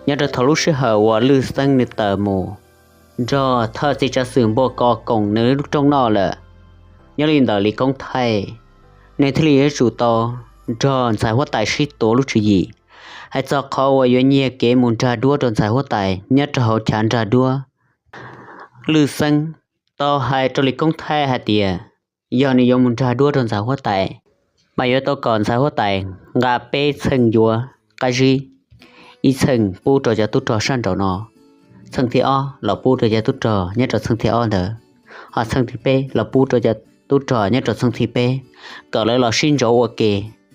Nyob rau thaum lub sij hawm uas Lwj Xeeb nws tawm mus nrog thawj txiv tsav xwm npuaj kos koom nws lub rooj noj lawm, nyob li ntawm Lis Koob Thaij, nws thiaj li yuav tsum tau nrog ntxhais huab tais sib tuav lub tswv yim, hais txog qhov uas yuav nyiag kev mus nrag duab rau ntxhais huab tais nyob rau hauv chav nrag duab. Lwj Xeeb tau hais rau Lis Koob Thaij hais tias, yog nws yuav mus nrag duab rau ntxhais huab tais, mas yuav tau kom ntxhais huab tais nqa peb txheej yuav qab zib, ib txheej pub rau cov tub rog sab nraum no, txheej thib ob los pub rau cov tub rog nyob rau txheej thib ob ntawd, ho txheej thib peb los pub rau cov tub rog nyob rau txheej thib peb, kom lawv los sib ntsoov ua ke,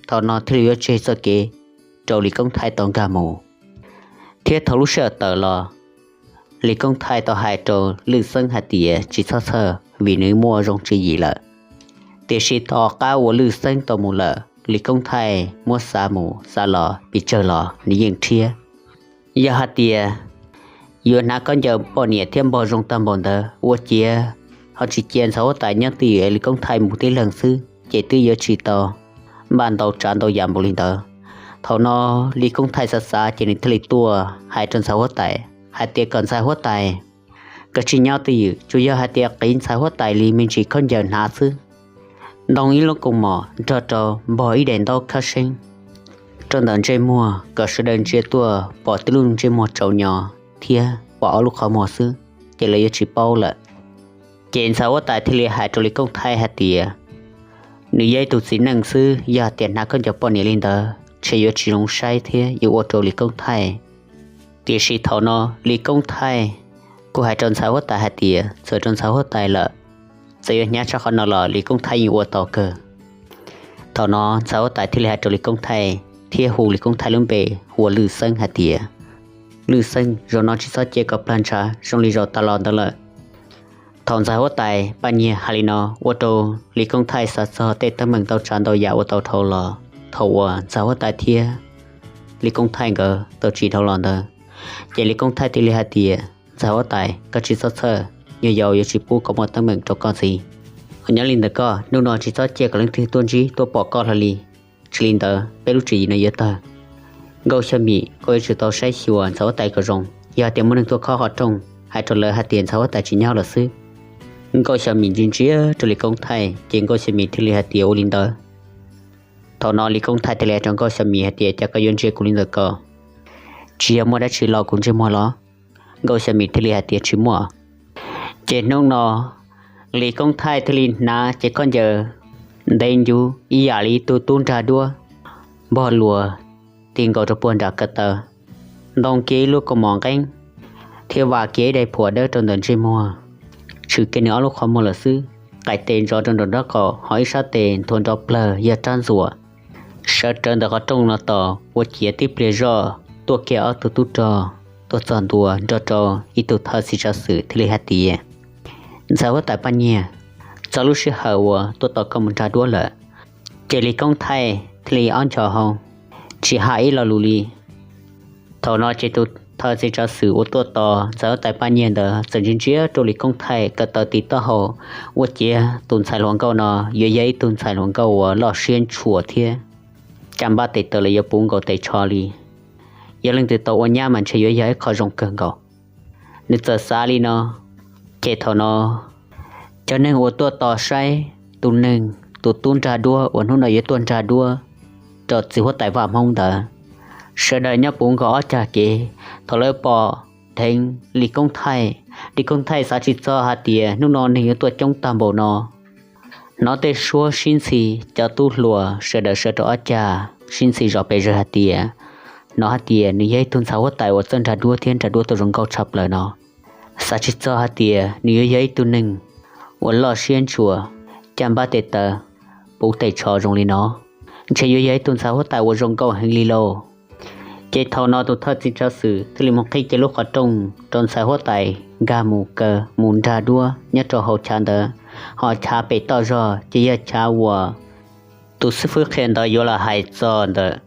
thaum no thiaj li yuav tseg txoj kev rau Lis Koob Thaij tau nkag mus. Thiab thaum lub sij hawm tawm los, Lis Koob Thaij tau hais rau Lwj Xeeb hais tias tsis txhob txhawj vim nws muaj zoo tswv yim lawm. Tiam sis tom qab uas Lwj Xeeb tau mus lawm, Lis Koob Thaij muab xav mus xav los pes tsawg los nws yeej rhiab. Yog hais tias yuav hnav khaub ncaws poj niam thiab npog zoo tag npaum ntawd ua ciav ho tsis cia ntxhais huab tais nyob twj ywm Lis Koob Thaij mus tib leeg xwb ces twb yuav tsis tau npaj ntau tsav ntau yam npaum li ntawd. Thaum no Lis Koob Thaij xav xav ces nws thiaj li tuaj hais rau ntxhais huab tais hais tias kom ntxhais huab tais kav tsij nyob twj ywm, tsuas yog hais tias qiv ntxhais huab tais li me ntsis khaub ncaws hnav xwb, ntoo ib lub kaus mom nrog rau npog ib daim ntaub khab seeb rau ntawm ntsej muag kom sawv daws ntsia tuaj pom tib lub ntsej muag tsaus nyo thiab pom ob lub qhov muag xwb, ces lawv yuav tsis paub lawm. Ces ntxhais huab tais thiaj li hais rau Lis Koob Thaij hais tias, nws yog ib tug txiv neej xwb, yog hais tias hnav khaub ncaws poj niam li ntawd ntshe yuav tsis zoo saib thiab yuav ua rau Lis Koob Thaij. Tiam sis thaum no Lis Koob Thaij kuj hais rau ntxhais huab tais hais tias txawm rau ntxhais huab tais lawm, txawm yuav hnyav tshaj qhov no los Lis Koob Thaij yeej ua tau kawg. Thaum no ntxhais huab tais thiaj li hais rau Lis Koob Thaij thiab hu Lis Koob Thaij lub npe hu ua Lwj Xeeb hais tias, Lwj Xeeb, zaum no tsis txhob cia kom plag ntshav zoo li zaum tas los ntawd lawm. Thaum ntxhais huab tais Paj Nyiag hais li no ua rau Lis Koob Thaij xav txog tej teeb meem ntau tsav ntau yam uas tau dhau los thaum uas ntxhais huab tais thiab Lis Koob Thaij nkawd tau tsim dhau los ntawd, ces Lis Koob Thaij thiaj li hais tias, ntxhais huab tais, koj tsis txhob txhawj, yog yau yuav tsis pub kom muaj teeb meem rau koj ntxiv. Nyob li ntawd koj hnub no tsis txhob cia kom leej twg tuaj ntsib tuaj pom koj hlo li. Tsis li ntawd peb lub tswv yim no yuav tawg. Nkauj Xya Mim, koj yuav tsum tau saib xyuas ntxhais huab tais kom zoo, yog hais tias muaj neeg tuaj khob qhov rooj, hais rau lawv hais tias ntxhais huab tais tsis nyob lawm xwb. Nkauj Xya Mim ntsia ntsia rau Lis Koob Thaij ces Nkauj Xya Mim thiaj li hais tias, ua li ntawd. Thaum no Lis Koob Thaij thiaj li hais rau Nkauj Xya Mim hais tias, cas koj yuav ntsia kuv li ntawd ko? Tsis yog muaj dab tsi los kuv ntsej muag los? Nkauj Xya Mim thiaj li hais tias, tsis muaj. Ces hnub no Lis Koob Thaij thiaj li hnav cev khaub ncaws ntev ncuv ib yam li ib tug tub nrag duab, npog luas ti nkaus rau puag nram ko taw, ntoo kiag ib lub kaus mom nqeeb, thiab vam kiag ib daim phuam dawb rau ntawm ntsej muag, tshwm kiag nws ob lub qhov muag lawm xwb. Qaij tes ntsos rau nraum nraub qaum, ho ib sab tes nthua nrov plawg yog rab ntxuam. Sawv rawv ntawm qhov rooj no tos ua ciav tib pliag zoj tuaj kiag ob tug tub rog tuaj txog ntua nrog rau ib tug thawj txiv tsav xwm thiaj li hais tias, ntxhais huab tais Paj Nyiag, txog lub sij hawm uas tuaj tos koj mus nrag duab lawm. Ces Lis Koob Thaij thiaj li ob nco hau, tsis hais ib lo lus li. Thaum no ces tus thawj txiv tsav xwm uas tuaj tos ntxhais huab tais Paj Nyiag ntawd txawm ntsia ntsia rau Lis Koob Thaij ko taw tiv taub hau, ua ciav tus ntxhais hluas nkauj no yuav yog ib tug ntxhais hluas nkauj uas loj siab ntshua thiab caj npab tes taw los yuav puv nkaus tes tsho li. Yog leej twg tau ua nyab mas ntshe yuav yog ib qho zoo kawg nkaus. Nws txawm xav li no, ces thaum no cov neeg uas tuaj tos saib tus neeg, tus tub nrag duab uas hnub no yuav tuaj nrag duab rau txiv huab tais Vaj Hmoob ntawd, sawv daws nyob puv nkaus ob cag kev. Thaum lawv pom dheev Lis Koob Thaij, Lis Koob Thaij xav tsis txog hais tias hnub no neeg yuav tuaj coob tag npaum no. Hnov tej suab sib ntxhi, cov tub hluas sawv daws sawv rau ob cag sib ntxhi zos pes zawg hais tias, hnov hais tias nws yog ib tug ntxhais huab tais uas txawj nrag duab thiab nrag duab tau zoo nkauj tshaj plaws no. Xav tsis txog hais tias nws yuav yog ib tug neeg uas loj siab ntshua, caj npab tes taw, puv tes tsho zoo li no, ntshe yuav yog ib tug ntxhais huab tais uas zoo nkauj heev li lauj. Ces thaum no tus thawj txiv tsav xwm thiaj li mus qhib kiag lub qhov rooj rau ntxhais huab tais nkag mus kaw mus nrag duab nyob rau hauv chav ntawd, ho chav pem toj zog ces yog chav uas tus xib fwb qhia ntawd yuav los hais txog ntawm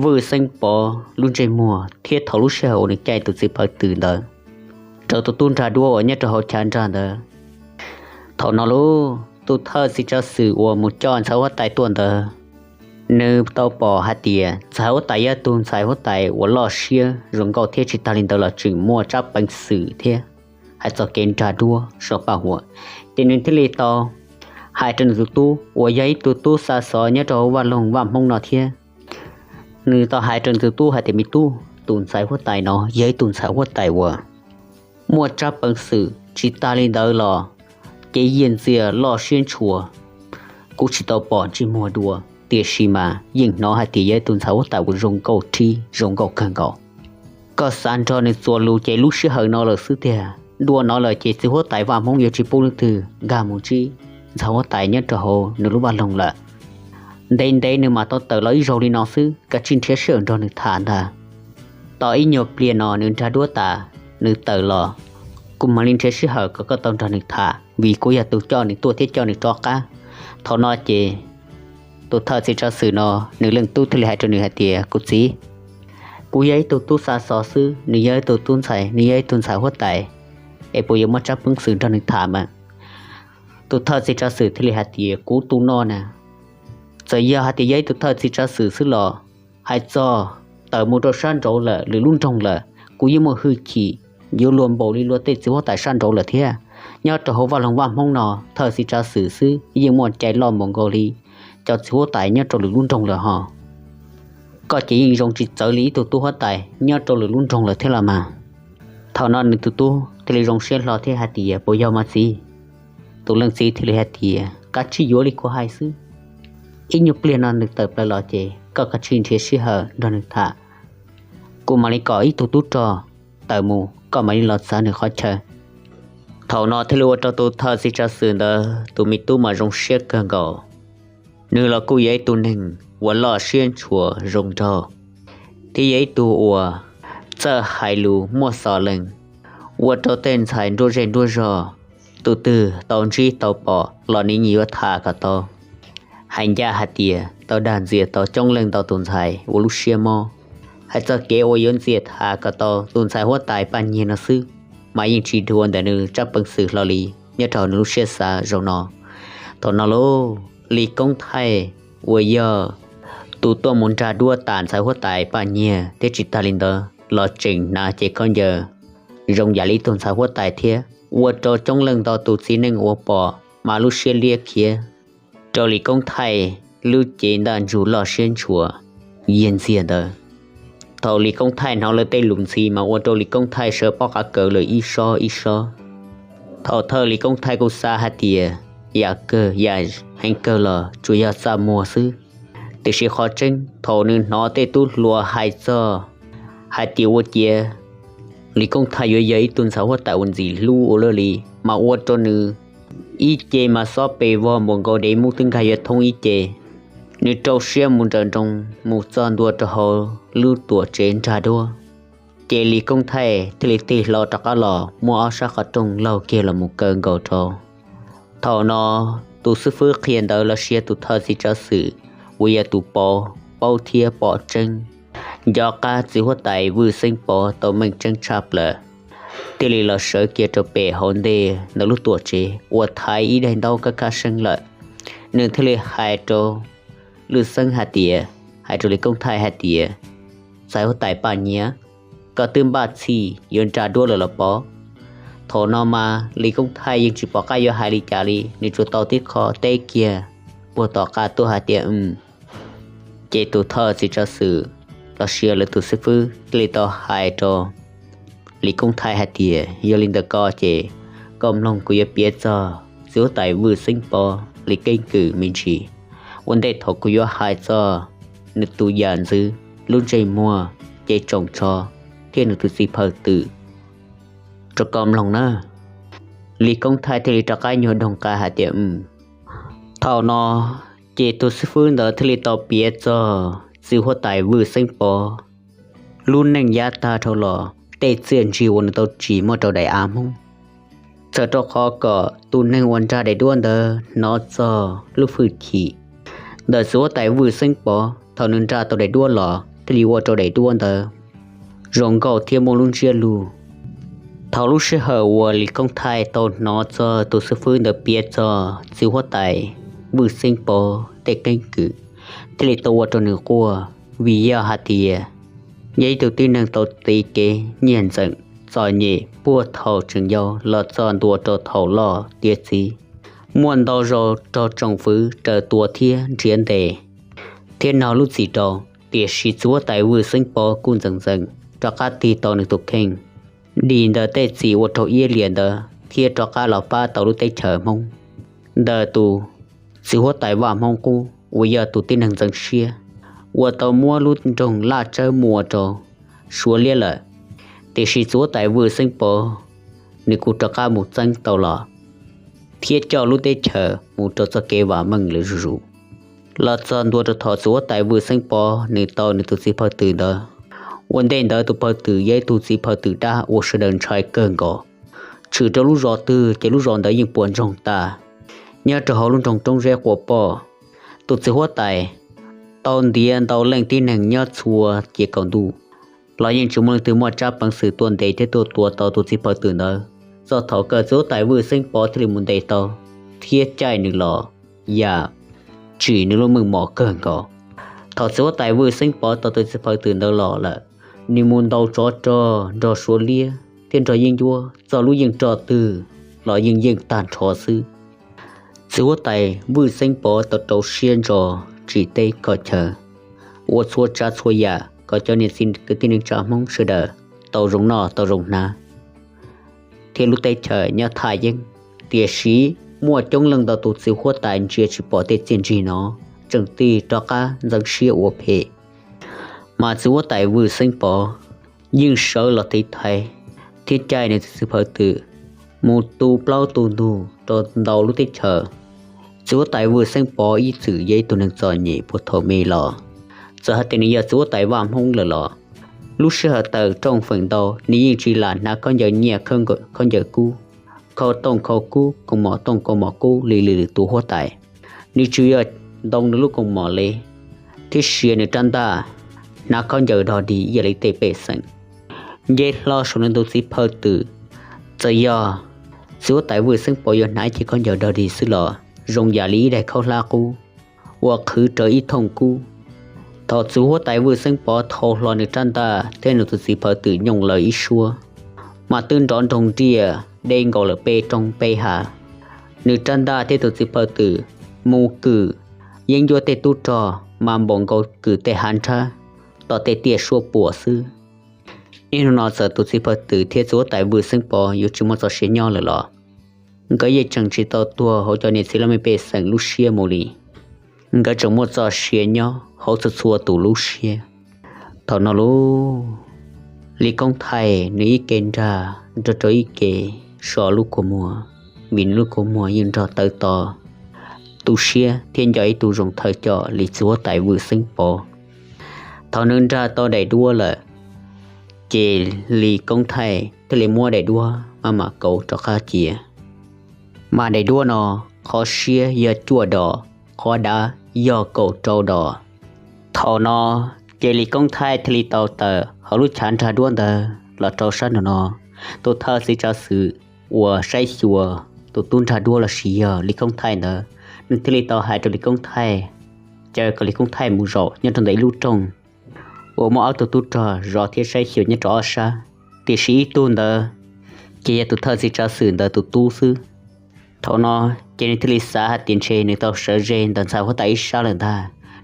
Vwj Xeeb Pov lub ntsej muag thiab thaum lub sij hawm uas nws caij tus txiv pawv twm ntawd rau tus tub nrag duab uas nyob rau hauv chav nrag ntawd. Thaum no lauj, tus thawj txiv tsav xwm uas mus coj ntxhais huab tais tuaj ntawd Nws tau pom hais tias ntxhais huab tais yog ib tug ntxhais huab tais uas loj siab zoo nkauj thiab tsis tas li ntawd los tseem muaj tsab peev xwm thiab hais txog kev nrag duab so paj huam. Ces nws thiaj li tau hais rau nws tus tub uas yog ib tug tub xa xov nyob rau hauv vaj loog vaj Hmoob no thiab. Nws tau hais rau nws tus tub hais tias, me tub, tus ntxhais huab tais no yog ib tug ntxhais huab tais uas muaj tsab peev xwm, tsis tas li ntawd los kev yiag ntxias loj siab ntshua. Kuv tsis tau pom ntsej muag dua, tiam sis mas yeej hnov hais tias yog ib tug ntxhais huab tais uas zoo nkauj rhib zoo nkauj kawg nkaus. Koj xav nrog nws txuas lus ces lub sij hawm no lawm xwb tiag. Dua no lawm ces txiv huab tais vaj Hmoob yuav tsis pub leej twg nkag mus ntsib ntxhais huab tais nyob rau hauv nws lub vaj loog lawm. Ntev ntev nws mam tau tawm los ib zaug li no xwb, koj tsij nrhiav sij hawm nrog nws tham ntag. Tau ib nyuag pliag no nws nrag duab tas, nws tawm los, kuv mam li nrhiav sij hawm kom koj tau nrog nws tham, vim kuv yog tus coj nws tuaj thiab coj nws rov qab. Thaum no ces tus thawj txiv tsav xwm no, nws leej tub thiaj li hais rau nws hais tias, kuv txiv, kuv yog ib tug tub xa xov xwb, nws yog ib tug tub ntxhais, nws yog ib tug ntxhais huab tais, es puas yuav muaj tsab peev xwm nrog nws tham mas? Tus thawj txiv tsav xwm thiaj li hais tias, kuv tus no na, txawm yog hais tias yog ib tug thawj txiv tsav xwm xwb los, hais txog tawm mus rau sab nraud lawm lwm lub nroog lawm, kuv yeej muaj hwj chim yuav luag npaum li luag tej txiv huab tais sab nraud lawm thiab. Nyob rau hauv vaj loog vaj Hmoob no, thawj txiv tsav xwm xwb yeej muaj cai loj npaum nkaus li cov txiv huab tais nyob rau lwm lub nroog lawm hos. Koj ces yeej zoo tsis txawv li ib tug tub huab tais nyob rau lwm lub nroog lawm thiab los mas. Thaum no nws tus tub thiaj li zoo siab hlo thiab hais tias, puas yog mas txiv? Tus leej txiv thiaj li hais tias, kav tsij yuav li kuv hais xwb. Ib nyuag pliag no nws tawm plaws los ces koj kav tsij nrhiav sij hawm nrog nws tham, kuv mam li kom ib tug tub rog tawm mus, koj mam li los txav nws qhov chaw. Thaum no thiaj li ua rau tus thawj txiv tsav xwm ntawd tus me tub mas zoo siab kawg nkaus. Nws los kuj yog ib tug neeg uas loj siab ntshua zoo nraug, thiab yog ib tug uas txawj hais lus muaj xov lees, ua rau tej ntxhais nruab zej nruab zog, tus twg tau ntsib tau pom los nws yeej yuav tham kom tau. Hais ncaj hais tias tau dag ntxias tau coob leej ntau tus ntxhais ua lub siab mob. Hais txog kev uas yuav ntxias tham kom tau tus ntxhais huab tais Paj Nyiag no xwb, mas yeej tsis dhuav ntawm nws tsab peev xwm hlo li nyob rau hauv nws lub siab xav zaum no. Thaum no lauj, Lis Koob Thaij uas yog tus tuaj mus nrag duab tam ntxhais huab tais Paj Nyiag thiab tsis tas li ntawd los tseem hnav cev khaub ncaws zoo yam li ib tug ntxhais huab tais thiab, ua rau coob leej ntau tus txiv neej uas pom mas lub siab liab khiav rau Lis Koob Thaij lub cev ntaj ntsug loj siab ntshua yiag ntxiag ntawd. Thaum Lis Koob Thaij hnov lawv tej lus ntxhi mas ua rau Lis Koob Thaij sawv pob qa kawg lawm ib sob ib sob. Thaum thawj Lis Koob Thaij kuj xav hais tias yam kawg yam heev kawg los tsuas yog txaj muag xwb, tiam sis qhov tseeb thaum nws hnov tej tub hluas hais txog hais tias ua ciav Lis Koob Thaij yuav yog ib tug ntxhais huab tais uas ntxim hlub ua luaj li, mas ua rau nws ib ce mas xob pes vog npaum nkaus dev mub twb nkag yuav thoob ib ce. Nws rau siab mus nrawm nroos mus txog ntua rau hauv lub tuam tsev nrag duab, ces Lis Koob Thaij thiaj li tig hlo rov qab los muab ob sab qhov rooj laug kiag los mus kaw nkaus rau. Thaum no tus xib fwb qhia ntawv los sis tus thawj txiv tsav xwm uas yog tus pov paub thiab pom tseeb, nco qab txiv huab tais Vwj Xeeb Pov tau meej tseeb tshaj plaws, thiaj li los sawv kiag rau pem hauv ntej ntawm lub tuam tsev uas thaiv ib daim ntaub kab khab seeb lawm. Nws thiaj li hais rau Lwj Xeeb hais tias, hais rau Lis Koob Thaij hais tias, ntxhais huab tais Paj Nyiag, koj twb npaj txhij yuav nrag duab lawm los pov? Thaum no mas Lis Koob Thaij yeej tsis pom qab yuav hais li cas li, nws tsuas tau tib qho teb kiag puag tom qab tuaj hais tias, mm. Ces tus thawj txiv tsav xwm los sis lawv tus xib fwb thiaj li tau hais rau Lis Koob Thaij hais tias, yog li ntawd ko ces koj mloog kuv yuav piav txog txiv huab tais Vwj Xeeb Pov li keeb kwm me ntsis. Ua ntej thaum kuv yuav hais txog nws tus yam ntxwv, lub ntsej muag, cev tsoos tsho thiab nws tus txiv phaw twm rau koj mloog na. Lis Koob Thaij thiaj li rov qab nyuag doog qa hais tias, mm. Thaum no ces tus xib fwb ntawd thiaj li tau piav txog txiv huab tais Vwj Xeeb Pov lub neej yav tag dhau los, tej txiaj ntsig uas nws tau tsim muaj rau daim av Hmoob. Txawm rau qhov kom tus neeg uas nrag daim duab ntawd hnov txog lub hwj chim ntawm txiv huab tais Vwj Xeeb Pov, thaum nws nrag tau daim duab los thiaj li ua rau daim duab ntawd zoo nkauj thiab muaj lub ntsiab lus. Thaum lub sij hawm uas Lis Koob Thaij tau hnov txog tus xib fwb ntawd piav txog txiv huab tais Vwj Xeeb Pov tej keeb kwm, thiaj li tau ua rau nws quaj, vim yog hais tias yog ib tug tib neeg tau tiv kev nyiag ntxeem txom nyem puag thaum tseem yau los txog ntua rau thaum loj tiav txiv, muaj ntau zaus raug tsoom fwv raws tua thiab nrhiav ntes thiab nog lub txim rau. Tiam sis txiv huab tais Vwj Xeeb Pov kuj ntxeev ntxeev rov qab tig tau nws tus kheej dim ntawm tej txim ua raug iab liam ntawd thiab rov qab los pab tau lub teb chaws Hmoob ntawm tus txiv huab tais Vaj Hmoob Qub uas yog tus tib neeg ntxeev siab uas tau muab lub nroog Laj Tsawb mus ua rau Suav liab lawm. Tiam sis txiv huab tais Vwj Xeeb Pov nws kuj rov qab mus txeeb tau los thiab coj lub teb chaws mus rau txoj kev vam meej lawm zuj zus. Los txog ntua rau thaum txiv huab tais Vwj Xeeb Pov nws tau nws tus txiv pawg twm ntawd, ua ntej ntawd tus pawg twm yog ib tug txiv pawg twm dab uas sawv daws ntshai kawg nkaus. Tshwm rau lub zos twg ces lub zos ntawd yeej puas ntsoog tas. Nyob rau hauv lub nroog Roob Zeb Quas Poj, tus txiv huab tais tau ntiav ntau leej tib neeg nyob txhua ciav kaum ntuj los yeej tsis muaj leej twg muaj tsab peev xwm tuaj ntes thiab tuaj tua tau tus txiv pawg twm ntawd. Txog thaum kawg txiv huab tais Vwj Xeeb Pov thiaj li mus ntes tau thiab caij nws los yam tsim nws lub meej mom kawg nkaus. Thaum txiv huab tais Vwj Xeeb Pov tau tus txiv pawg twm ntawd los lawm, nws mus ntaus tsov rog nrog Suav liab thiab nrog yeeb ncuab txog lub yeej rog twg los yeej yeej tag nrho xwb. Txiv huab tais Vwj Xeeb Pov tau rau siab ntso tsim teb kho chaw, ua txhua tsav txhua yam kom cov niam txiv kwv tij neej tsa Hmoob sawv daws tau zoo noj tau zoo hnav thiab lub teb chaws nyob thaj yeeb. Tiam sis muaj coob leej ntau tus txiv huab tais ntsia tsis pom tej txiaj ntsig no, tseem tig rov qab ntxeev siab ua phem. Mas txiv huab tais Vwj Xeeb Pov yeej sawv los tiv thaiv thiab caij nws tus txiv pawg twm mus tu plaub tu ntug rau ntau lub teb chaws. Txiv huab tais Vwj Xeeb Pov ib txwm yog ib tug neeg txom nyem puag thaum me los, txawm hais tias nws yog txiv huab tais Vaj Hmoob lawm los lub sij hawm tawm rooj feem ntau nws yeej tsis lam hnav khaub ncaws nyiaj, khaub ncaws kub, khau tooj khau kub, kaus mom tooj kaus mom kub li lwm tus huab tais. Nws tsuas yog ntoo nws lub kaus mom li thiab sia nws rab ntaj, hnav khaub ncaws dog dig ib yam li tej pej xeem. Nce hlo saum nws tus txiv pawg twm, txawm yog txiv huab tais Vwj Xeeb Pov yuav hnav ib ce khaub ncaws dog dig xwb los zoo yam li ib daim khaub hlab qub uas qhwv raws ib thooj kub. Thaum txiv huab tais Vwj Xeeb Pov thau hlo nws rab ntaj thiab nws tus txiv pawg twm nyooj lawv ib suab, mas twb nrov nroog nriaj deb nkaus lawm peb roob peb hav. Nws rab ntaj thiab tus txiv pawg twm mus kwm yeeb ncuab tej tub rog mas npaum nkaus kwm tej hav nrhab tom tej tiaj suab puam xwb. Niaj hnub no txawm tus txiv pawg twm thiab txiv huab tais Vwj Xeeb Pov yuav tsis muaj txoj sia nyob lawm los nkawd yeej tseem tsis tau tuag hauv cov niam txiv laj mej pej xeem lub siab mus li. Nkawd tseem muaj txoj sia nyob hauv txhua txhua tus lub siab. Thaum no lauj, Lis Koob Thaij nws ib ke nrag nrog rau ib ke so lub kua muag, vim nws lub kua muag yeej nrog tawv to tu siab thiab nco ib tug zoo thawj coj li txiv huab tais Vwj Xeeb Pov. Thaum nws nrag tau daim duab lawm, ces Lis Koob Thaij thiaj li muab daim duab maj mam kauv rov qab cia. Mas daim duab no qhov siab yog cuaj dos, qhov dav yog kaum rau dos. Thaum no ces Lis Koob Thaij thiaj li tau tawm hauv lub chav nrag duab ntawd los rau sab nraum no. Tus thawj txiv tsav xwm uas saib xyuas tus tub nrag duab lossis yog Lis Koob Thaij ntawd, nws thiaj li tau hais rau Lis Koob Thaij, caw kom Lis Koob Thaij mus zaum nyob rau ntawm ib lub rooj uas muaj ob tug tub rog zov thiab saib xyuas nyob rau ob sab, tiam sis ib tug ntawd ces yog tus thawj txiv tsav xwm ntawd tus tub xwb. Thaum no ces nws thiaj li xav hais tias ntshe nws tau sawv ze ntawm ntxhais huab tais ib sab lawm ntag.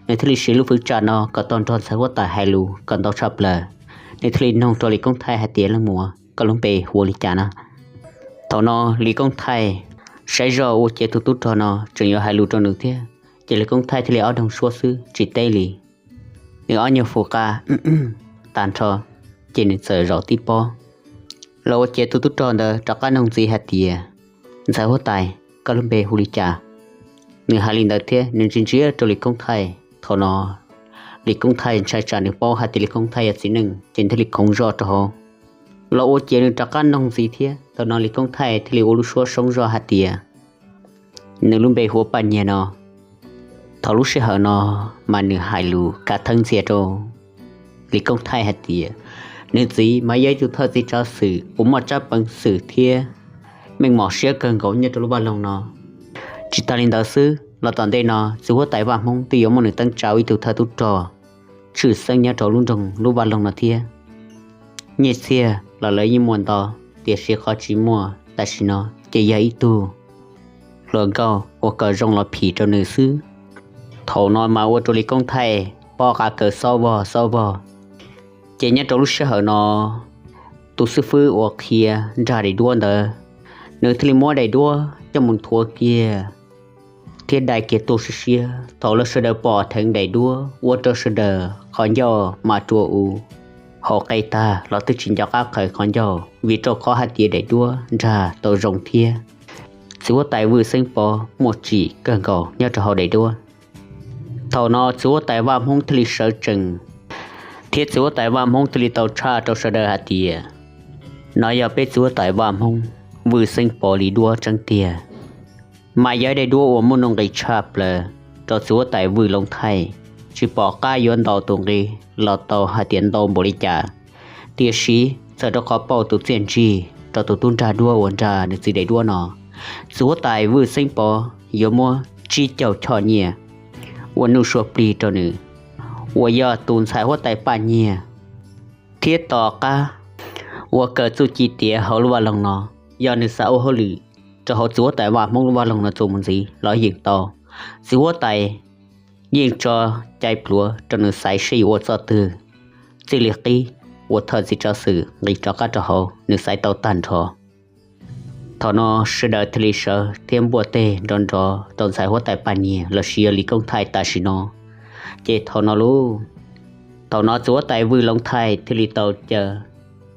Nws thiaj li siv lub fwv tsam no kom tau nrog ntxhais huab tais hais lus kom ntau tshaj plaws. Nws thiaj li noog rau Lis Koob Thaij hais tias, Leej muam, koj lub npe hu ua li cas na? Thaum no Lis Koob Thaij saib zoj ua ciav tus tub rog no tseem yuav hais lus rau nws thiab, ces Lis Koob Thaij thiaj li ob doog suab xwb tsis teb li. Nws ob nyuag fu qa tag nrho, ces nws txawm zaum tib pob los ua ciav tus tub rog ntawd rov qab noog ntxiv hais tias, Ntxhais huab tais, koj lub npe hu li cas? Nws hais li ntawd thiab nws ntsia ntsia rau Lis Koob Thaij. Thaum no Lis Koob Thaij ntshai tsam nws paub hais tias Lis Koob Thaij yog txiv neej ces thiaj li khoov zoj rau hauv los ua ciav nws rov qab noog ntxiv thiab. Thaum no Lis Koob Thaij thiaj li ua lub suab soob zoj hais tias, Nws lub npe hu ua Paj Nyiag no. Thaum lub sij hawm no mas nws hais lus kav theeb ntxias rau Lis Koob Thaij hais tias, nws txiv mas yog ib tug thawj txiv tsav xwm uas muaj tsab peev xwm thiab meej mom siab kawg nkaus nyob rau lub vaj loog no. Tsis tas li ntawd xwb, los tom ntej no txiv huab tais Vaj Hmoob twb yuav muaj nws teeb tsa ib tug thawj tub rog tshwj xeeb nyob rau lub nroog lub vaj loog no thiab. Nyiaj txiag los lawv yeej muaj ntau, tiam sis qhov tsis muaj tam sim no ces yog ib tug hluas nkauj uas kom zoo los phim rau nws xwb. Thaum no mas ua rau Lis Koob Thaij pob qa kaws xob vog xob vog. Ces nyob rau lub sij hawm no, tus xib fwb uas qhia nrag daim duab ntawd, nws thiaj li muab daim duab coj mus nthuav kiag thiab dai kiag tuaj siab siab. Thaum lawv sawv daws pom dheev daim duab ua rau sawv daws qhov ncauj mas rua u, hauv qe tag los twb tsis nco qab qhawv qhov ncauj, vim rau qhov hais tias daim duab nrag tau zoo thiab txiv huab tais Vwj Xeeb Pov muaj tsim kawg nkaus nyob rau hauv daim duab. Thaum no txiv huab tais Vaj Hmoob thiaj li sawv tsees, thiab txiv huab tais Vaj Hmoob thiaj li tau tshaj rau sawv daws hais tias, no yog peb txiv huab tais Vaj Hmoob Vwj Xeeb Pov li duab tseeb tiag, mas yog ib daim duab uas muaj nuj nqis tshaj plaws rau txiv huab tais Vwj Loob Thaij. Tsis pom qab yuav ntaus tus nqi los tau hais tias ntau npaum li cas, tiam sis txawm rau qhov pauj tus txiaj ntsig rau tus tub nrag duab uas nrag nws txiv daim duab no, txiv huab tais Vwj Xeeb Pov yuav muab tsib caug choj nyiaj ua nuj sua plig rau nws, uas yog tus ntxhais huab tais Paj Nyiag. Thiab tom qab uas kawm txuj ci tiav hauv lub vaj loog no, yog nws xav ua hauj lwm rau hauv txiv huab tais Vaj Hmoob lub vaj loog no txuas mus ntxiv los yeej tau. Txiv huab tais yeej tso cai pluav rau nws xaiv seb yuav ua txoj twg, txij li qib uas thawj txiv tsav xwm nqis rov qab rau hauv nws xaiv tau tag nrho. Thaum no sawv daws thiaj li sawv thiab npuaj teg nrov nrov rau ntxhais huab tais Paj Nyiag lossis yog Lis Koob Thaij tam sim no. Ces thaum no lauj, thaum no txiv huab tais Vwj Loob Thaij thiaj li tau caw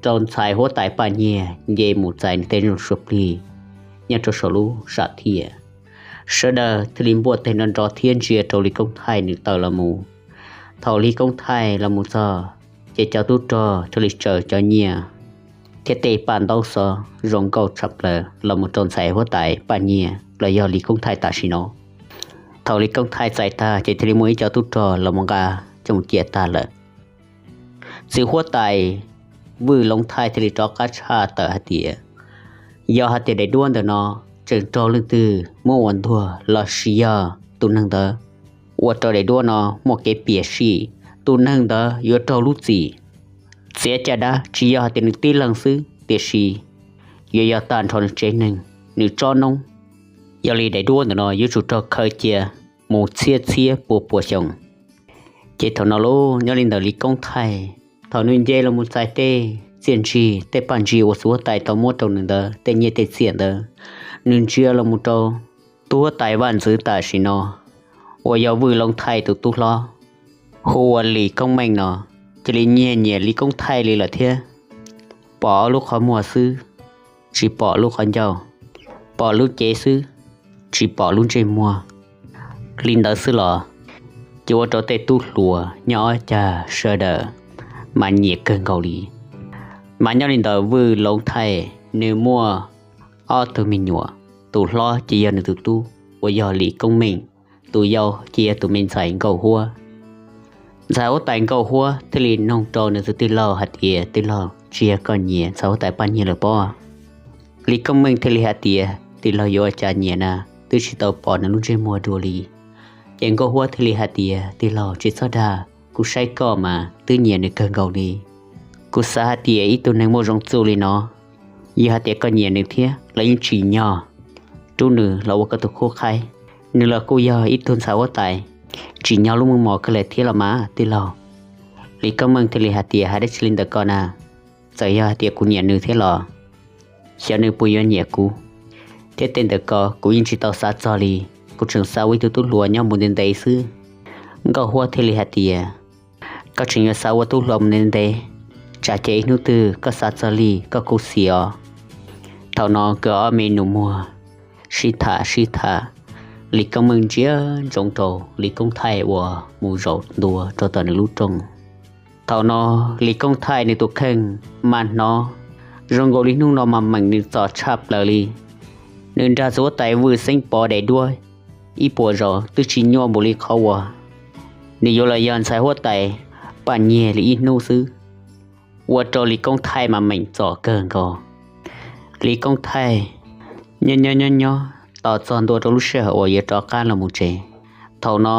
rau ntxhais huab tais Paj Nyiag nce mus txais nws tej nuj sua plig nyob rau saum lub sam thiaj. Sawv daws thiaj li npuaj teg nrov nrov thiab ntsia rau Lis Koob Thaij nws tawm los mus. Thaum Lis Koob Thaij los mus txog, ces cov tub rog thiaj li tsaws cov nyiaj thiab tej paj ntaub xov zoo nkauj tshaj plaws los mus rau ntxhais huab tais Paj Nyiag los yog Lis Koob Thaij tam sim no. Thaum Lis Koob Thaij txais tag ces thiaj li muaj ib co tub rog los mus nqa coj mus cia tag lawm. Txiv huab tais Vwj Loob Thaij thiaj li rov qab tshaj tawm hais tias, yog hais tias daim duab ntawm no tseem raug leej twg muab ua ntuag lossis yog tus neeg ntawd ua rau daim duab no muaj kev piam sij, tus neeg ntawd yuav raug lub txim txiav caj dab, tsis yog hais tias nws tib leeg xwb, tiam sis yuav yog tag nrho nws tsev neeg, nws tsob noob. Yog li daim duab ntawm no yuav tsum raug khaws cia mus txhiab txhiab pua pua xyoo. Ces thaum no lauj, nyob li ntawm Lis Koob Thaij, thaum nws nce los mus txais tej txiaj ntsig tej paj ntsig uas txiv huab tais tau muab rau nws ntawd, tej nyiaj tej txiaj ntawd, nws ntsia los mus rau tub huab tais vaj ntxwv tam sim no uas yog Vwj Loob Thaij tus tub hlob hu ua Lis Koob Meej no, cia li nyiag nyiam Lis Koob Thaij li lawm thiab. Pom ob lub qhov muag xwb, tsis pom lub qhov ncauj, pom lub cev xwb, tsis pom lub ntsej muag. Li ntawd xwb los ces ua rau tej tub hluas nyob ob cag sawv daws mas nyiam kawg nkaus li. Mas nyob li ntawm Vwj Loob Thaij, nws muaj ob tug me nyuam, tus hlob ces yog nws tus tub uas yog Lis Koob Meej, tus yau ces yog tus me ntxhais Nkauj Huab. Ntxhais huab tais Nkauj Huab thiaj li noog rau nws tus tij laug hais tias, tij laug, tsis yog koj nyiam ntxhais huab tais Paj Nyiag lawm pob? Lis Koob Meej thiaj li hais tias, tij laug yuav ua cas nyiam na, twb tsis tau pom nws lub ntsej muag dua li. Ces Nkauj Huab thiaj li hais tias, tij laug tsis txhob dag, kuv saib koj mas twb nyiam nws kawg nkaus li. Kuv xav hais tias ib tug neeg muaj zoo txuj li no, yog hais tias koj nyiam nws thiab los yeej tsim nyog rub nws los ua koj tus khub qhaib. Nws los kuj yog ib tug ntxhais huab tais tsim nyog lub meej mom kawg li thiab los mas tij laug. Lis Koob Meej thiaj li hais tias, hais dab tsi li ntawm ko na, txawm yog hais tias kuv nyiam nws thiab los xyov nws puas yuav nyiam kuv, thiab tej ntawm ko kuv yeej tsis tau xav txog li. Kuv tseem xav ua ib tug tub hluas nyob mus ntev ntev xwb. Nkauj Huab thiaj li hais tias, koj tseem yuav xav ua tub hluas mus ntev ntev, tsam ces ib hnub twg koj xav txog li koj kuj xiam os. Thaum no nkawd ob me nus muag sib tham sib tham, Lis Koob Meej ntsia ntsoov rau Lis Koob Thaij uas mus zaum ntua rau tom nws lub rooj. Thaum no Lis Koob Thaij nws tus kheej mas hnov zoo nkaus li hnub no mas meem nws txom tshaj plaws li. Nws nrag txiv huab tais Vwj Xeeb Pov daim duab ib puas zaus twb tsis nyuaj npaum li qhov uas nws yuav los yog ntxhais huab tais Paj Nyiag li ib hnub xwb, ua rau Lis Koob Thaij mas meem txom kawg nkaus. Lis Koob Thaij nyob nyob nyob nyob tos txog ntua rau lub sij hawm uas yuav rov qab los mus tsev. Thaum no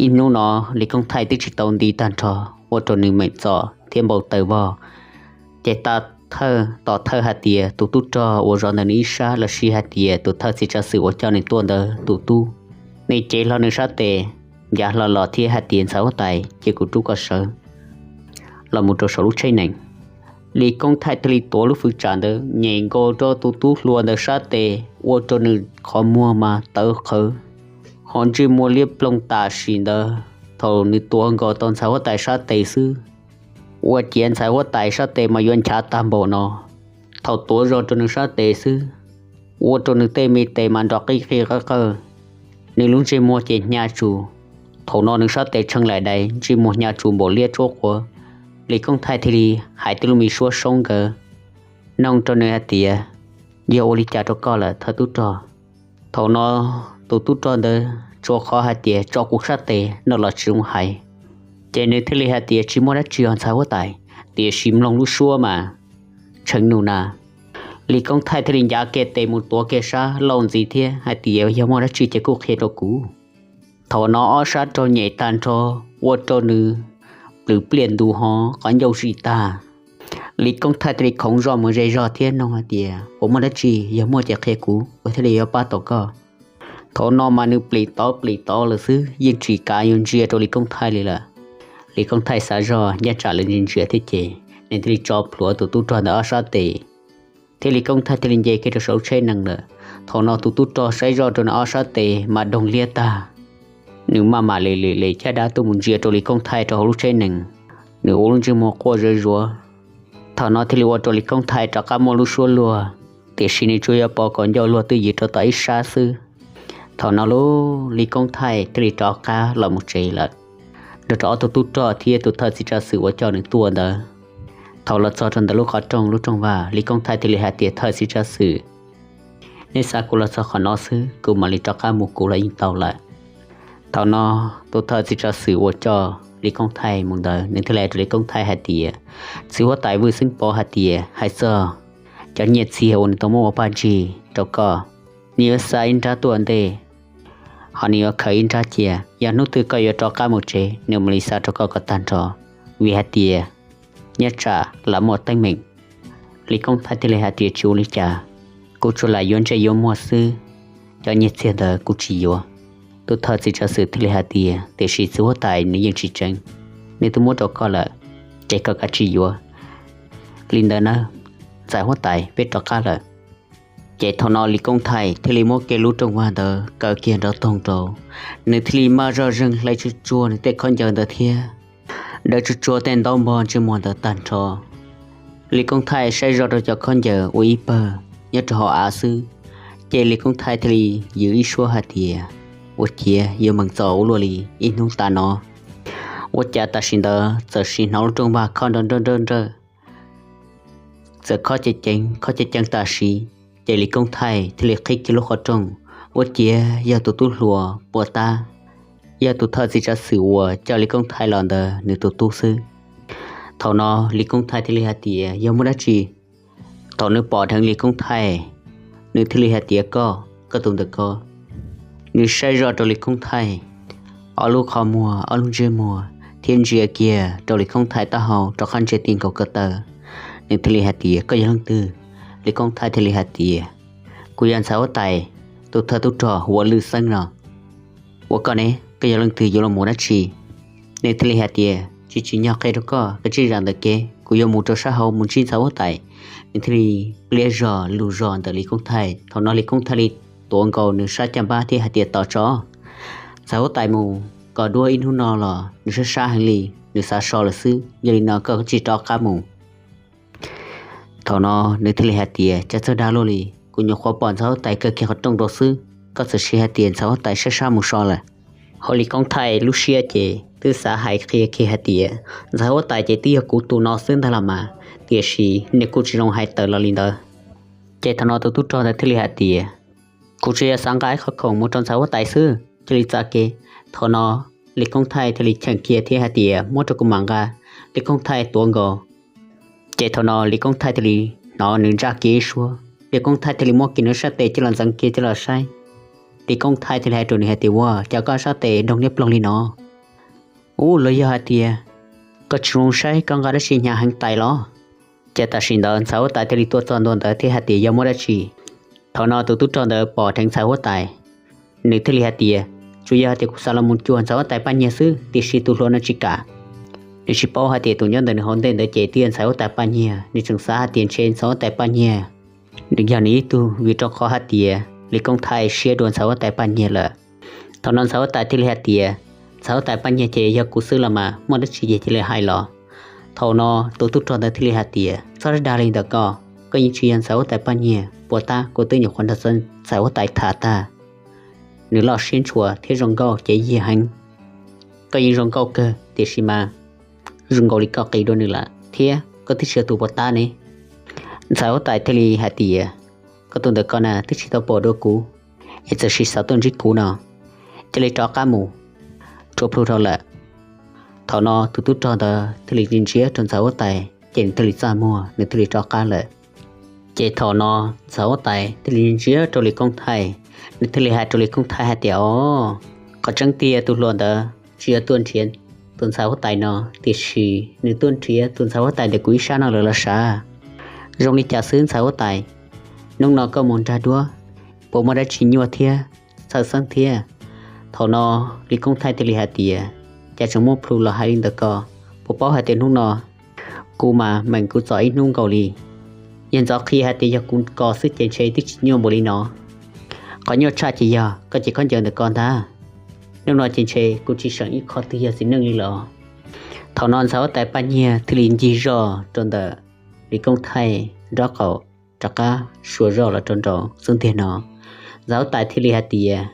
ib hnub no Lis Koob Thaij twb tsis tau nti tag nrho, ua rau nws meem txom thiab npau taws vog. Ces tau thawj, tom thawj hais tias tus tub rog uas zov ntawm nws ib sab los sis hais tias tus thawj txiv tsav xwm uas coj nws tuaj ntawd tus tub, nws cev hlo nws sab tes, ncav hlo los thiab hais tias, Ntxhais huab tais, cia kuv rub koj sawv los mus rau saum lub tsheb nees. Lis Koob Thaij thiaj li tuav lub fwv tsam ntawd nyem nkaus rau tus tub hluas ntawd sab tes, ua rau nws qhov muag mas tawv qhawv, ho ntsej muag liab ploog tam sim ntawd. Thaum nws tuav nkaus tau ntxhais huab tais sab tes xwb, ua ciav ntxhais huab tais sab tes mas yuav nchav tag npaum no. Thaum tuav zog rau nws sab tes xwb, ua rau nws tej me tes mas nrov qij qij qawj qawj, nws lub ntsej muag ces hnyav tsuj. Thaum no nws sab tes tshee laim dais, ntsej muag hnyav tsuj npaum liab tsuab quav. Lis Koob Thaij thiaj li hais tej lus me suab soob nkawd, noog rau nws hais tias, Yog ua li cas rau koj lawm thawj tub rog? Thaum no tus tub rog ntawd tsuas qhov hais tias, Tso kuv sab tes no los tsis zoo hais. Ces nws thiaj li hais tias, Tsis muaj dab tsi os ntxhais huab tais, tiam sis mloog lub suab mas tshee num na. Lis Koob Thaij thiaj li ncav kiag tes mus tuav kiag sab laug ntxiv thiab hais tias, Yog muaj dab tsi ces kuj qhia rau kuv. Thaum no ob sab raug nyem tag nrho, ua rau nws plws pliaj ntu ho qhov ncauj zim tag. Lis Koob Thaij thiaj li khoov zog mus ze zog thiab noog hais tias, Puas muaj dab tsi? Yog muaj ces qhia kuv, kuv thiaj li yuav pab tau koj. Thaum no mas nws plim tod plim tod lawm xwb, yeej tsis kav yuav ntsia rau Lis Koob Thaij li lawm. Lis Koob Thaij xav zog, nyob tsam lawv ntsia ntsia thiab ces nws thiaj li tso plhuav tus tub rog ntawd ob sab tes, thiab Lis Koob Thaij thiaj li nce kiag rau saum lub tsheb nees lawm. Thaum no tus tub rog saib zoj rau nws ob sab tes mas doog liab tag, nws maj mam li li li caj dab tuaj mus ntsia rau Lis Koob Thaij rau hauv lub tsheb nees, nws ua lub ntsej muag quaj zuav zuav. Thaum no thiaj li ua rau Lis Koob Thaij rov qab muaj lub suab luag, tiam sis nws tsuas yog pom kom ncauj luag twj ywm rau tom ib sab xwb. Thaum no lub Lis Koob Thaij thiaj li rov qab los mus tsev lawm, nrog rau ob tug tub rog thiab tus thawj txiv tsav xwm uas coj nws tuaj ntawd. Thaum los txog rau ntawm lub qhov rooj lub rooj vag, Lis Koob Thaij thiaj li hais tias, Thawj txiv tsav xwm, nej xa kuv los txog qhov no xwb, kuv mam li rov qab mus kuv los yeej tau lawm. Thaum no tus thawj txiv tsav xwm uas coj Lis Koob Thaij mus ntawd, nws thiaj li hais rau Lis Koob Thaij hais tias, Txiv huab tais Vwj Xeeb Pov hais tias hais txog cov nyiaj txiag uas nws tau muab ua paj ntsig rau koj, nws yuav xa ib nrab tuaj ntej, ho nws yuav khaws ib nrab cia. Yog hnub twg koj yuav rov qab mus tsev, nws mam li xa rau koj kom tag nrho, vim hais tias nyob tsam lawv muaj teeb meem. Lis Koob Thaij thiaj li hais tias, Tsis ua li cas, kuv tsuas lam yuav ntsej yuav muag xwb, cov nyiaj txiag ntawd kuv tsis yuav. Tus thawj txiv tsav xwm thiaj li hais tias, Tiam sis txiv huab tais nws yeej tsis tseev, nws twb muab rau koj lawm, ces koj kav tsij yuav. Li ntawd na, ntxhais huab tais, peb rov qab lawm. Ces thaum no Lis Koob Thaij thiaj li muab kiag lub rooj vag ntawd kaw kiag nrov toog rau, nws thiaj li maj zoj zeeg hle tsuag tsuag nws tej khaub ncaws ntawd thiab daws tsuag tsuag tej ntaub npog ntsej muag ntawd tag nrho. Lis Koob Thaij saib zoj rau cov khaub ncaws ua ib pawg nyob rau hauv av xwb, ces Lis Koob Thaij thiaj li yws ib suab hais tias, Ua ciav yuav meem txom ua luaj li ib hnub tas no. Ua cas tam sim ntawd txawm sim hnov lub rooj vag khob nrawj nrawj nrawj nrawj, txawm khob ceev ceev khob ceev ceev tam sim, ces Lis Koob Thaij thiaj li qhib kiag lub qhov rooj, ua ciav yog tus tub hluas Pua Tab, yog tus thawj txiv tsav xwm uas coj Lis Koob Thaij los ntawd nws tus tub xwb. Thaum no Lis Koob Thaij thiaj li hais tias, Yog muaj dab tsi? Thaum nws pom dheev Lis Koob Thaij, nws thiaj li hais tias, Koj, koj tus ntawm ko. Nws saib zoj rau Lis Koob Thaij, ob lub qhov muag, ob lub ntsej muag, thiab ntsia kiag rau Lis Koob Thaij taub hau rov qab ntsia ti nkaus ko taw. Nws thiaj li hais tias, Koj yog leej twg? Lis Koob Thaij thiaj li hais tias, Kuv yog ntxhais huab tais, tus thawj tub rog Huav Lwm Xeeb no. Ua koj ne, koj yog leej twg, yuav los mus dab tsi? Nws thiaj li hais tias, Tsis tsim nyog qhia rau koj, koj tsij zam ntawm kev, kuv yuav mus rau sab hauv mus ntsib ntxhais huab tais. Nws thiaj li pliab zog lug zog ntawm Lis Koob Thaij. Thaum no Lis Koob Thaij li tuav nkaus nws sab caj npab thiab hais tias, Tos tso, ntxhais huab tais mus kos duab ib hnub no los nws sab sab heev li, nws xav so lawm xwb. Yog li no koj tsij rov qab mus. Thaum no nws thiaj li hais tias, Cas txawj dag luaj li, kuv nyuam qhuav pom ntxhais huab tais kaw kiag qhov rooj rau xwb, koj txawm sis hais tias ntxhais huab tais sab sab mus so lawm. Ho Lis Koob Thaij lub siab ces twb xav hais qhia kiag hais tias, Ntxhais huab tais ces twb yog kuv tus no xwb ntag los mas, tiam sis nws kuj tsis zoo hais tawm los li ntawd. Ces thaum no tus tub rog ntawd thiaj li hais tias, Kuv tsuas yog xav nqa ib qho khoom mus rau ntxhais huab tais xwb, cia li txav kev. Thaum no Lis Koob Thaij thiaj li cheem kiag thiab hais tias, Muab rau kuv mam nqa. Lis Koob Thaij tuav nkaus. Ces thaum no Lis Koob Thaij thiaj li hnov nws ntsaj kiag ib suab, Lis Koob Thaij thiaj li muab kiag nws sab tes coj los ntxeev kiag coj los saib. Lis Koob Thaij thiaj li hais rau nws hais tias, Ua cas koj sab tes doog liab ploog li no? Ub, los yog hais tias koj tsis zoo saib koj nqa dab tsi hnyav heev tais los? Ces tam sim ntawd ntxhais huab tais thiaj li tuaj txog ntua ntawd thiab hais tias, Yog muaj dab tsi? Thaum no tus tub rog ntawd pom dheev ntxhais huab tais, nws thiaj li hais tias, Tsuas yog hais tias kuv xav los mus cuag ntxhais huab tais Paj Nyiag xwb, tiam sis tus hluas no tsis kam. Nws tsis paub hais tias tus nyob ntawm nws hauv ntej ntawd ces twb yog ntxhais huab tais Paj Nyiag, nws tseem xav hais tias ntshe ntxhais huab tais Paj Nyiag nws yog nws ib tug, vim rau qhov hais tias Lis Koob Thaij siab dua ntxhais huab tais Paj Nyiag lawm. Thaum no ntxhais huab tais thiaj li hais tias, Ntxhais huab tais Paj Nyiag ces yog kuv xwb los mas, muaj dab tsi ces cia li hais los. Thaum no tus tub rog ntawd thiaj li hais tias, Txhob dag li ntawd ko, koj yeej tsis yog ntxhais huab tais Paj Nyiag, puas tab kuv twb nyuam qhuav nrog ntxhais huab tais tham tag, nws loj siab ntshua thiab zoo nkauj cev yiag heev. Koj yeej zoo nkauj kawg tiam sis mas zoo nkaus li koj qis dua nws lawm thiab koj twb tsis yog tus puas tab ne. Ntxhais huab tais thiaj li hais tias, Koj tus ntawm ko na twb tsis tau pom dua kuv, es txawm sis xav tuaj ntsib kuv no, cia li rov qab mus, rhuav plhu rau lawm. Thaum no tus tub rog ntawd thiaj li ntsia ntsia rau ntxhais huab tais ces nws thiaj li txaj muag, nws thiaj li rov qab lawm. Ces thaum no ntxhais huab tais thiaj li ntsia ntsia rau Lis Koob Thaij, nws thiaj li hais rau Lis Koob Thaij hais tias, O, qhov tseeb tiag tus hluas ntawd tsis yog tuaj nrhiav tus ntxhais huab tais no, tiam sis nws tuaj nrhiav tus ntxhais huab tais ntawm kuv ib sab no lawm los sav. Zoo li cas xwb ntxhais huab tais, hnub no koj mus nrag duab, puas muaj dab tsi nyuaj thiab txhawj xeeb thiab? Thaum no Lis Koob Thaij thiaj li hais tias, Cas tseem muaj plhu los hais li ntawd ko, puas paub hais tias hnub no kuv mas meem kuv txom ib hnub nkaus li. Yog ntxov qhia hais tias yog kuv ko xwb ces ntshe twb tsis nyuaj npaum li no. Qhov nyuaj tshaj ces yog koj cev khaub ncaws ntawm ko ntag. Hnub no ces ntshe kuv tsis seem ib qho twg yog txiv neej li lawm. Thaum no ntxhais huab tais Paj Nyiag thiaj li ncig zoj rau ntawm Lis Koob Thaij nraub qaum, rov qab suav zoj los rau nraum xub ntiag no. Ntxhais huab tais thiaj li hais tias,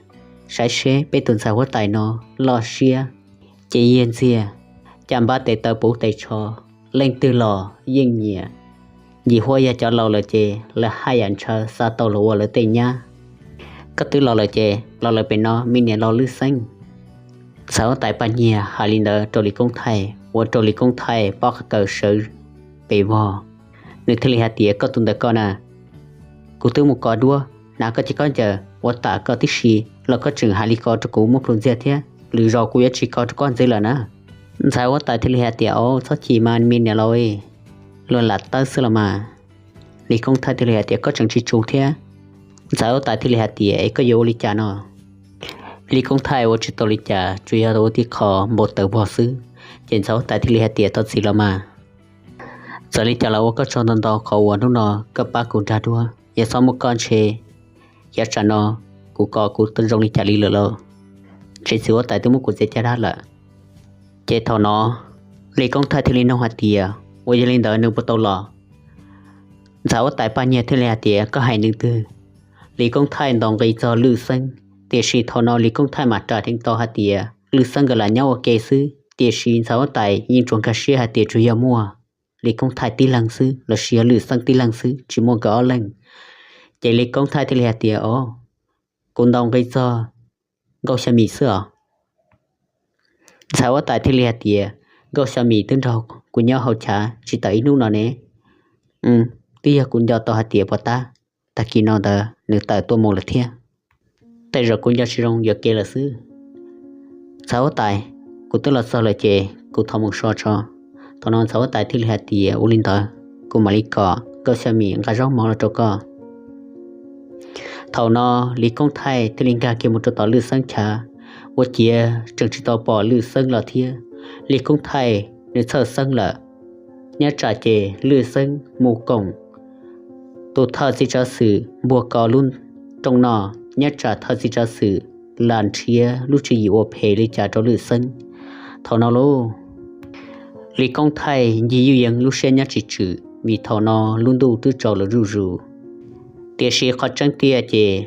Saib seb peb tus ntxhais huab tais no loj siab, ces yiag ntxiag, cas npab tes taw puv tes tsho, leej twg los yeej nyiam. Ncim huab yog cov laus lawm ces lawv haj yam ntshaw xa tau los ua lawv tej nyab. Koj twb los lawm ces los lawm pem no me niam laus Lwj Xeeb. Ntxhais huab tais Paj Nyiag hais li ntawd rau Lis Koob Thaij ua rau Lis Koob Thaij pob qa kaws sawv pes vog. Nws thiaj li hais tias, Koj tus ntawm ko na, kuv twb mus kov duab, hnav koj cev khaub ncaws ua tam koj tib si los koj tseem hais li ko rau kuv muaj plhus ntxiag thiab. Lwm zaus kuv yuav tsis kov rau koj ntxiv lawm na. Ntxhais huab tais thiaj li hais tias, Au, txhob chim mas me niam laus, luag lam tawb xwb los mas. Lis Koob Thaij thiaj li hais tias, Koj tseem tsis tsum thiab. Ntxhais huab tais thiaj li hais tias, Es koj yuav ua li cas no? Lis Koob Thaij ua tsis tau li cas, tsuas yog ua tib qho npau taws vog xwb. Ces ntxhais huab tais thiaj li hais tias, Thov txim los mas, txawm li cas los ua koj tsaug ntau ntau qhov uas hnub no koj pab kuv nrag duab, yog txhob muaj koj ntshe yav tsam no kuv ko kuv zoo li cas li lawm lauj. Ntshe txiv huab tais twb muab kuv txiav caj dab lawm. Ces thaum no Lis Koob Thaij thiaj li nug hais tias, Ua yog li ntawd nws puas tau los? Ntxhais huab tais Paj Nyiag thiaj li hais tias, Koj hais nws twg? Lis Koob Thaij ntaus nqi txog Lwj Xeeb, tiam sis thaum no Lis Koob Thaij mam ras dheev tau hais tias Lwj Xeeb nkawd lam nyob ua ke xwb, tiam sis ntxhais huab tais yeej tsuas nkag siab hais tias tsuas yog muaj Lis Koob Thaij tib leeg xwb los sis yog Lwj Xeeb tib leeg xwb, tsis muaj nkawd ob leeg. Ces Lis Koob Thaij thiaj li hais tias, O, kuv ntaus nqi txog Nkauj Xya Mim xwb os. Ntxhais huab tais thiaj li hais tias, Nkauj Xya Mim twb nrog kuv nyob hauv chav tsis tawm ib hnub no ne. Twb yog kuv nco tau hais tias puas tab, tag kis no ntawd nws tawm tuaj mus lawm thiab. Tej zaum kuv nco tsis zoo yuam kev lawm xwb. Ntxhais huab tais, kuv twb los txog lawm ces kuv thov mus so tso. Thaum no ntxhais huab tais thiaj li hais tias, Ua li ntawd kuv mam li kom Nkauj Xya Mim nqa zaub mov los rau koj. Thaum no Lis Koob Thaij thiaj li nkag kiag mus rau tom Lwj Xeeb chav, ua ciav tseem tsis tau pom Lwj Xeeb los thiab. Lis Koob Thaij nws txhawj xeeb lawm, nyob tsam ces Lwj Xeeb mus koom tus thawj txiv tsav xwm npuag ko lub rooj no, nyob tsam thawj txiv tsav xwm lam nrhiav lub tswv yim ua phem li cas rau Lwj Xeeb. Thaum no lauj, Lis Koob Thaij ncig yuj yees lub siab nyob tsis tswm vim thaum no lub ntuj twb tsaus lawm zuj zus. Tiam sis qhov tseeb tiag ces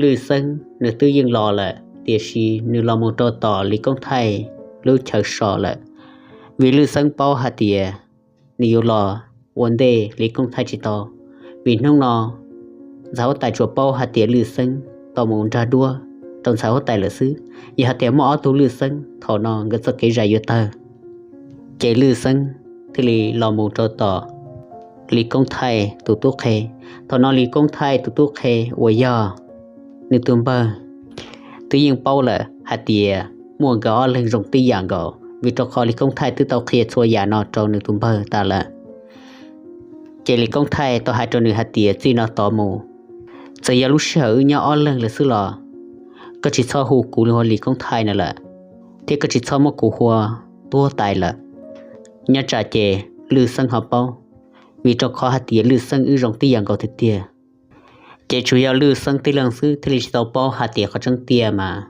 Lwj Xeeb nws twb yeej los lawm, tiam sis nws los mus rau tom Lis Koob Thaij lub chaw so lawm, vim Lwj Xeeb paub hais tias nws yuav los ua ntej Lis Koob Thaij tsis tau, vim hnub no ntxhais huab tais tsuas paub hais tias Lwj Xeeb tau mus nrog duab rau ntxhais huab tais lawm xwb. Yog hais tias muaj ob tug Lwj Xeeb, thaum no nkawd txoj kev zais yuav tawg. Ces Lwj Xeeb thiaj li los mus rau tom Lis Koob Thaij tus tub qhe. Thaum no Lis Koob Thaij tus tub qhe uas yog nws tus npawg twb yeej paub lawm hais tias muaj nkawd ob leeg zoo tib yam nkaus, vim rau qhov Lis Koob Thaij twb tau qhia txhua yam no rau nws tus npawg tas lawm. Ces Lis Koob Thaij tau hais rau nws hais tias, txij no tod mus, txawm yog lub sij hawm wb nyob ob leeg lawm xwb los koj tsis txhob hu kuv ua Lis Koob Thaij no lawm, thiab koj tsis txhob muab kuv hu ua tub huab tais lawm. Nyob tsam ces Lwj Xeeb ho paub, vim rau qhov hais tias Lwj Xeeb wb zoo tib yam nkaus tiag tiag. Ces tsuas yog Lwj Xeeb tib leeg xwb thiaj li tsis tau paub hais tias qhov tseeb tiag mas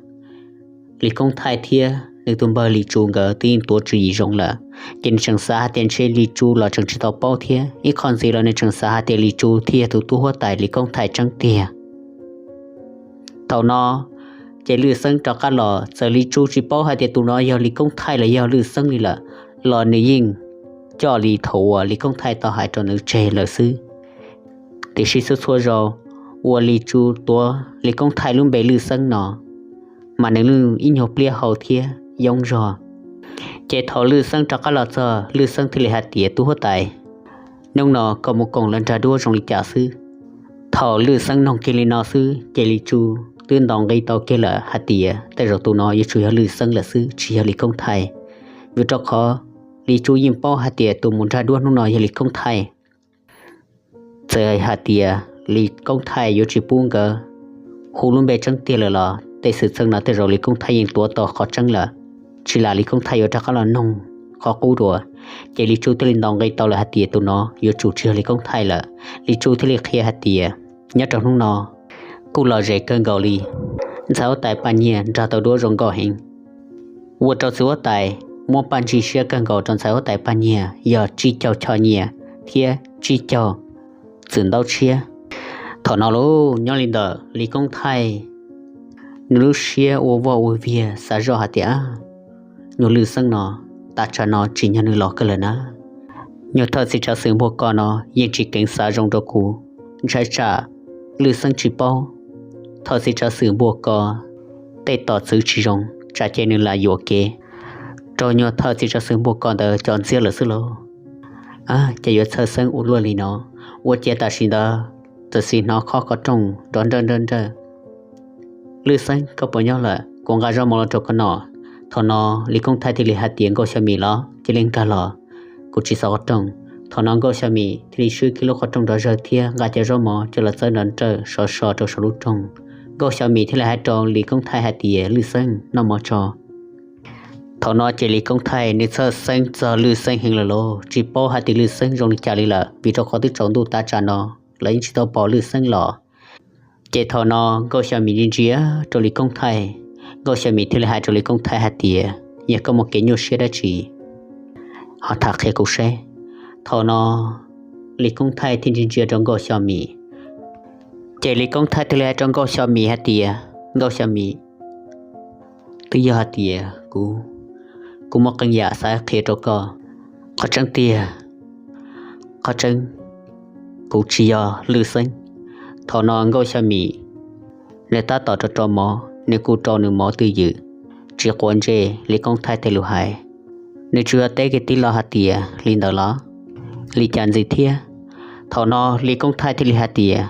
Lis Koob Thaij thiab nws tus npawg Lis Tsu nkawd twb yeej tuav tswv yim zoo lawm. Ces nws tseem xav hais tias ntshe Lis Tsu los tseem tsis tau paub thiab, ib qho ntxiv los nws tseem xav hais tias Lis Tsu thiaj yog tus tub huab tais Lis Koob Thaij tseeb tiag. Thaum no ces Lwj Xeeb rov qab los, txawm Lis Tsu tsis paub hais tias tus no yog Lis Koob Thaij los yog Lwj Xeeb li lawm, los nws yeej coj li thaum uas Lis Koob Thaij tau hais rau nws tseg lawm xwb. Tiam sis txhua txhua zaus uas Lis Tsu tuav Lis Koob Thaij lub npe Lwj Xeeb no, mas nws lub ib nyuag pliab hau thiab yoob zog. Ces thaum Lwj Xeeb rov qab los txog, Lwj Xeeb thiaj li hais tias, tub huab tais, hnub no koj mus koom lawv nrag duab zoo li cas xwb? Thaum Lwj Xeeb noog kiag li no xwb ces Lis Tsu twb ntaus nqi tau kiag lawm hais tias tej zaum tus no yuav tsum yog Lwj Xeeb lawm xwb, tsis yog Lis Koob Thaij. Vim rau qhov Lis Tsu yeej paub hais tias tus mus nrag duab hnub no yog Lis Koob Thaij. Txawm hais tias Lis Koob Thaij yuav tsis pub nkawd hu lub npe tseeb tiag lawm los tej xwm txheej no tej zaum Lis Koob Thaij yeej tuav tau qhov tseeb lawm, tsis lam Lis Koob Thaij yuav rov qab los noog qhov qub dua. Ces Lis Tsu thiaj li ntaus nqi tau lawm hais tias tus no yuav tsum tsis yog Lis Koob Thaij lawm. Lis Tsu thiaj li qhia hais tias nyob rau hnub no kuj lom zem kawg nkaus li, ntxhais huab tais Paj Nyiag nrog tau duab zoo nkauj heev. Ua rau txiv huab tais muab paj ntsig siab kawg nkaus rau ntxhais huab tais Paj Nyiag yog tsib caug choj nyiaj thiab tsib caug txwm ntaub tshiab. Thaum no los nyob li ntawm Lis Koob Thaij, nws lub siab ua voj ua viag xav zoj hais tias, nyuag Lwj Xeeb no, tav tsam no tsim nyog nws los kawg lawm na. Nyuag thawj txiv tsav xwm npuag ko no yeej tsis keev xav zoo rau kuv, ntshai tsam Lwj Xeeb tsis paub, thawj txiv tsav xwm npuag ko tej tom txwv tsis zoo, tsam ces nws lam yuam kev rau nyuag thawj txiv tsav xwm npuag ko ntawd cov ntxiab lawm xwb lauj. Ces yuav txhawj xeeb ua luaj li no, ua ciav tam sim ntawd txawm sim hnov khob qhov rooj nrov nrawj nrawj nrawj. Lwj Xeeb, koj puas nyob lawm? Kuv nqa zaub mov los rau koj noj. Thaum no Lis Koob Thaij thiaj li hais tias, Nkauj Xyo Mim los? Cia li nkag los, kuv tsis xov qhov rooj. Thaum no Nkauj Xyo Mim thiaj li swb kiag lub qhov rooj nrov zawg thiab nqa cov zaub mov coj los txawb nrov nrawj sov so rau saum lub rooj. Nkauj Xyo Mim thiaj li hais rau Lis Koob Thaij hais tias, Lwj Xeeb, noj mov tso. Thaum no ces Lis Koob Thaij nws txhawj xeeb txog Lwj Xeeb heev lawm lauj, tsis paub hais tias Lwj Xeeb zoo li cas li lawm, vim rau qhov twb tsaus ntuj tav tsam no los yeej tsis tau pom Lwj Xeeb los. Ces thaum no Nkauj Xyo Mim ntsia ntsia rau Lis Koob Thaij, Nkauj Xyo Mim thiaj li hais rau Lis Koob Thaij hais tias, Yog koj muaj kev nyuaj siab dab tsi ho tham qhia kuv seb. Thaum no Lis Koob Thaij thiaj ntsia ntsia rau Nkauj Xyo Mim, ces Lis Koob Thaij thiaj li hais rau Nkauj Xyo Mim hais tias, Nkauj Xyo Mim, twb yog hais tias kuv, kuv muaj qee yam xav qhia rau koj. Qhov tseeb tiag, qhov tseeb, kuv tsis yog Lwj Xeeb. Thaum no Nkauj Xyo Mim nws tab tom rau rau mov, nws kuj rau nws mov twj ywm, tsis quav ntsej Lis Koob Thaij tej lus hais. Nws tsuas yog teb kiag tib lo hais tias, Li ntawd los? Li cas ntxiv thiab? Thaum no Lis Koob Thaij thiaj li hais tias,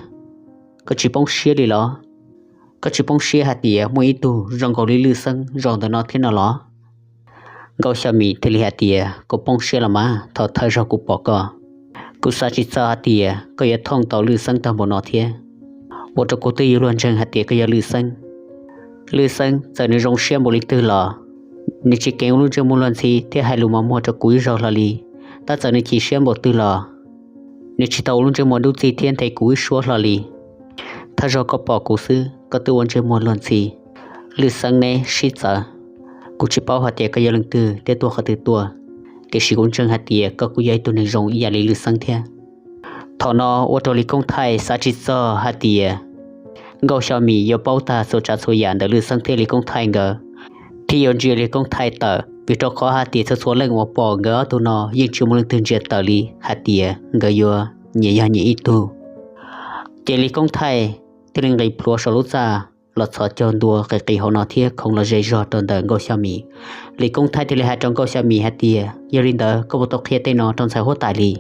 Koj tsis poob siab li los? Koj tsis poob siab hais tias muaj ib tug zoo nkaus li Lwj Xeeb zaum ntawm no thiab no los? Nkauj Xyo Mim thiaj li hais tias, Kuv poob siab los mas, thaum thawj zaug kuv pom koj, kuv xav tsis txog hais tias koj yuav thooj tau Lwj Xeeb tag npaum no thiab. Ua rau kuv twb yuav luag ntseeg hais tias koj yog Lwj Xeeb. Lwj Xeeb txawm nws zoo siab npaum li twg los nws tsis keev ua lub ntsej muag luag ntxhi thiab hais lus mos muag rau kuv ib zaug hlo li. Tab txawm nws chim siab npaum twg los nws tsis tau ua lub ntsej muag dub txig thiab nthe kuv ib suab hlo li. Thawj zaug koj pom kuv xwb koj twb ua ntsej muag luag ntxhi. Lwj Xeeb neb sib txawv, kuv tsis paub hais tias koj yog leej twg thiab tuaj qhov twg tuaj, tiam sis kuv ntseeg hais tias koj kuj yog ib tug neeg zoo ib yam li Lwj Xeeb thiab. Thaum no ua rau Lis Koob Thaij xav tsis txog hais tias Nkauj Xyo Mim yuav paub tag txhua tsav txhua yam ntawm Lwj Xeeb thiab Lis Koob Thaij nkawd, thiab yuav ntsia Lis Koob Thaij tawm, vim rau qhov hais tias txhua txhua leej uas pom nkawd ob tug no yeej tsis muaj leej twg ntsia tawm li hais tias nkawd yuav nyias yog nyias ib tug. Ces Lis Koob Thaij thiaj li nqis plhuav saum lub txaj los txhos caug ntua qis qis hauv no thiab khoov los ze zog rau ntawm Nkauj Xyo Mim. Lis Koob Thaij thiaj li hais rau Nkauj Xyo Mim hais tias, Yog li ntawd koj puas tau qhia tej no rau ntxhais huab tais li?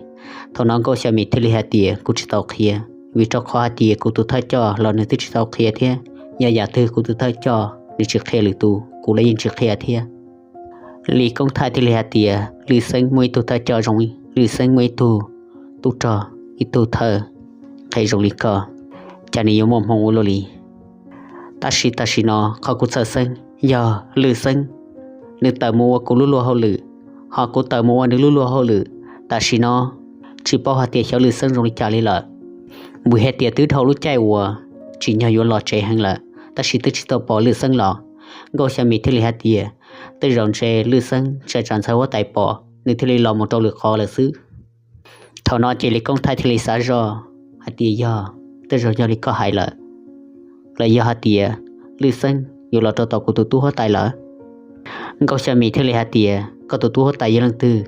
Thaum no Nkauj Xya Mim thiaj li hais tias, kuv tsis tau qhia, vim rau qhov hais tias kuv tus thawj coj los nws twb tsis tau qhia thiab. Yog yam twg kuv tus thawj coj nws tsis qhia lwm tus, kuv los yeej tsis qhia thiab. Lis Koob Thaij thiaj li hais tias, Lwj Xeeb muaj ib tug thawj coj zoo, Lwj Xeeb muaj ib tug tub rog, ib tug thawj qhev zoo li koj, cas nws yuav muaj hmoo ua luaj li? Tab sis tam sim no qhov kuv txhawj xeeb yog Lwj Xeeb, nws tawm mus ua kuv lub luag hauj lwm, ho kuv tawm mus ua nws lub luag hauj lwm. Tam sim no tsis paub hais tias xyov Lwj Xeeb zoo li cas li lawm, vim hais tias twb dhau lub caij uas tsim nyog yuav los tsev heev lawm, tab sis twb tsis tau pom Lwj Xeeb los. Nkauj Xya Mim thiaj li hais tias, tej zaum ntshe Lwj Xeeb ntshai tsam ntxhais huab tais pom, nws thiaj li los mus rau lwm qhov lawm xwb. Thaum no ces Lis Koob Thaij thiaj li xav zoj hais tias, yog, tej zaum yog li koj hais lawm, los yog hais tias Lwj Xeeb yuav los rau tom kuv tus tub huab tais lawm. Nkauj Xya Mim thiaj li hais tias, koj tus tub huab tais yog leej twg?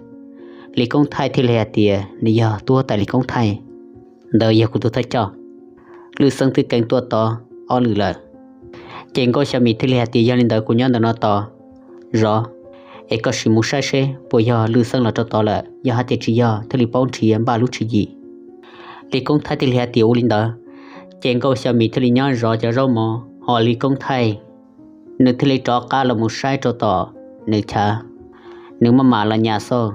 Lis Koob Thaij thiaj li hais tias, nws yog tub huab tais Lis Koob Thaij, ntawd yog kuv tus thawj coj. Lwj Xeeb twb keev tuaj tod ob lwm lawm. Ces Nkauj Xya Mim thiaj li hais tias, yog li ntawd kuv nyob ntawm no tos zov, es koj sim mus saib seb puas yog Lwj Xeeb los rau tod lawm, yog hais tias tsis yog thiaj li paub nrhiav npaj lub tswv yim. Lis Koob Thaij thiaj li hais tias, ua li ntawd. Ces Nkauj Xya Mim thiaj li nyob zov cov zaub mov, ho Lis Koob Thaij nws thiaj li rov qab los mus saib rau tom nws chav, nws maj mam los nyas xauj.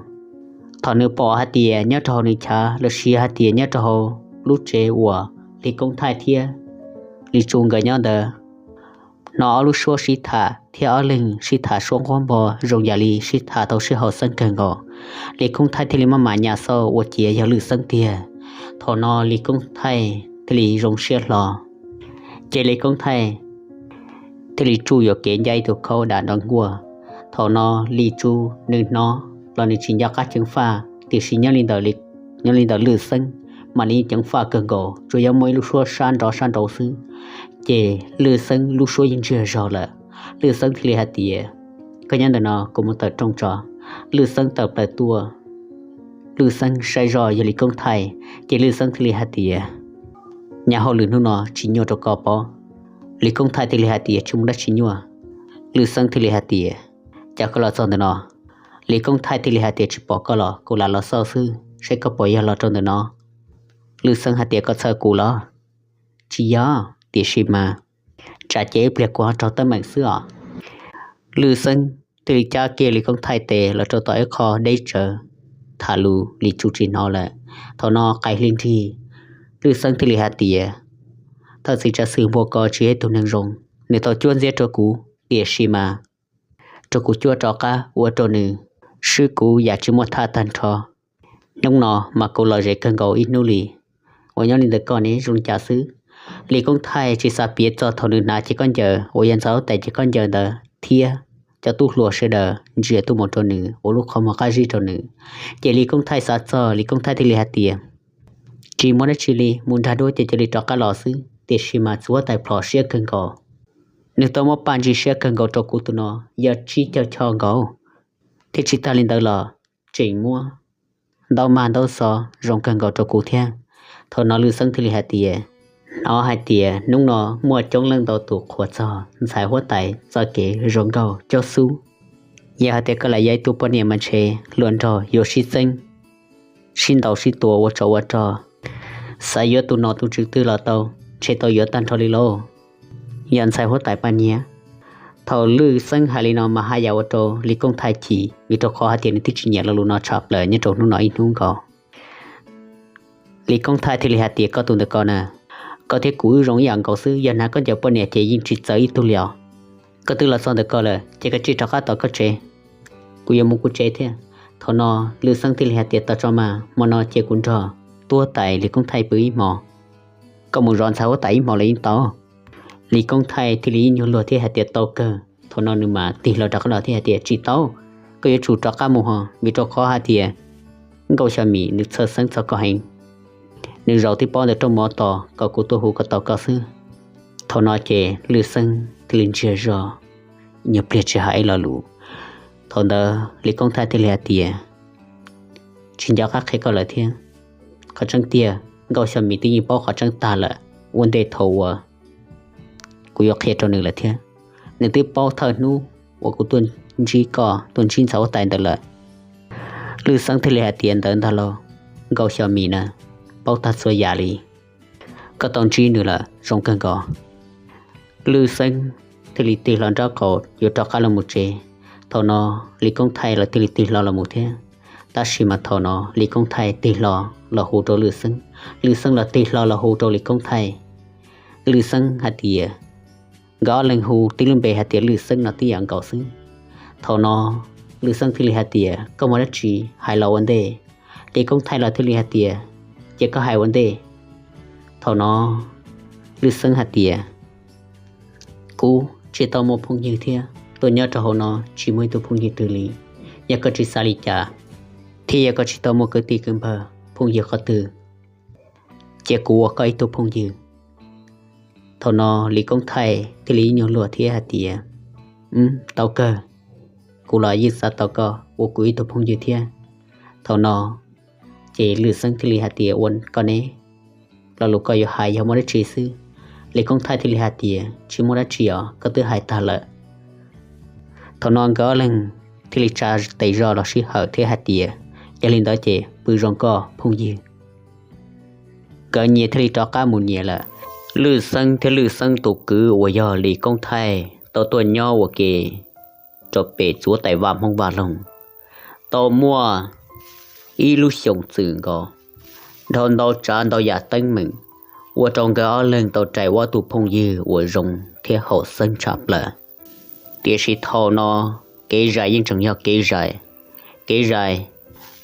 Thaum nws pom hais tias nyob rau hauv nws chav los sis hais tias nyob rau hauv lub tsev uas Lis Koob Thaij thiab Lis Tsu nkawd nyob ntawd, hnov ob lub suab sib tham thiab ob leeg sib tham suab nquab npo zoo yam li sib tham tau sib haum xeeb kawg nkaus. Lis Koob Thaij thiaj li maj mam nyas xauj ua ciav yog Lwj Xeeb tiag. Thaum no Lis Koob Thaij thiaj li zoo siab hlo. Ces Lis Koob Thaij thiaj li tsuj yuam kev ncaj ib tug khaub dam nrov nkuaj. Thaum no Lis Tsu nws hnov los nws tsis nco qab ceev faj, tiam sis nyob li ntawm, nyob li ntawm Lwj Xeeb mas nws yeej ceev faj kawg nkaus, tsuas yog muaj ib lub suab sab nrov sab nraud xwb, ces Lwj Xeeb lub suab yeej ntsiag zog lawm. Lwj Xeeb thiaj li hais tias, koj nyob ntawm no kuv mus tawm rooj tso. Lwj Xeeb tawm plaws tuaj, Lwj Xeeb saib zoj yog Lis Koob Thaij, ces Lwj Xeeb thiaj li hais tias, nyab hauj lwm hnub no tsis nyuaj rau koj pob? Lis Koob Thaij thiaj li hais tias, tsis muaj dab tsi nyuaj. Lwj Xeeb thiaj li hais tias, cas koj los txog ntawm no? Lis Koob Thaij thiaj li hais tias, tsis pom koj los kuv lam los xauj xwb, saib koj puas yog los rau ntawm no. Lwj Xeeb hais tias, koj txhawj kuv los? Tsis yog, tiam sis mas tsam ces ib pliag kuv ho raug teeb meem xwb os. Lwj Xeeb thiaj li cab kiag Lis Koob Thaij tes los rau tom ib qho deb tsawv, tham lus Lis Tsu tsis hnov lawm. Thaum no qaij hli nrig, Lwj Xeeb thiaj li hais tias, thawj txiv tsav xwm npua ko tsis yog ib tug neeg zoo, nws tau cuab ntxiab rau kuv, tiam sis mas rau kuv cuab rov qab ua rau nws swb kuv yam tsis muaj thaj tag nrho. Hnub no mas kuv los ze kawg nkaus ib hnub li. Uas nyob li ntawm koj ne zoo li cas xwb? Lis Koob Thaij tsis xav piav txog thaum nws hnav cev khaub ncaws uas yog ntxhais huab tais cev khaub ncaws ntawd thiab cov tub hluas sawv daws ntsia tuaj mus rau nws ua lub qhov muag qab zib rau nws. Ces Lis Koob Thaij xav txog, Lis Koob Thaij thiaj li hais tias, tsis muaj dab tsi li, mus nrag duab ces cia li rov qab los xwb, tiam sis mas txiv huab tais plhom siab kawg nkaus. Nws tau muab paj ntsis siab kawg nkaus rau kuv tus no, yog tsib caug choj nkaus, thiab tsis tag li ntawd los tseem muab ntaub mag ntaub xov zoo kawg nkaus rau kuv thiab. Thaum no Lwj Xeeb thiaj li hais tias, hnov hais tias hnub no muaj coob leej ntau tus qhuas txog ntxhais huab tais txoj kev zoo nkauj cob xub. Yog hais tias koj lam yog ib tug poj niam mas ntshe hluas nraug yuav sib txeeb, sib ntaus sib tua ua tsov ua rog, xav yuav tus nom tus tswv twg los tau, ntshe tau yuav tag nrho li lauj, yog ntxhais huab tais Paj Nyiag. Thaum Lwj Xeeb hais li no mas haj yam ua rau Lis Koob Thaij chim, vim rau qhov hais tias nws twb tsis nyiam lo lus no tshaj plaws nyob rau hnub no ib hnub nkaus. Lis Koob Thaij thiaj li hais tias, koj tus ntawm ko na, koj thiab kuv wb zoo ib yam nkaus xwb, yog hnav khaub ncaws poj niam ces yeej tsis txawv ib tug li os. Koj twb los txog ntawm ko lawm ces koj cia li rov qab tom koj tsev, kuv yuav mus kuv tsev thiab. Thaum no Lwj Xeeb thiaj li hais tias, tos tso mas, hmo no cia kuv nrog tub huab tais Lis Koob Thaij pw ib hmo, koj mus zov ntxhais huab tais ib hmo los yeej tau. Lis Koob Thaij thiaj li ib nyuag luag thiab hais tias, tau kawg. Thaum no nws mas tig hlo rov qab los thiab hais tias, tsis tau, koj yuav tsum rov qab mus ho, vim rau qhov hais tias Nkauj Xya Mim nws txhawj xeeb txog koj heev. Nws zaum tib pob ntawm rooj mov tos kom kuv tuaj hu kom tau koj xwb. Thaum no ces Lwj Xeeb thiaj li ntsiag zog, nyuag pliag tsis hais ib lo lus. Thaum ntawd Lis Koob Thaij thiaj li hais tias, tsis nco qab qhia koj lawm thiab. Qhov tseeb tiag Nkauj Xya Mim twb yeej paub qhov tseeb tag lawm, ua ntej thaum uas kuv yuav qhia rau nws lawm thiab. Nws twb paub thawj hnub uas kuv tuaj ntsib koj, tuaj ntsib ntxhais huab tais ntawd lawm. Lwj Xeeb thiaj li hais tias, ntawd ntag lauj. Nkauj Xyo Mis na, paub tag txhua yam li. Koj tau ntsib nws lawm, zoo kawg nkaus. Lwj Xeeb thiaj li tig hlo nraub qaum yuav rov qab los mus tsev. Thaum no Lis Koob Thaij los thiaj li tig hlo los mus thiab. Tab sis mas thaum no Lis Koob Thaij tig hlo los hu rau Lwj Xeeb, Lwj Xeeb los tig hlo los hu rau Lis Koob Thaij. Lwj Xeeb hais tias, nkawd ob leeg hu tib lub npe hais tias Lwj Xeeb no tib yam nkaus xwb. Thaum no Lwj Xeeb thiaj li hais tias, koj muaj dab tsi hais los ua ntej. Lis Koob Thaij los thiaj li hais tias, ces koj hais ua ntej. Thaum no Lwj Xeeb hais tias, kuv tsis tau muaj phooj ywg thiab tuaj nyob rau hauv no tsis muaj ib tug phooj ywg twg li. Yog koj tsis xav li cas, thiab yog koj tsis tau muaj kwv tij kwv npawg phooj ywg qhov twg, cia kuv ua koj ib tug phooj ywg. Thaum no Lis Koob Thaij thiaj li ib nyuag luag thiab hais tias, tau kawg, kuv los yeej xav tau koj ua kuv ib tug phooj ywg thiab. Thaum no ces Lwj Xeeb thiaj li hais tias, ua koj ne, lo lus koj yuav hais yog muaj dab tsi xwb? Lis Koob Thaij thiaj li hais tias, tsis muaj dab tsi os, koj twb hais tag lawm. Thaum no nkawd ob leeg thiaj li tsa tes zog los sij hawm thiab hais tias, yog li ntawd ces pw zoo koj phooj ywg. Nkawd nyias thiaj li rov qab mus nyias lawm. Lwj Xeeb thiab Lwj Xeeb tus kwv uas yog Lis Koob Thaij tau tuaj nyob ua ke rau pem txiv huab tais Vaj Hmoob Vaj Loog tau muaj ib lub xyoos txwm nkaus, dhau ntau tsav ntau yam teeb meem, ua rau nkawd ob leeg tau rais ua ob tug phooj ywg uas zoo thiab haum xeeb tshaj plaws. Tiam sis thaum no kev zais yeej tseem yog kev zais, kev zais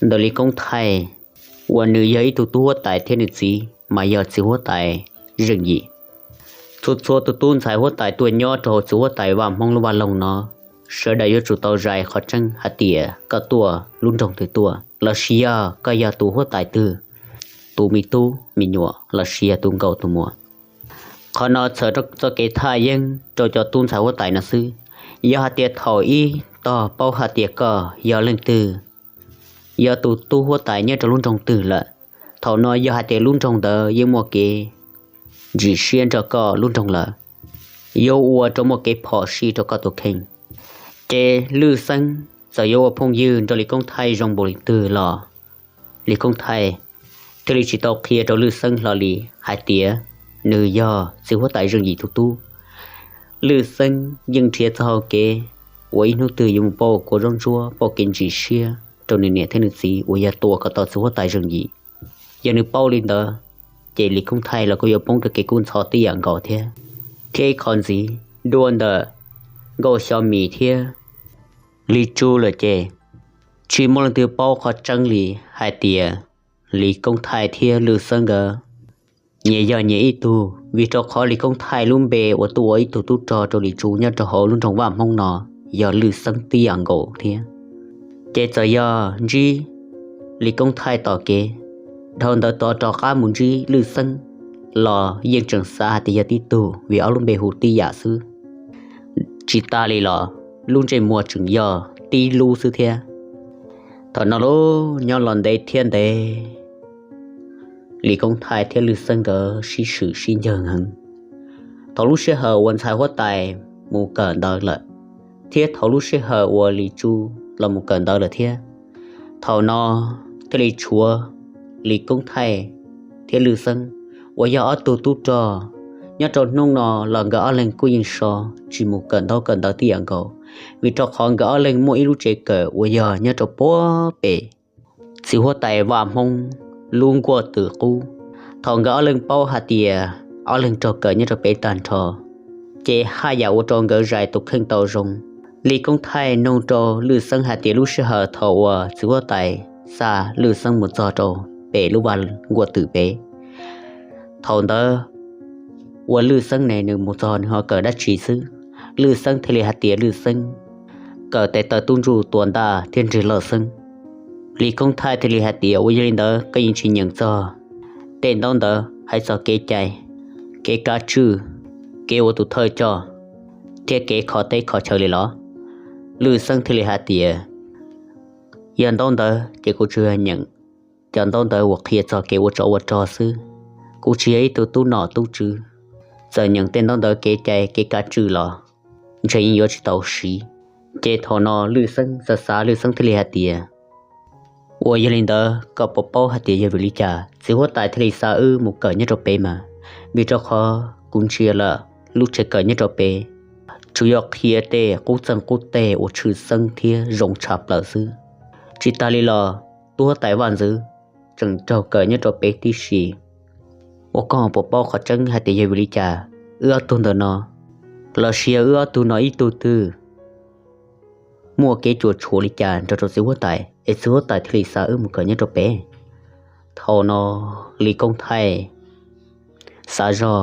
ntawm Lis Koob Thaij uas nws yog ib tug tub huab tais thiab nws txiv mas yog txiv huab tais Zeej Yim. Txhua txhua tus tub ntxhais huab tais tuaj nyob rau hauv txiv huab tais Vaj Hmoob lub vaj loog no, sawv daws yuav tsum tau zais qhov tseeb hais tias koj tuaj lub nroog twg tuaj, los sis yog koj yog tus huab tais twg, tus me tub me nyuam los sis yog tus nkauj tus muam. Qhov no txhawm rau txoj kev thaj yeeb rau cov tub ntxhais huab tais no xwb. Yog hais tias thaum ib tog paub hais tias koj yog leej twg, yog tus tub huab tais nyob rau lub nroog twg lawm, thaum no yog hais tias lub nroog ntawd yeej muaj kev ntsim siab nrog koj lub nroog lawm, yuav ua rau muaj kev phom sij rau koj tus kheej. Ces Lwj Xeeb txawm yuav ua phooj ywg nrog Lis Koob Thaij zoo npaum li twg los Lis Koob Thaij thiaj li tsis tau qhia rau Lwj Xeeb hlo li hais tias nws yog txiv huab tais Zeej Yim tus tub. Lwj Xeeb yeej nrhiav txoj hau kev uas ib hnub twg yuav mus pauj kua zaub ntsuab pauj kev ntsim siab rau nws niam thiab nws txiv uas yog tua kom tau txiv huab tais Zeej Yim. Yog nws paub li ntawd, ces Lis Koob Thaij los kuj yuav poob rau kev kub ntxhov tib yam nkaus thiab. Thiab ib qho ntxiv, dua ntawm Nkauj Xyo Mis thiab Lis Tsu lawm ces tsis muaj leej twg paub qhov tseeb li hais tias Lis Koob Thaij thiab Lwj Xeeb nkawd nyias yog nyias ib tug, vim rau qhov Lis Koob Thaij lub npe uas tuaj ua ib tug tub rog rau Lis Tsu nyob rau hauv lub nroog Vaj Hmoob no yog Lwj Xeeb tib yam nkaus thiab. Ces txawm yog ntsib Lis Koob Thaij tom kev, dhau ntawd tod rov qab mus ntsib Lwj Xeeb los yeej tseem xav hais tias yog tib tug vim ob lub npe hu tib yam xwb. Tsis tas li los lub ntsej muag tseem yog tib lub xwb thiab. Thaum no los nyob los ntev thiab ntev, Lis Koob Thaij thiab Lwj Xeeb nkawd sib swm sib ncawg heev. Thaum lub sij hawm uas ntxhais huab tais mus kawm ntawv lawm, thiab thaum lub sij hawm uas Lis Tsu los mus kawm ntawv lawm thiab, thaum no thiaj li tshuav Lis Koob Thaij thiab Lwj Xeeb uas yog ob tug tub rog. Nyob rau hnub no los nkawd ob leeg kuj yeej so tsis mus kawm ntaub kawm ntawv tib yam nkaus, vim rau qhov nkawd ob leeg muaj ib lub tsev kawm uas yog nyob rau puag pem txiv huab tais Vaj Hmoob lub nkuaj twm qub. Thaum nkawd ob leeg paub hais tias ob leeg raug kawm nyob rau pem tag nrho, ces haj yam ua rau nkawd zais tus kheej tau zoo. Lis Koob Thaij nug rau Lwj Xeeb hais tias lub sij hawm thaum uas txiv huab tais xa Lwj Xeeb mus txog rau pem lub vaj nkuaj twm pem, thaum ntawd uas Lwj Xeeb ne nws mus txog nws ho kawm dab tsi xwb. Lwj Xeeb thiaj li hais tias Lwj Xeeb kawm tes taw tub ntsuj tua ntaj thiab nrig loj xeeb. Lis Koob Thaij thiaj li hais tias ua yog li ntawd koj yeej tsis nyeem txog tej ntaub ntawv hais txog kev cai, kev kav tswj, kev ua tus thawj coj, thiab kev kho teb kho chaw li los? Lwj Xeeb thiaj li hais tias yog ntaub ntawv ces kuv tsuas yog nyeem cov ntaub ntawv uas qhia txog kev ua tsov ua rog xwb. Kuv tsis yog ib tug tub nom tub tswv, txawm nyeem tej ntaub ntawv kev cai kev kav tswj los ntshe yeej yuav tsis tau siv. Ces thaum no Lwj Xeeb xav xav, Lwj Xeeb thiaj li hais tias Ua yog li ntawd koj puas paub hais tias yog vim li cas txiv huab tais thiaj li xa wb mus kawm nyob rau pem mas? Vim rau qhov kuv ntsia lawm lub tsev kawm nyob rau pem tsuas yog qhia tej qub txeeg qub teg uas tshwm xeeb thiab zoo tshaj plaws xwb. Tsis tas li los tub huab tais vaj ntxwv tseem raug kawm nyob rau pem tib si. Ua koj puas paub qhov tseeb hais tias yog vim li cas wb ob tug ntawm no, los sis yog wb ob tug no ib tug twg muaj kev cuam tshuam li cas nrog rau txiv huab tais es txiv huab tais thiaj li xa wb mus kawm nyob rau pem? Thaum no Lis Koob Thaij xav zog,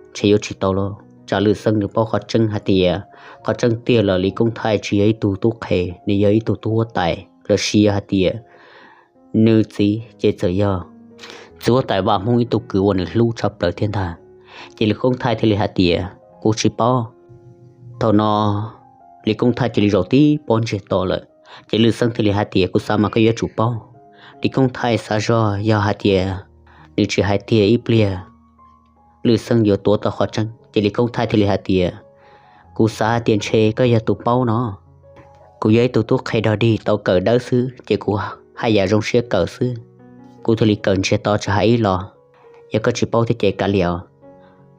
ntshe yuav tsis tau los tsam Lwj Xeeb nws paub qhov tseeb hais tias qhov tseeb tiag los Lis Koob Thaij tsis yog ib tug tub qhe, nws yog ib tug tub huab tais los sis yog hais tias nws txiv ces txawm yog txiv huab tais Vaj Hmoob ib tug kwv uas nws hlub tshaj plaws thiab ntag. Ces Lis Koob Thaij thiaj li hais tias kuv tsis paub. Thaum no Lis Koob Thaij cia li zaum tib pob ntsiag to lawm, ces Lwj Xeeb thiaj li hais tias kuv xav mas koj yuav tsum paub. Lis Koob Thaij xav zog yog hais tias nws tsis hais tiag ib pliag Lwj Xeeb yuav tuav tau qhov tseeb, ces Lis Koob Thaij thiaj li hais tias kuv xav hais tias ntshe koj yog tus paub no. Kuv yog ib tug tub qhe dog dig tau kawm dawb xwb ces kuv haj yam zoo siab kawm xwb. Kuv thiaj li kawm ntsiag to tsis hais ib los. Yog koj tsis paub thiab ces kav liam.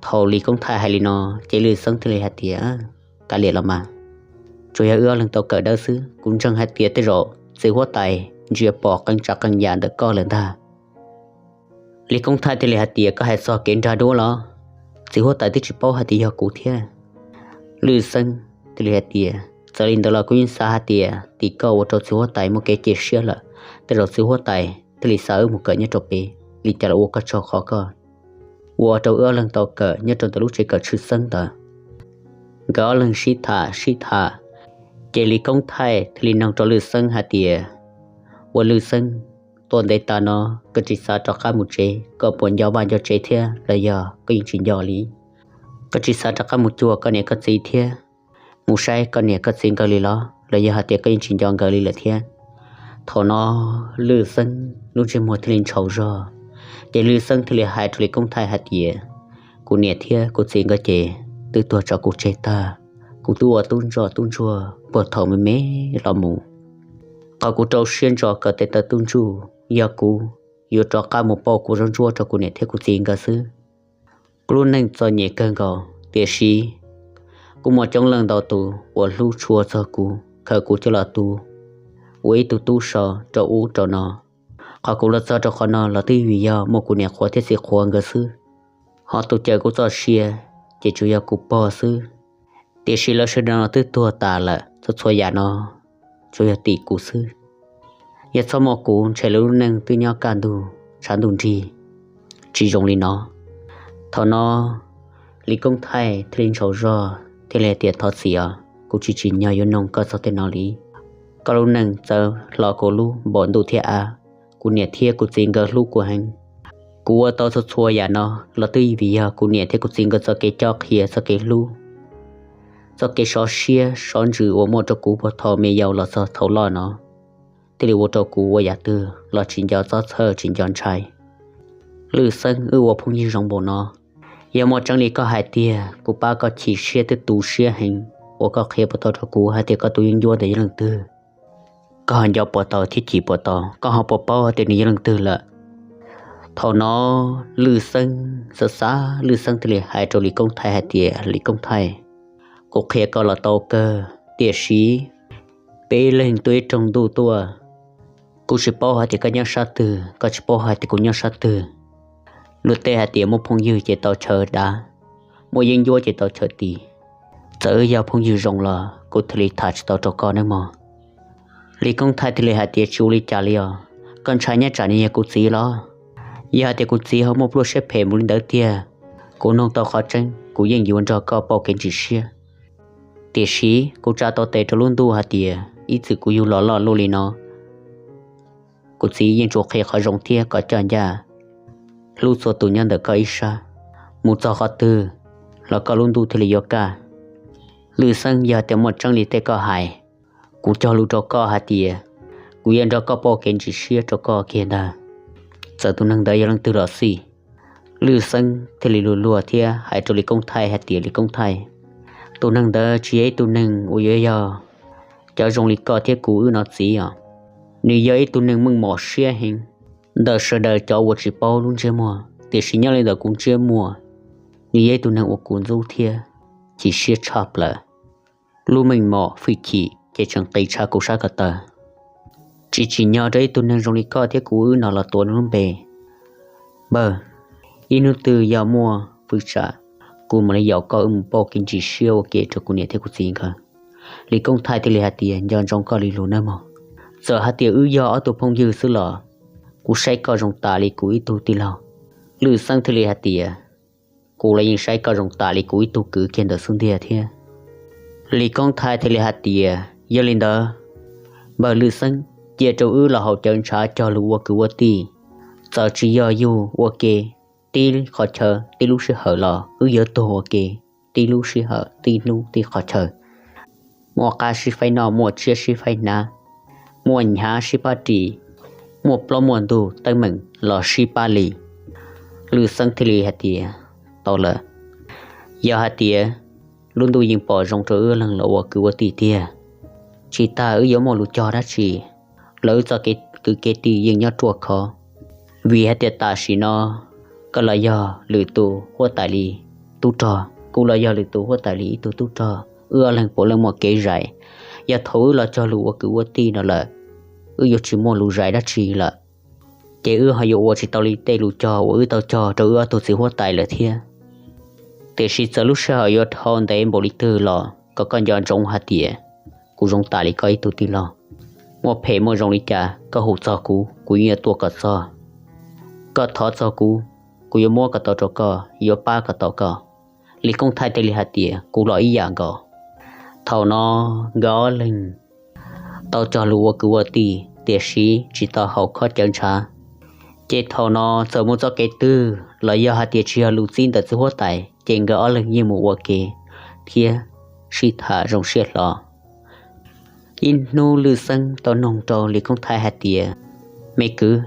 Thaum Lis Koob Thaij hais li no ces Lwj Xeeb thiaj li hais tias kav liam los mas, tsuas yog wb ob leeg tau kawm dawb xwb, kuv ntseeg hais tias tej zaum txiv huab tais ntsia pom qee tsav qee yam ntawm koj lawm ntag. Lis Koob Thaij thiaj li hais tias koj hais txog kev nrag duab los? Txiv huab tais twb tsis paub hais tias yog kuv thiab. Lwj Xeeb thiaj li hais tias txawm li ntawd los kuv yeej xav hais tias tim koj ua rau txiv huab tais muaj kev cia siab lawm, tej zaum txiv huab tais thiaj li xa wb mus kawm nyob rau pem. Li cas los ua koj tsaug qhov koj ua rau wb ob leeg tau kawm nyob rau ntawm lub tsev kawm tshwj xeeb ntawd. Nkawd ob leeg sib tham sib tham, ces Lis Koob Thaij thiaj li nug rau Lwj Xeeb hais tias ua Lwj Xeeb, tuaj ntev tas no koj tsis xav rov qab mus tsev, koj puas nco vaj nco tsev thiab los yog koj yeej tsis nco li? Koj tsis xav rov qab mus cuag koj niam koj txiv thiab mus saib koj niam koj txiv nkawd li los los yog hais tias koj yeej tsis nco nkawd li lawm thiab? Thaum no Lwj Xeeb lub ntsej muag thiaj li ntshaus zog, ces Lwj Xeeb thiaj li hais rau Lis Koob Thaij hais tias kuv niam thiab kuv txiv nkawd ces twb tuag tso kuv tseg tag. Kuv twb ua tub ntsuag tub ntsuag puag thaum me me los mus. Qhov kuv rau siab ntso kawm tes taw tub ntsuj yog kuv yuav rov qab mus pauj kuv zaub ntsuab rau kuv niam thiab kuv txiv nkawd xwb. Kuv lub neej txom nyem kawg nkaus tiam sis kuj muaj coob leej ntau tus uas hlub tshua txog kuv, khaws kuv coj los tu ua ib tug tub so rau ub rau no. Qhov kuv los txog rau qhov no los twb vim yog muaj kuv niam qhuav thiab txiv qhuav nkawd xwb. Ho tus cawm kuv txoj sia ces tsuas yog kuv pog xwb. Tiam sis lawv sawv daws no twb tuag tas lawm, txhua txhua yam no tsuas yog tim kuv xwb. Yog txhob muaj kuv ntshe lawv lub neej twb nyob kaj ntug tshav ntuj nrig tsis zoo li no. Thaum no Lis Koob Thaij thiaj li ntshaus zog thiaj li hais tias thov txim os, kuv tsis tsim nyog yuav nug koj txog tej no li. Koj lub neej txawv hlo kuv lub npaum ntuj thiab av. Kuv niam thiab kuv txiv nkawd hlub kuv heev. Kuv ua tau txhua txhua yam no los twb vim yog kuv niam thiab kuv txiv nkawd txoj kev cob qhia, txoj kev hlub, txoj kev sov siab sov ntsws uas muaj rau kuv puag thaum me yau los txog thaum loj no, thiaj li ua rau kuv ua yam twg los tsis nco txob txhawj tsis nco ntshai. Lwj Xeeb, wb ua phooj ywg zoo npaum no, yog muaj tseeb li koj hais tiag kuv pab koj chim siab twb tu siab heev uas koj qhia puas tau rau kuv hais tias koj tus yeeb ncuab ntawd yog leej twg. Koj ho nco puas tau thiab chim puas tau, koj ho puas paub hais tias nws yog leej twg lawm? Thaum no Lwj Xeeb xav xav, Lwj Xeeb thiaj li hais rau Lis Koob Thaij hais tias Lis Koob Thaij, kuv qhia koj los tau kawg, tiam sis peb ib leeg tuaj ib rooj ntuj tuaj, kuv tsis paub hais tias koj nyob sab twg, koj tsis paub hais tias kuv nyob sab twg. Luag tej hais tias muaj phooj ywg ces tau chaw dav, muaj yeeb ncuab ces tau chaw tis. Txawm wb yog phooj ywg zoo los kuv thiaj li tham tsis tau rau koj nawb mog. Lis Koob Thaij thiaj li hais tias tsis ua li cas li os, koj ntshai nyob tsam nws yog kuv txiv los? Yog hais tias kuv txiv ho muaj pluaj siab phem mus li ntawd tiag, kuv nug tau qhov tseeb kuv yeej yuav nrog koj pauj kev ntsim siab. Tiam sis kuv tsa tau tes rau lub ntuj hais tias ib txwm kuv yug los loj luaj li no, kuv txiv yeej tsuas qhia qhov zoo thiab kom coj ncaj hlub txhua tus nyob ntawm koj ib sab. Mus txog qhov twg los koj lub ntuj thiaj li yuav kaj. Lwj Xeeb, yog tias muaj tseeb li tej koj hais, kuv cog lus rau koj hais tias kuv yuav nrog koj pauj kev ntsim siab rau koj kiag ntag, txawm tus neeg ntawd yog leej twg los xij. Lwj Xeeb thiaj li luag luag thiab hais rau Lis Koob Thaij hais tias Lis Koob Thaij, tus neeg ntawd tsis yog ib tug neeg uas yuav yog cov zoo li koj thiab kuv wb no txiv os. Nws yog ib tug neeg meej mom siab heev ntawm sawv daws cov uas tsis paub lub ntsiab muag, tiam sis nyob li ntawm kuv ntsiab muag, nws yog ib tug neeg uas kuv ntxub thiab chim siab tshaj plaws. Lub meej mom fwj chim ces tseem qis tshav kuv sab ko taw. Tsis tsim nyog rau ib tug neeg zoo li koj thiab kuv wb no los tuav nws lub npe. Npawg, ib hnub twg yog muaj fwm tsam, kuv mam li yaum koj wb mus pauj kev ntsis siab ua ke rau kuv niam thiab kuv txiv nkawd. Lis Koob Thaij thiaj li hais tias, nco ntsoov koj li lus nawb mog. Txawm hais tias wb yog ob tug phooj ywg xwb los kuv saib koj zoo tas li kuv ib tug tij laug. Lwm Xeeb thiaj li hais tias, kuv los yeej saib koj zoo tas li kuv ib tug kwv kiag ntawm xub ntiag thiab. Lis Koob Thaij thiaj li hais tias, yog li ntawd, npawg Lwm Xeeb, cia rau wb los haus cawv ntshav cog lus ua kwv ua tij. Txawm tsis yog yug ua ke tib qhov chaw tib lub sij hawm los wb yuav tuag ua ke tib lub sij hawm tib hnub tib qhov chaw. Muaj qab sib faib noj, muaj tshiab sib faib hnav, muaj hnyav sib pab ris, muaj plaub muaj ntug teeb meem los sib pab li. Lwm Xeeb thiaj li hais tias, tau lawm, yog hais tias lub ntuj yeej pom zoo rau wb leeg los ua kwv ua tij tiag, tsis tas wb yuav muaj lus cog dab tsi los wb txoj kev kwv kev tij yeej nyob ruaj khov. Vim hais tias tam sim no koj los yog lwm tus huab tais li tub rog, kuv los yog lwm tus huab tais li ib tug tub rog, wb ob leeg puav leej muaj kev zais. Yog thaum wb los cog lus ua kwv ua tij no lawm, wb yuav tsis muaj lus zais dab tsi lawm, ces wb ho yuav ua tsis tau li tej lus cog uas wb tau cog rau wb ob tug txiv huab tais lawm thiab. Tiam sis txawm lub sij hawm yuav dhau ntev npaum li twg los kom koj nco ntsoov hais tias kuv zoo tas li koj ib tug tij laug. Muaj phem muaj zoo li cas koj hu txog kuv, kuv yeej yuav tuaj kom txog. Koj thov txog kuv, kuv yuav muab kom tau rau koj, yuav pab kom tau koj. Lis Koob Thaij thiaj li hais tias, kuv los ib yam nkaus. Thaum no nkawd ob leeg tau cog lus ua kwv ua tij tiam sis tsis tau haus khob cawv ntshav. Ces thaum no txawm mus txoj kev twg los yog hais tias tsis yog lus txib ntawm txiv huab tais ces nkawd ob leeg yeej mus ua ke thiab sib tham zoo siab hlo. Ib hnub Lwm Xeeb tau noog rau Lis Koob Thaij hais tias, me kwv,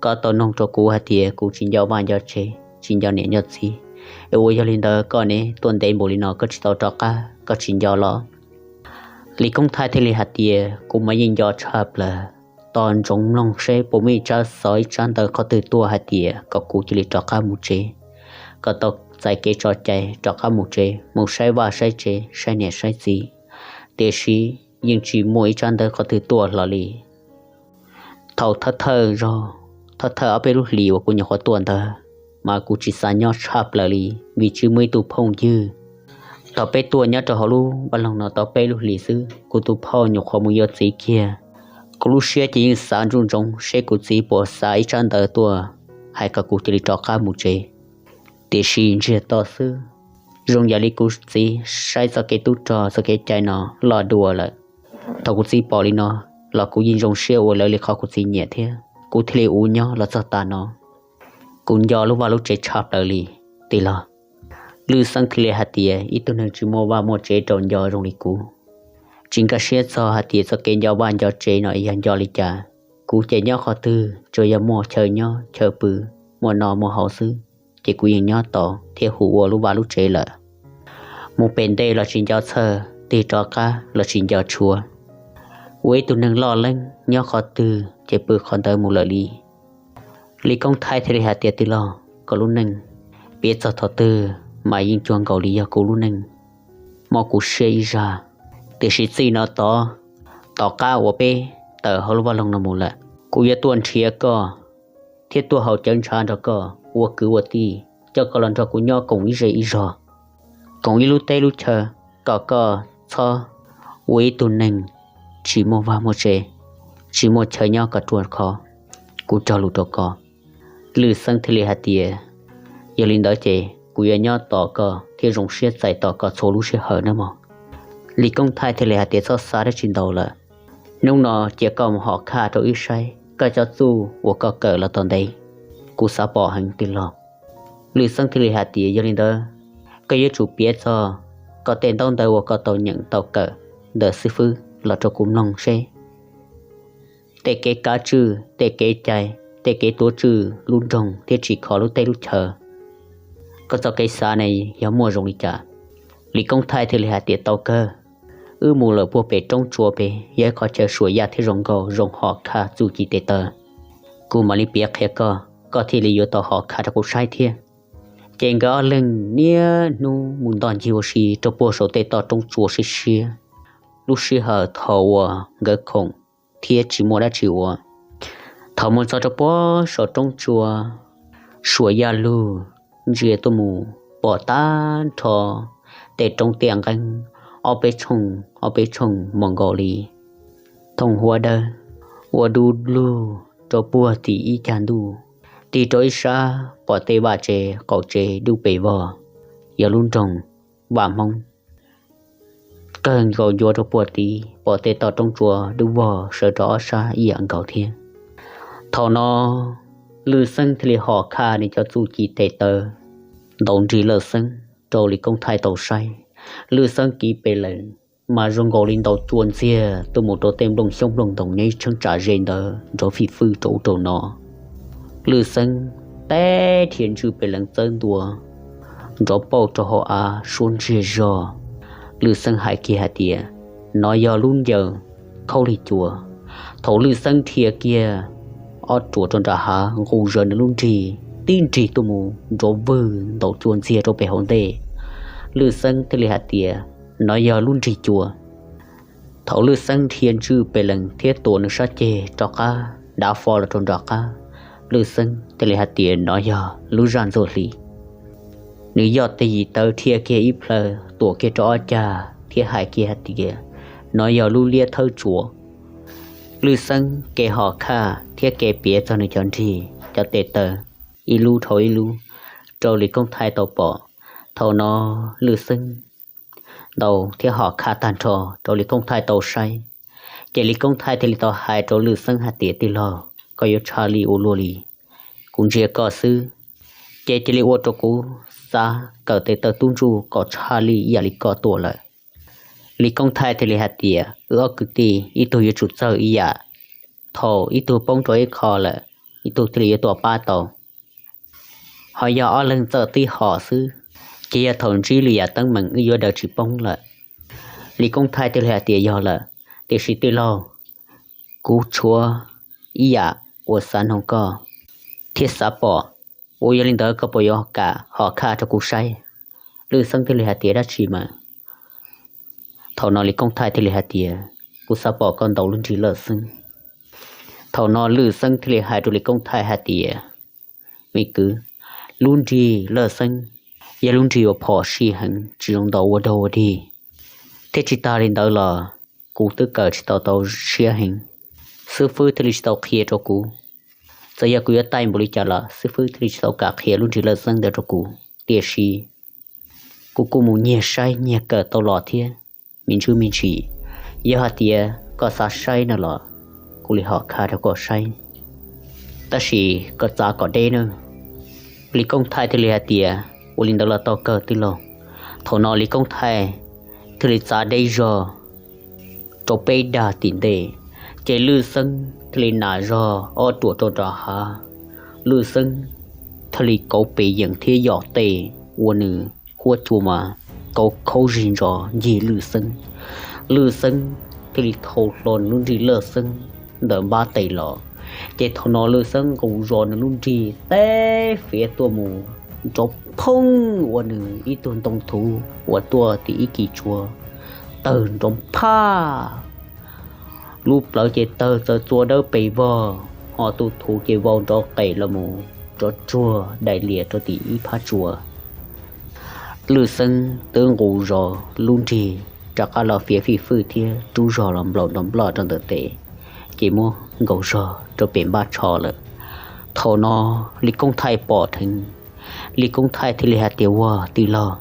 koj tau noog rau kuv hais tias kuv tsis nco vaj nco tsev, tsis nco niam nco txiv, es ua yog li ntawd koj ne tuaj ntev npaum li no koj tsis tau rov qab, koj tsis nco los? Lis Koob Thaij thiaj li hais tias, kuv mas yeej nco tshaj plaws. Tos ntsoov mloog seb puas muaj ib tsab xov ib tsab ntawv qhov twg tuaj hais tias kom kuv cia li rov qab mus tsev, kom tau txais kev tso cai rov qab mus tsev, mus saib vaj saib tsev, saib niam saib txiv. Tiam sis yeej tsis muaj ib tsab ntawv qhov twg tuaj hlo li. Thaum thawj thawj zaug, thawj thawj ob peb lub hlis uas kuv nyuam qhuav tuaj ntawd, mas kuv tsis xav nyob tshaj plaws li, vim tsis muaj ib tug phooj ywg. Thaum peb tuaj nyob rau hauv lub vaj loog no tau peb lub hlis xwb, kuv tus phauj nyuam qhuav mus yuav txiv kiag. Kuv lub siab ces yeej xav ntsoov ntsoov seb kuv txiv puas xa ib tsab ntawv tuaj hais kom kuv cia li rov qab mus tsev. Tiam sis ntsiag to xwb, zoo yam li kuv txiv saib txoj kev tub rog txoj kev cai no loj dua lawm. Thaum kuv txiv pom li no los kuv yeej zoo siab ua lawv li qhov kuv txiv nyiam thiab, kuv thiaj li uv nyob los txog tav no. Kuv nco lub vaj lub tsev tshaj plaws li, tij laug. Lwm Xeeb thiaj li hais tias, ib tug neeg tsis muaj vaj muaj tsev rau nco zoo li kuv, tsis nkag siab txog hais tias txoj kev nco vaj nco tsev no yog nco li cas. Kuv ces nyob qhov twg tsuas yog muaj chaw nyob chaw pw, muaj noj muaj haus xwb, ces kuv yeej nyob tau thiab hu ua lub vaj lub tsev lawm. Mus pem ntej los tsis nco txhawj, tig rov qab los tsis nco tshuav. Ua ib tug neeg loj leeb nyob qhov twg ces pw qhov ntawd mus lawm li. Lis Koob Thaij thiaj li hais tias, tij laug, koj lub neej piav txog thaum twg mas yeej cuag nkaus li yog kuv lub neej. Mob kuv siab ib zag, tiam sis txij no tod, tom qab uas peb tawm hauv lub vaj loog no mus lawm, kuv yuav tuaj nrhiav koj thiab tuaj haus cawv ntshav nrog koj ua kwv ua tij, coj koj los nrog kuv nyob koom ib zej ib zog, koom ib lub teb lub chaw, kom koj txhob ua ib tug neeg tsis muaj vaj muaj tsev, tsis muaj chaw nyob kom ruaj khov. Kuv cog lus rau koj. Lwm Xeeb thiaj li hais tias, yog li ntawd ces kuv yuav nyob tos koj thiab zoo siab txais tos koj txhua lub sij hawm nawb mog. Lis Koob Thaij thiaj li hais tias, txhob xav dab tsi ntau lawm. Hnub no cia koj mus hom khaj rau wb saib koj cov txuj uas koj kawm los tau ntev, kuv xav pom heev tij laug. Lwm Xeeb thiaj li hais tias, yog li ntawd, koj yuav tsum piav txog koj tej ntaub ntawv uas koj tau nyeem tau kawm ntawm xib fwb los rau kuv mloog seb tej kev kav tswj, tej kev cai, tej kev tuav tswj lub nroog thiab tsim kho lub teb lub chaw, koj txoj kev xav ne yog muaj zoo li cas? Lis Koob Thaij thiaj li hais tias, tau kawg, wb mus lawm puag pem roob tsua pem, yog ib qhov chaw suam yaj thiab zoo nkauj zoo hom khaj txuj ci tes taw. Kuv mam li piav qhia koj, koj thiaj li yuav tau hom khaj rau kuv saib thiab. Ces nkawd ob leeg niaj hnub mus ntog ncig ua si rau puag saum tej toj roob tsua siab siab. Lub sij hawm thaum uas nkawd khoom thiab tsis muaj dab tsi ua, thaum mus txog rau puag saum roob tsua, suam yaj lug ntsia tuaj mus pom tag nrho tej roob tiaj nqeeb, ob peb tshooj ob peb tshooj mus nkaus li thooj huab dawb, ua dub lug rau puag tim ib cag ntuj. Tig rau ib sab pom tej vaj tsev qaum tsev dub pes vog, yog lub nroog Vaj Hmoob. Kawg nkaus ncua rau puag tid pom tej toj roob tsua dub vog sawv rau ob sab ib yam nkaus thiab. Thaum no Lwj Xeeb thiaj li hom khaj nws cov txuj ci tes taw ntaus nrig lawj xeeb rau Lis Koob Thaij tau saib. Lwj Xeeb kiv pes lees mas zoo nkaus li ntaus cua ntxiag tuaj mus rau tej nplooj xyoob nplooj ntoos nyob ib cheeb tsam ze ntawd nrov fij fwj rau ub rau no. Lwj Xeeb teb dhia ntswj pes lees txawb ntua nrov pauj rau hauv av suab ntsiag zog. Lwj Xeeb hais kiag hais tias, nov yog lub ncaws khaub lig cua. Thaum Lwj Xeeb dhia kiag ob ruam rau nram hav nqus zaws nws lub nrig tib nrig tuaj mus nrov vwg ntaus cua ntxiag rau pem hauv ntej. Lwj Xeeb thiaj li hais tias, nov yog lub nrig cua. Thaum Lwj Xeeb dhia ntswj pes lees thiab tuam nws sab ceg rov qab dav fo los rau nram qab, Lwj Xeeb thiaj li hais tias, nov yog lub zaj ntxuaj hli. Nws yoj tes yim tawv dhia kiag ib plhaw tuam kiag rau ob cag thiab hais kiag hais tias, nov yog lub liab thawb tsuas. Lwj Xeeb kev hom khaj thiab kev piav txog nws cov nrig cov tes taw ib lub dhau ib lub rau Lis Koob Thaij tau pom. Thaum no Lwj Xeeb ntaus thiab hom khaj tag nrho rau Lis Koob Thaij tau saib. Ces Lis Koob Thaij thiaj li tau hais rau Lwj Xeeb hais tias, tij laug, koj yuav tshaj lij ua luaj li. Kuv ntsia koj xwb ces cia li ua rau kuv xav kawm tes taw tub ntsuj kom tshaj lij ib yam li koj tuaj lawm. Lis Koob Thaij thiaj li hais tias, wb ob kwv tij ib tug yuav tsum txawj ib yam. Thaum ib tug poob rau ib qho lawm, ib tug thiaj li yuav tuaj pab tau. Ho yog ob leeg txawj tib hom xwb, ces yog thaum ntsib lwm yam teeb meem wb yuav daws tsis poob lawm. Lis Koob Thaij thiaj li hais tias, yog lawm, tiam sis tij laug, kuv tshuav ib yam uas xav noog koj thiab xav pom. Ua yog li ntawd koj puas yuav kam hom khaj rau kuv saib? Lwj Xeeb thiaj li hais tias, dab tsi mas? Thaum no Lis Koob Thaij thiaj li hais tias, kuv xav pom koj ntaus lub nrig lawj xeeb. Thaum no Lwj Xeeb thiaj li hais rau Lis Koob Thaij hais tias, me kwv, lub nrig lawj xeeb yog lub nrig uas phom sij heev, tsis zoo ntaus ua dog ua dig. Thiab tsis tas li ntawd los kuv twb kawm tsis tau tau siab heev, xib fwb thiaj li tsis tau qhia rau kuv. Txawm yog kuv yuav taij npaum li cas los xib fwb thiaj li tsis tau kam qhia lub nrig lawj xeeb ntawd rau kuv. Tiam sis kuv kuj mus nyiag saib nyiag kawm tau los thiab me ntsis me ntsis. Yog hais tias koj xav saib no los kuv li hom khaj rau koj saib, tab sis koj txav kom deb nawb. Lis Koob Thaij thiaj li hais tias, ua li ntawd los tau kawg tij laug. Thaum no Lis Koob Thaij thiaj li txav deb zog rau peb dag tim ntej, ces Lwj Xeeb thiaj li nam zog ob ruam rau nram hav. Lwj Xeeb thiaj li kauv pes yeem thiab yom tej ua nws huab cua mas kauv khaub zig ntsos ncig Lwj Xeeb. Lwj Xeeb thiaj li thau hlo nws lub nrig lawj xeeb ntawm npab tes los, ces thaum no Lwj Xeeb nqus zog nws lub nrig teb fiav tuaj mus nrov phooj ua nws ib tug ntoo thuv uas tuaj tim ib kis tsua tawg nrov phaj. Lub plawv ces tawg txawv txua dawb pes vog, ho tus thuv ces vau nrov qes los mus nrov tsuag daim lias rau tim ib phab tsua. Lwj Xeeb twb nqus zog lub nrig rov qab los fiav fij fwj thiab rub zog los nplaum nrov nploj rau ntawm tes, ces muab nkaus zog rau pem npaj tsho lawm. Thaum no Lis Koob Thaij pom dheev, Lis Koob Thaij thiaj li hais tias, ua tij laug,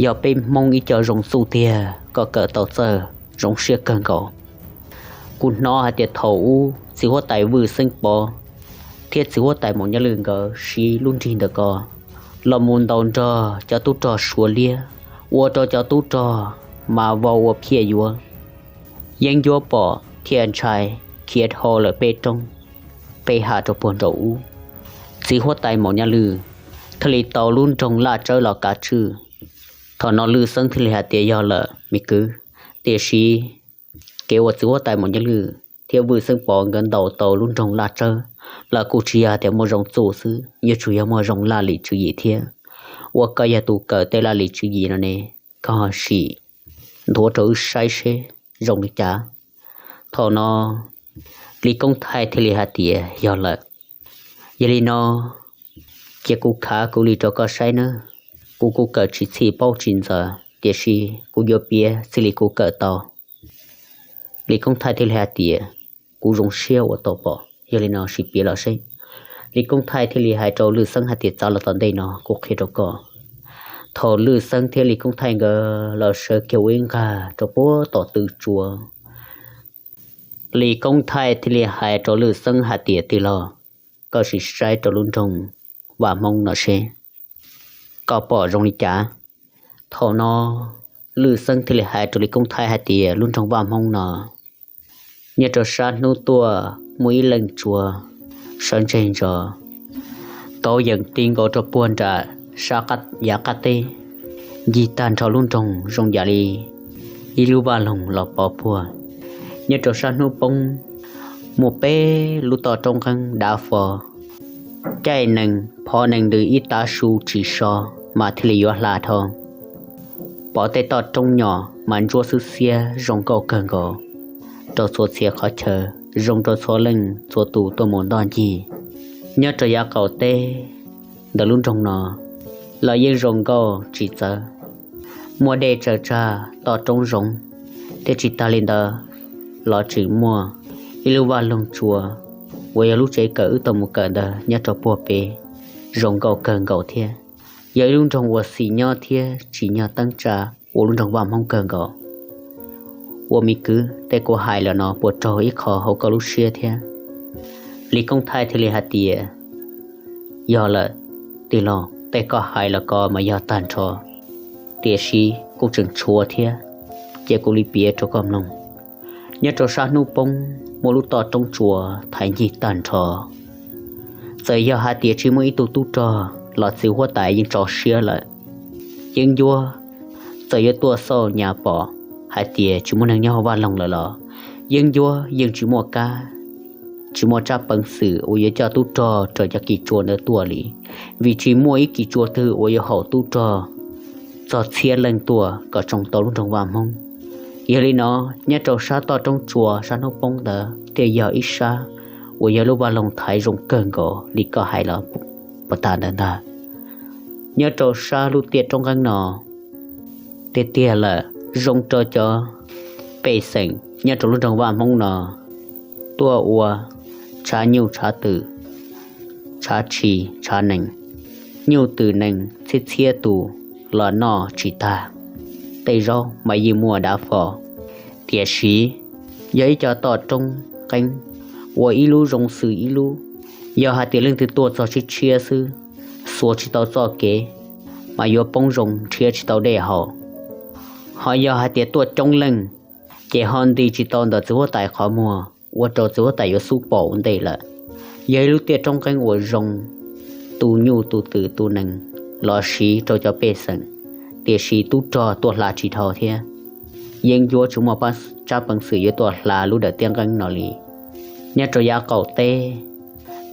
yog peb Hmoob ib co zoo txuj tiag koj kawm tau txawj zoo siab kawg nkaus. Kuv hnov hais tias thaum ub txiv huab tais Vwj Xeeb Pov thiab txiv huab tais Maum Nyaj Lwj nkawd siv lub nrig ntawm ko los mus ntaus nrog cov tub rog Suav liab, ua rau cov tub rog mas vau ua phiaj yuav, yeeb ncuab pom thiaj ntshai khiav dhau lawm peb roob peb hav rau puag nraum ub. Txiv huab tais Maum Nyaj Lwj thiaj li tau lub nroog Laj Tsawb los kav tswj. Thaum no Lwj Xeeb thiaj li hais tias, yog lawm me kwv, Tiam sis kev uas txiv huab tais Maum Nyiaj Lwj thiab Vwj Xeeb Pov nkawd ntaus tau lub nroog Laj Tsawb los kuj tsis yog tias muaj zoo txuj xwb, yuav tsum yog muaj zoo laj lim tswv yim thiab. Ua koj yog tus kawm tej laj lim tswv yim no ne, koj sim nthuav rau wb saib seb zoo li cas. Thaum no Lis Koob Thaij thiaj li hais tias, Yog lawm, yog li no cia kuv khav kuv li rau koj saib nawb. Kuv kuj kawm tsis txhij paub tsis ntxaws, tiam sis kuv yuav piav txij li kuv kawm tau. Lis Koob Thaij thiaj li hais tias, Kuv zoo siab uas tau pom, yog li no sim piav los seb. Lis Koob Thaij thiaj li hais rau Lwj Xeeb hais tias, Txav los tom ntej no kuv qhia rau koj. Thaum Lwj Xeeb thiab Lis Koob Thaij nkawd los sawv kiag ua ib nqag rau puag tom tw tsua, Lis Koob Thaij thiaj li hais rau Lwj Xeeb hais tias, Tij laug, koj sim saib rau lub nroog Vaj Hmoob no seb koj pom zoo li cas. Thaum no Lwj Xeeb thiaj li hais rau Lis Koob Thaij hais tias, Lub nroog Vaj Hmoob no nyob rau sab hnub tuaj muaj ib leej tsua sawv ntseg ntso, tau yeem ti nkaus rau puag nram sab yav qab teb, ncig tag nrho lub nroog zoo yam li ib lub vaj loog los pov puag. Nyob rau sab hnub poob muaj peb lub toj roob nqeeb dav fo, caij nees phov nees ntws ib tav su tsis so mas thiaj li yuav hla dhau. Pom tej toj roob nyom mas ntsuab xwb xiab zoo nkauj kawg nkaus rau txhua txhia qhov chaw, zoo rau txhua leej txhua tus tuaj mus ntoj ncig. Nyob rau yav qaum teb ntawm lub nroog no los yeej zoo nkauj tsis txawv, muaj dej tsaws tsag toj roob zoov, thiab tsis tas li ntawd los tseem muaj ib lub vaj loog tsua uas yog lub tsev kawm wb tau mus kawm ntawd nyob rau puag pem, zoo nkauj kawg nkaus thiab. Yog ib lub nroog uas xis nyob thiab tsim nyog teeb tsa ua lub nroog Vaj Hmoob kawg nkaus. Ua me kwv, tej kuv hais lawm no puas raug ib qho hauv koj lub siab thiab? Lis Koob Thaij thiaj li hais tias, Yog lawm, tij laug, tej koj hais los ko mas yog tag nrho, tiam sis kuj tseem tshuav thiab, cia kuv li piav rau koj mloog. Nyob rau sab hnub poob muaj lub toj roob tsua thaiv ncig tag nrho. Txawm yog hais tias tsis muaj ib tug tub rog los txiv huab tais yeej tso siab lawm. Yeeb ncuab txawm yuav tuaj xauj nyas pom hais tias tsis muaj neeg nyob hauv vaj loog lawm los yeeb ncuab yeej tsis muaj kab, tsis muaj tsab peev xwm uas yuav coj tub rog raws cov kis tsua ntawd tuaj li, vim tsis muaj ib kis tsua twg uas yuav haum tub rog txog txhiab leej tuaj kom tsoo tau lub nroog Vaj Hmoob. Yog li no, nyob rau sab toj roob tsua sab hnub poob ntawd thiaj yog ib sab uas yog lub vaj loog thaiv zoo kawg nkaus li koj hais los puas tas ntawd ntag. Nyob rau sab lub tiaj roob nqeeb no tiag tiag lawm, zoo rau cov pej xeem nyob rau lub nroog Vaj Hmoob no tuaj ua tshav nyuj tshav twm, tshav tshis tshav nees, nyuj twm nees txhiab txhiab tus los noj tsis tag. Tej zaub mas yeej muaj dav fo, tiam sis yog ib co toj roob nqeeb ua ib lub zoo xws ib lub. Yog hais tias leej twg tuaj txog tshiab tshiab xwb, xuas tsis tau txoj kev, mas yuav poob zoo nrhiav tsis tau dej haus. Ho yog hais tias tuaj coob leej, ces ho nti tsis tau ntawm txiv huab tais qhov muag, ua rau txiv huab tais yuav xub pom ua ntej lawm. Yog ib lub tiaj roob nqeeb uas zoo, tu nyuj tu twm tu nees los siv rau cov pej xeem, tiam sis tub rog tuaj hla tsis dhau thiab. Yeeb ncuab tsis muaj tsab peev xwm yuav tuaj hla lub dawm tiaj nqeeb no li. Nyob rau yav qaum teb,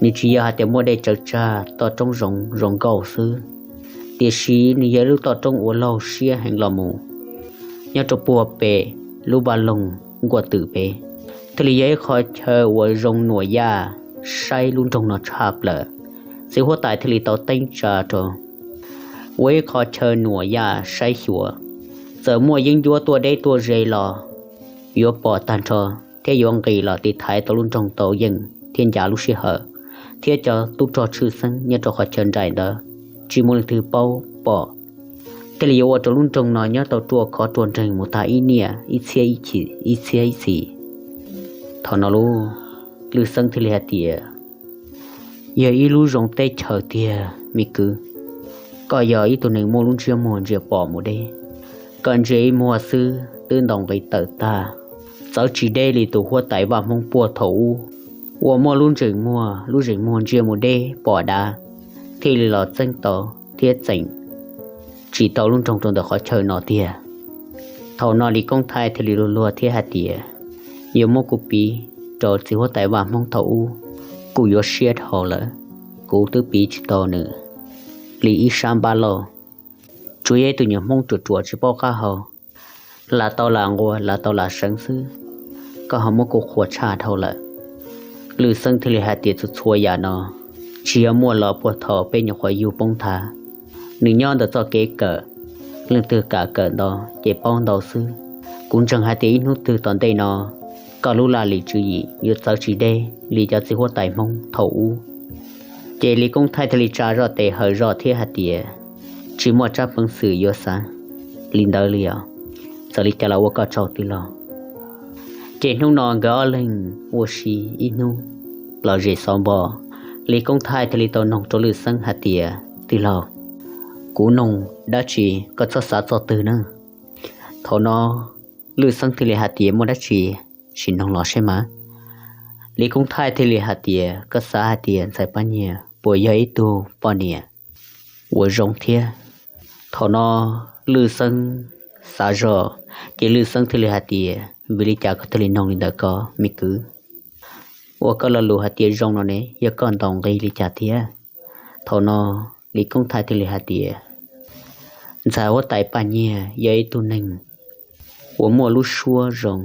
nws tsis yog hais tias muaj dej tsaws tsag toj roob zoov zoo nkauj xwb, tiam sis nws yog ib lub toj roob uas laug siab heev los mus. Nyob rau puag pem lub vaj loog nkuaj twm pem, thiaj li yog ib qho chaw uas zoo nuam yaj saib lub nroog no tshaj plaws. Txiv huab tais thiaj li tau teeb tsa rau ua ib qho chaw nuam yaj saib xyuas. Txawm muaj yeeb ncuab tuaj deb tuaj ze los yuav pom tag nrho thiab yuav nqis los tiv thaiv tau lub nroog tau yeej thiab ncav lub sij hawm, thiab cov tub rog tshwj xeeb nyob rau qhov chaw nraim ntawd tsis muaj leej twg paub pom. Thiaj li yuav ua rau lub nroog no nyob tau ruaj khov ruaj nreeg mus tag ib niaj ib txhiab ib txhis. Thaum no lub Lwj Xeeb thiaj li hais tias, Yog ib lub zoo teb chaws tiag me kwv. Koj yog ib tug neeg muaj lub ntsiab muag ntsia pom mus deb, koj ntsia ib muag xwb twb ntaus nqi tawm tag. Txawv tsis deb li tus huab tais Vaj Hmoob puag thaum ub uas muaj lub ntsej muag, lub ntsej muag ntsia mus deb pom dav, thiaj li los txeeb tau thiab txeem tsim tau lub nroog rau ntawm qhov chaw no tiag. Thaum no Lis Koob Thaij thiaj li luag luag thiab hais tias, yuav muab kuv piv rau txiv huab tais vaj Hmoob thaum ub, kuv yuav siab dhau lawm, kuv twb piv tsis tau nws li ib sab npab lauj. Tsuas yog ib tug nyuag Hmoob ruam ruam tsis paub qab hau, lam tau lam nquas lam tau lam seev xwb, koj ho muab kuv qhuas tshaj dhau lawm. Lwj Xeeb thiaj li hais tias, txhua txhua yam no tsis yog muaj los puag thaum peb nyuam qhuav yug poob nthav, nws nyob ntawm txoj kev kawm, leej twg kam kawm ntau ces paub ntau xwb. Kuv ntseeg hais tias ib hnub twg tom ntej no koj lub laj lim tswv yim yuav txawv tsis deb li cov txiv huab tais Hmoob thaum ub. Ces Lis Koob Thaij thiaj li tsa zoj tes hawm zog thiab hais tias, tsis muaj tsab peev xwm yuav xav li ntawd li os, txawm li cas los ua koj tsaug tij laug. Ces hnub no nkawd ob leeg ua si ib hnub los zem xov npo, Lis Koob Thaij thiaj li tau noog rau Lwj Xeeb hais tias, tij laug, kuv noog dab tsi koj txhob xav txog twg na. Thaum no Lwj Xeeb thiaj li hais tias, muaj dab tsi sim noog los seb mas. Lis Koob Thaij thiaj li hais tias, koj xav hais tias ntxhais Paj Nyiag puas yog ib tug poj niam uas zoo thiab? Thaum no Lwj Xeeb xav zog, ces Lwj Xeeb thiaj li hais tias, vim li cas koj thiaj li noog li ntawd ko me kwv? Ua koj lo lus hais tias zoo no ne, yog koj ntaus nqi li cas thiab? Thaum no Lis Koob Thaij thiaj li hais tias, ntxhais huab tais Paj Nyiag yog ib tug neeg uas muaj lub suab zoo,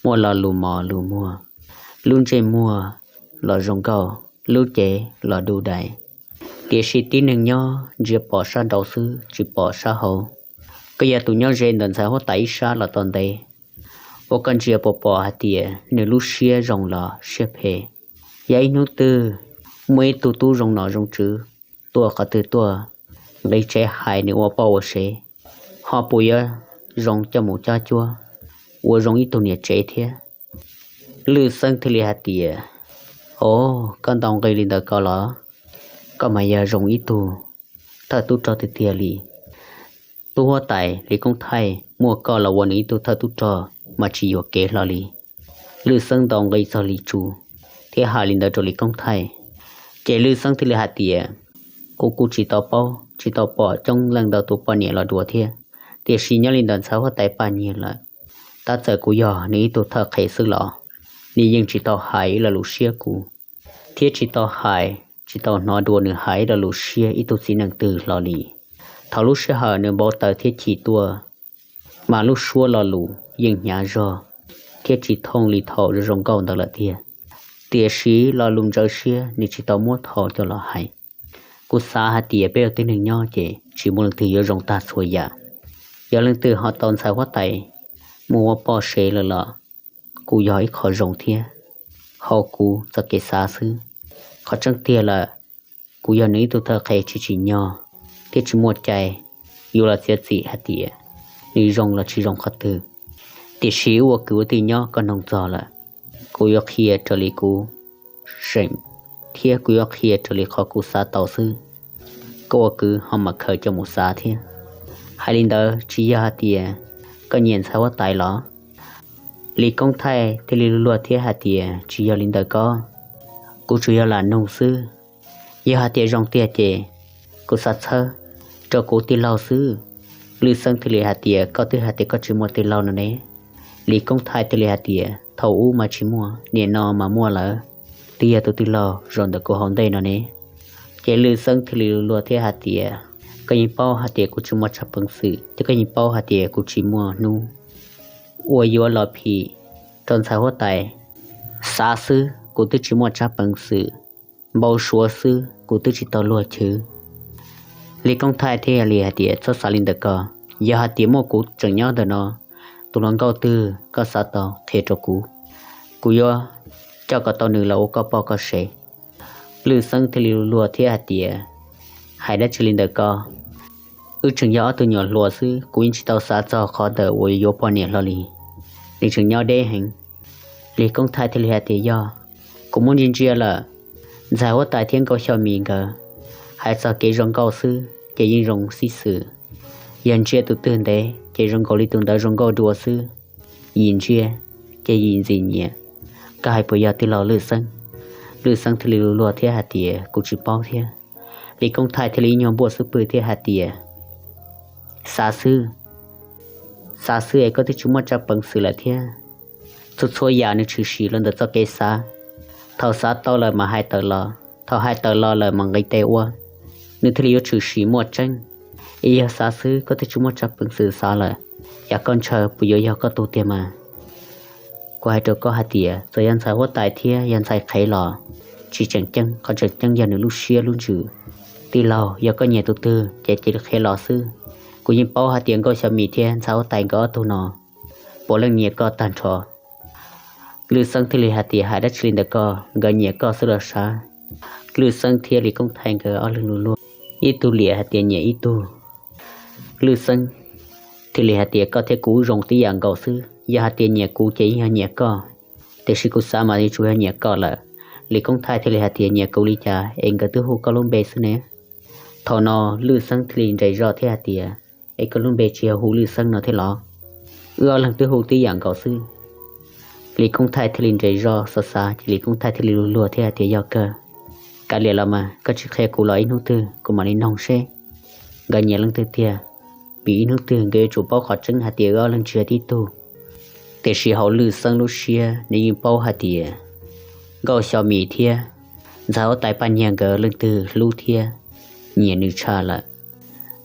muaj lo lus mos lus muag, lub ntsej muag los zoo nkauj, lub cev los du dais. Tiam sis tib neeg nyob ntsia pom sab nraud xwb tsis pom sab hauv. Koj yog tus nyob ze ntawm ntxhais huab tais ib sab los tau ntev, ua koj ntsia puas pom hais tias nws lub siab zoo los siab phem? Yog ib hnub twg muaj ib tug tub zoo nom zoo tswv tuaj qhov twg tuaj, nqis tsev hais nws ua poj ua sev, ho puas yuav zoo coj mus cob cuab ua zoo ib tug niam tsev thiab? Lwj Xeeb thiaj li hais tias, o, koj ntaus nqi li ntawd ko los? Koj mas yog zoo ib tug thawj tub rog tiag tiag li. Tub huab tais Lis Koob Thaij muaj koj los ua nws ib tug thawj tub rog mas tsis yuam kev hlo li. Lwj Xeeb ntaus nqi txog Lis Tsu thiab hais li ntawd rau Lis Koob Thaij, ces Lwj Xeeb thiaj li hais tias, kuv kuj tsis tau paub tsis tau pom coob leej ntau tus poj niam los dua thiab, tiam sis nyob li ntawm ntxhais huab tais Paj Nyiag lawm, tab txawm kuv yog nws ib tug thawj qhev xwb los nws yeej tsis tau hais ib lo lus siab kuv, thiab tsis tau hais tsis tau hnov dua nws hais ib lo lus siab ib tug txiv neej twg hlo li. Thaum lub sij hawm nws npau taws thiab chim tuaj, mas lub suab lo lus yeej hnyav zog thiab tsis thooj li thaum zoo nkauj ntawd lawm tiag. Tiam sis lo lus ntsawv siab nws tsis tau muab thau coj los hais. Kuv xav hais tias peb ua tib neeg nyob ces tsis muaj leej twg yuav zoo tag txhua yam. Yog leej twg ho tau ntxhais huab tais mus ua poj sev lawm los kuj yog ib qho zoo thiab, hauv kuv txoj kev xav xwb. Qhov tseeb tiag lawm, kuv yog nws ib tug thawj qhev tsis tsim nyog thiab tsis muaj cai yuav los txiav txim hais tias nws zoo los tsis zoo qhov twg. Tiam sis wb ua kwv ua tij nyob koj noog txog lawm, kuv yuav qhia raws li kuv seem thiab kuv yuav qhia raws li qhov kuv xav tau xwb. Koj ua kwv ho mam khaws coj mus xav thiab. Hais li ntawd tsis yog hais tias koj nyiam ntxhais huab tais los? Lis Koob Thaij thiaj li luag luag thiab hais tias, tsis yog li ntawd ko, kuv tsuas yog lam nug xwb. Yog hais tias zoo tiag ces kuv xav txhawb rau kuv tij laug xwb. Lwj Xeeb thiaj li hais tias, koj twb hais tias koj tsis muaj tij laug no ne. Lis Koob Thaij thiaj li hais tias, thaum ub mas tsis muaj, nim no mas muaj lawm, twb yog tus tij laug zaum ntawm kuv hauv ntej no ne. Ces Lwj Xeeb thiaj li luag luag thiab hais tias, koj yeej paub hais tias kuv tsis muaj tsab peev xwm thiab koj yeej paub hais tias kuv tsis muaj hnub uas yuav los phim rau ntxhais huab tais. Xav xwb kuv twb tsis muaj tsab peev xwm, npau suav xwb kuv twb tsis tau luag chwv. Lis Koob Thaij thiaj li hais tias, txhob xav li ntawd ko, yog hais tias muaj kuv tseem nyob ntawm no, tus hluas nkauj twg koj xav tau qhia rau kuv, kuv yuav coj kom tau nws los ua koj poj koj sev. Lwj Xeeb thiaj li luag luag thiab hais tias, hais dab tsi li ntawd ko, wb tseem yog ob tug nyuam hluas xwb, kuv yeej tsis tau xav txog qhov ntawm uas yuav poj niam hlo li. Nws tseem nyob deb heev. Lis Koob Thaij thiaj li hais tias, yog, kuv muab ntsia ntsia lawm, ntxhais huab tais thiab Nkauj Xyooj Mis nkawd hais txog kev zoo nkauj xwb ces yeej zoo xib xwm. Yog ntsia tus twg ntev ces zoo nkaus li tus ntawd zoo nkauj dua xwb. Yim ntsia ces yim ntxim nyiam. Koj hais puas yog tij laug Lwj Xeeb? Lwj Xeeb thiaj li luag luag thiab hais tias, kuv tsis paub thiab. Lis Koob Thaij thiaj li ib nyuag npuaj xub pwg thiab hais tias, xav xwb, xav xwb es koj twb tsis muaj tsab peev xwm lawm thiab. Txhua txhua yam nws tshwm sim los ntawm txoj kev xav. Thaum xav tau lawm mas hais tawm los, thaum hais tawm los lawm mas nqis tes ua. Nws thiaj li yuav tshwm sim muaj tseeb. Es yog xav xwb koj twb tsis muaj tsab peev xwm xav lawm, yam koj ntshaw puas yuav yog koj tug tiag mas? Kuv hais rau koj hais tias txawm yog ntxhais huab tais thiab yog ntxhais qhev los tsis tseem ceeb, qhov tseem ceeb yog nws lub siab lub ntsws. Tij laug, yog koj nyiam tus twg ces cia li qhia los xwb. Kuv yeej paub hais tias Nkauj Xyooj Mim thiab ntxhais huab tais nkawd ob tug no puav leej nyiam koj tag nrho. Lwj Xeeb thiaj li hais tias, hais dab tsi li ntawd ko, nkawd nyiam koj xwb los sav. Lwj Xeeb thiab Lis Koob Thaij nkawd ob leeg luag luag, ib tug liam hais tias nyiam ib tug. Lwj Xeeb thiaj li hais tias, koj thiab kuv zoo tib yam nkaus xwb, yog hais tias nyiam kuv ces yeej yog nyiam koj, tiam sis kuv xav mas yuav tsum yog nyiam koj lawm. Lis Koob Thaij thiaj li hais tias, nyiam kuv li cas es nkawd twb hu koj lub npe xwb ne. Thaum no Lwj Xeeb thiaj li nres zog thiab hais tias, es koj lub npe tsis yog hu Lwj Xeeb no thiab los? Wb ob leeg twb hu tib yam nkaus xwb. Lis Koob Thaij thiaj li nres zog xav xav ces Lis Koob Thaij thiaj li luag luag thiab hais tias, yog kawg, kav liam los mas, koj tsis qhia kuv los ib hnub twg kuv mam li noog seb nkawd nyiam leej twg tiag, vim ib hnub twg nkawd yuav tsum paub qhov tseeb hais tias wb ob leeg tsis yog tib tug. Tiam sis hauv Lwj Xeeb lub siab nws yeej paub hais tias Nkauj Xyooj Mim thiab ntxhais huab tais Paj Nyiag nkawd leej twg hlub thiab nyiam nws tshaj lawm.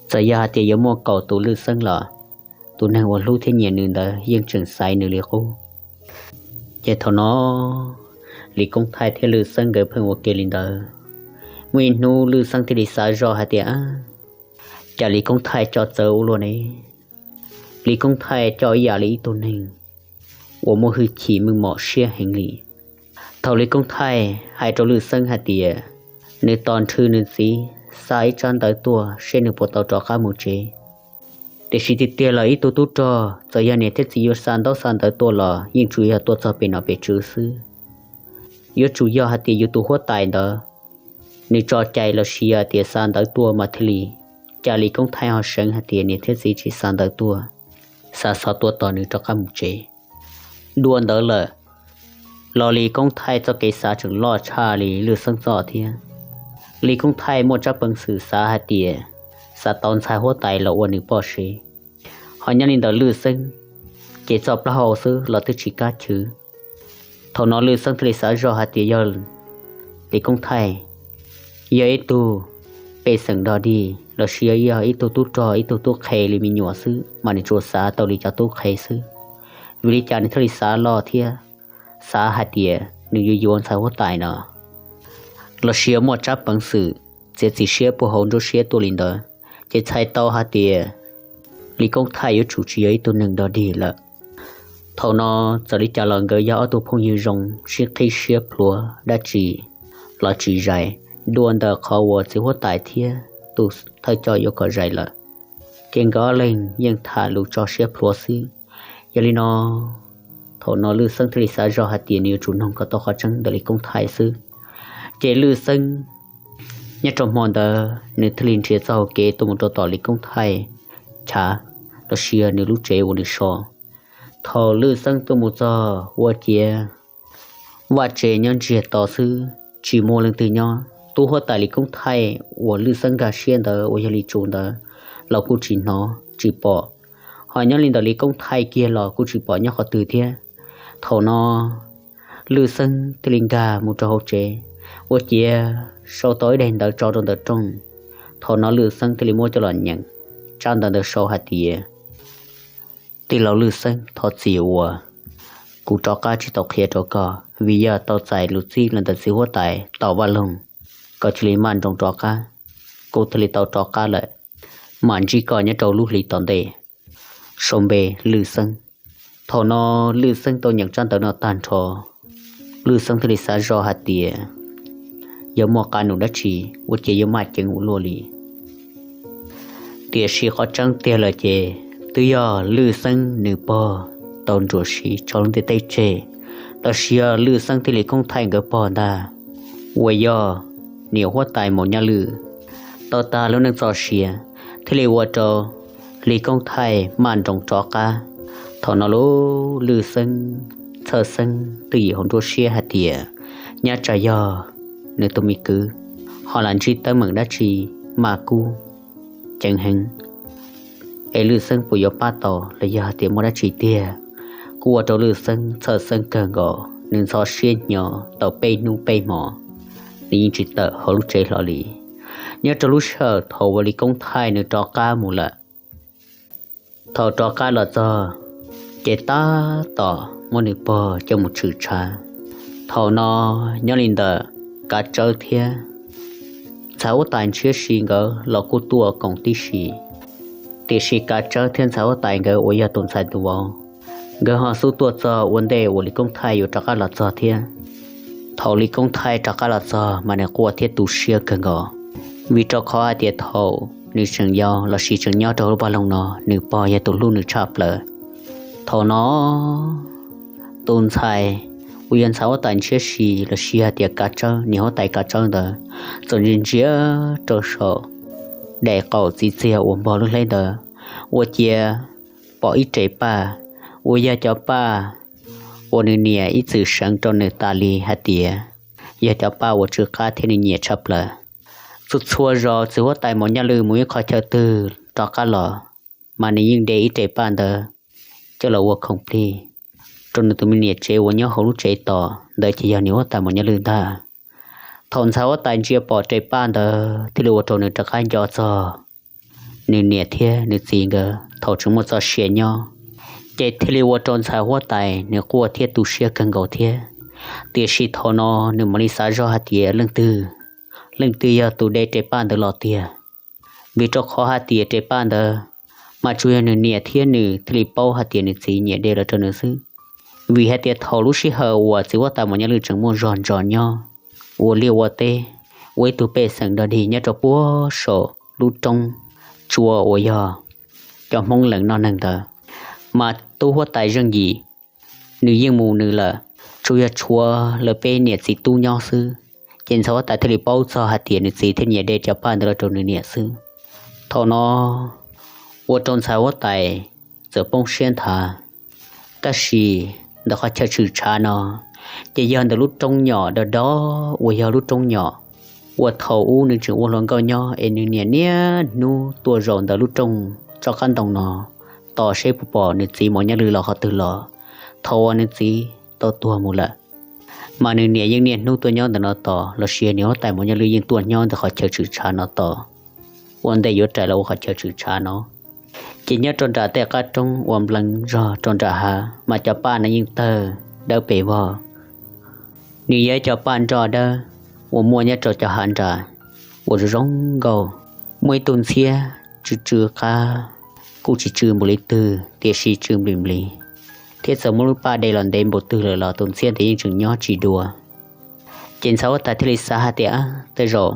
Txawm yog hais tias yuav muaj kaum tus Lwj Xeeb los tus neeg uas hlub thiab nyiam nws ntawd yeej tseem xaiv nws li qub. Ces thaum no Lis Koob Thaij thiab Lwj Xeeb nkawd pheej ua ke li ntawd. Muaj ib hnub Lwj Xeeb thiaj li xav zoj hais tias, cas Lis Koob Thaij coj txawv ua luaj ne? Lis Koob Thaij coj ib yam li ib tug neeg uas muaj hwj chim meej mom siab heev li. Thaum Lis Koob Thaij hais rau Lwj Xeeb hais tias nws tos nrhw nws txiv xa ib tsab ntawv tuaj seb nws puas tau rov qab mus tsev. Tiam sis tiag tiag los ib tug tub rog txawm yog niam thiab txiv yuav xa ntaub xa ntawv tuaj los yeej tsuas yog tuaj txog pem nom pem tswv xwb. Yuav tsum yog hais tias yus tus huab tais ntawd nws tso cai los sis yog tias xa ntawv tuaj mas thiaj li, cas Lis Koob Thaij ho seev hais tias niam thiab txiv tsis xa ntawv tuaj, xa xov tuaj tos nws rov qab mus tsev. Dua ntawd lawm los Lis Koob Thaij txoj kev xav tseem loj tshaj li Lwj Xeeb txoj thiab. Lis Koob Thaij muaj tsab peev xwm xav hais tias xav tau ntxhais huab tais los ua nws poj sev. Ho nyob li ntawm Lwj Xeeb ces txoj plaub hau xwb los twb tsis kab chwv. Thaum no Lwj Xeeb thiaj li xav zoj hais tias yog Lis Koob Thaij yog ib tug pej xeem dog dig los sis yog ib tug tub rog ib tug tub qhe li me nyuam xwb mas nws tsuas xav tau li cov tub qhe xwb. Vim li cas nws thiaj li xav loj thiab xav hais tias nws yuav yuav ntxhais huab tais no los sis yog muaj tsab peev xwm txiav txim siab puag hauv nruab siab tuaj li ntawd, ces txhais tau hais tias Lis Koob Thaij yuav tsum tsis yog ib tug neeg dog dig lawm. Thaum no txawm li cas los nkawd yog ob tug phooj ywg zoo sib qhib siab plhuav dab tsi los tsis zais, dua ntawm qhov uas txiv huab tais thiab tus thawj coj yuav kom zais lawm, ces nkawd ob leeg yeej tham lus tso siab plhuav xwb. Yog li no thaum no Lwj Xeeb thiaj li xav zoj hais tias nws yuav tsum noog kom tau qhov tseeb ntawm Lis Koob Thaij xwb. Ces Lwj Xeeb nyob rau hmo ntawd nws thiaj li nrhiav txoj hau kev tuaj mus rau tom Lis Koob Thaij chav los sis yog nws lub tsev uas nws so. Thaum Lwj Xeeb tuaj mus txog ua ciav vaj tsev nyob ntsiag to xwb, tsis muaj leej twg nyob. Tub huab tais Lis Koob Thaij uas Lwj Xeeb nkag siab ntawd uas yog Lis Tsu ntawd los kuj tsis hnov tsis pom, ho nyob li ntawm Lis Koob Thaij kiag los kuj tsis pom nyob qhov twg thiab. Thaum no Lwj Xeeb thiaj li nkag mus rau hauv tsev, ua ciav sau tau ib daim ntawv tso rau ntawm rooj. Thaum no Lwj Xeeb thiaj li muab coj los nyeem tsab ntawv ntawd sau hais tias, tij laug Lwj Xeeb, thov txim uas kuv rov qab tsis tau qhia rau koj, vim yog tau txais lus txib los ntawm txiv huab tais tom Vaj Loog, koj cia li maj nroos rov qab. Kuv thiaj li tau rov qab lawm, mam ntsib koj nyob rau lub hli tom ntej. Sau npe Lwj Xeeb. Thaum no Lwj Xeeb tau nyeem tsab ntawv no tag nrho, Lwj Xeeb thiaj li xav zoj hais tias, yog muaj qab num dab tsi ua ciav yuav maj ceev ua luaj li. Tiam sis qhov tseeb tiag lawm ces twb yog Lwj Xeeb nws pog tau nruam siv tso lub ntiaj teb tseg, los sis yog Lwj Xeeb thiab Lis Koob Thaij nkawd pog ntag, uas yog niam huab tais Maum Nyaj Lwj, tau tag lub neej txoj sia, thiaj li ua rau Lis Koob Thaij maj nroos rov qab. Thaum no lub Lwj Xeeb txhawj xeeb twj ywm hauv nruab siab hais tias, nyaj tsam yog nws tus me kwv ho lam ntsib teeb meem dab tsi maj kub ceev heev, es Lwj Xeeb puas yuav pab tau los yog hais tias muaj dab tsi tiag. Kuj ua rau Lwj Xeeb txhawj xeeb kawg nkaus, nws ntxhov siab hnyo tau peb hnub peb hmo, nws yeej tsis tawm hauv lub tsev hlo li. Nyob rau lub sij hawm thaum uas Lis Koob Thaij nws rov qab mus lawm, thaum rov qab los txog, ces tab tom muab nws pog coj mus tshwm tshav. Thaum no nyob li ntawm Kav Tsawb thiab ntxhais huab tais Ntshiab Si nkawd los kuj tuaj koom tib si, tiam sis Kav Tsawb thiab ntxhais huab tais nkawd uas yog tus ntxhais tus vauv, nkawd ho xub tuaj txog ua ntej uas Lis Koob Thaij yuav rov qab los txog thiab. Thaum Lis Koob Thaij rov qab los txog mas nws quaj thiab tu siab kawg nkaus, vim rau qhov hais tias thaum nws tseem yau los sis tseem nyob rau hauv lub vaj loog no, nws pog yog tus hlub nws tshaj plaws. Thaum no tus ntxhais uas yog ntxhais huab tais Ntshiab Si los sis hais tias Kav Tsawb, niam huab tais Kav Tsawb ntawd, txawm ntsia ntsia rau saum daim qaum txiv txiag uas npog lub hleb ntawd, ua ciav pom ib re paj uas yog cov paj uas nws niam ib txwm seev rau nws tas li hais tias yog cov paj uas tsw qab thiab nws nyiam tshaj plaws. Txhua txhua zaus txiv huab tais Maum Nyaj Lwj mus ib qhov chaw twg rov qab los, mas nws yeej de ib re paj ntawd coj los ua khoom plig rau nws tus me niam tsev uas nyob hauv lub tsev tos ntawd ces yog niam huab tais Maum Nyaj Lwj ntag. Thaum ntxhais huab tais ntsia pom re paj ntawd thiaj li ua rau nws rov qab nco txog nws niam thiab nws txiv nkawd thaum tseem muaj txoj sia nyob, ces thiaj li ua rau ntxhais huab tais nws quaj thiab tu siab kawg nkaus thiab. Tiam sis thaum no nws mam li xav zog hais tias leej twg, leej twg yog tus de re paj ntawd los tiag, vim rau qhov hais tias re paj ntawd mas tsuas yog nws niam thiab nws thiaj li paub hais tias nws txiv nyiam de los rau nws xwb. Vim hais tias thaum lub sij hawm uas txiv huab tais Maum Nyaj Lwj tseem muaj zog ntsos nyob ua liaj ua teb, ua ib tug pej xeem dog dig nyob rau puag saum lub roob tsua uas yog cov Hmoob lees noj neeg ntawd, mas tub huab tais Zeej Yim nws yeej mus nws lawm, tsuas yog tshuav lawv peb niam txiv tub nyob xwb. Ces ntxhais huab tais thiaj li paub txog hais tias nws txiv thiaj nyiam de cov paj ntawd los rau nws niam xwb. Thaum no ua rau ntxhais huab tais txawm poob siab nthav. Tab sis ntawm qhov chaw tshwm tshav no ces yog ntawm lub roob nyom do do uas yog lub roob nyom uas thaum ub nws tseem ua hluas nkauj nyob es nws niam niaj hnub tuaj zaum ntawm lub rooj tsob qab ntoo no tos seb puas pom nws txiv Maum Nyaj Lwj los qhov twg los. Thaum uas nws txiv tau tuag mus lawm, mas nws niam yeej niaj hnub tuaj nyob ntawm no tos los sis niam huab tais Maum Nyaj Lwj yeej tuaj nyob ntawm qhov chaw tshwm tshav no tos ua ntej yuav rais los ua qhov chaw tshwm tshav no. Ces nyob rau nram tej qab roob uas nplees zog rau nram hav mas cov paj no yeej tawg dawb pes vog. Nws yog ib cov paj nroj dawb uas muaj nyob rau cov hav nram uas zoo zoo nkauj. Muaj ib tug ntxhiab tsw tsw qab kuj tsis tsw npaum li twg tiam sis tsw nplis nplis, thiab txawm muab lub paj de los ntev npaum twg lawm los tus ntxhiab ntawd yeej tseem nyob tsis dua. Ces ntxhais huab tais thiaj li xav hais tias tej zaum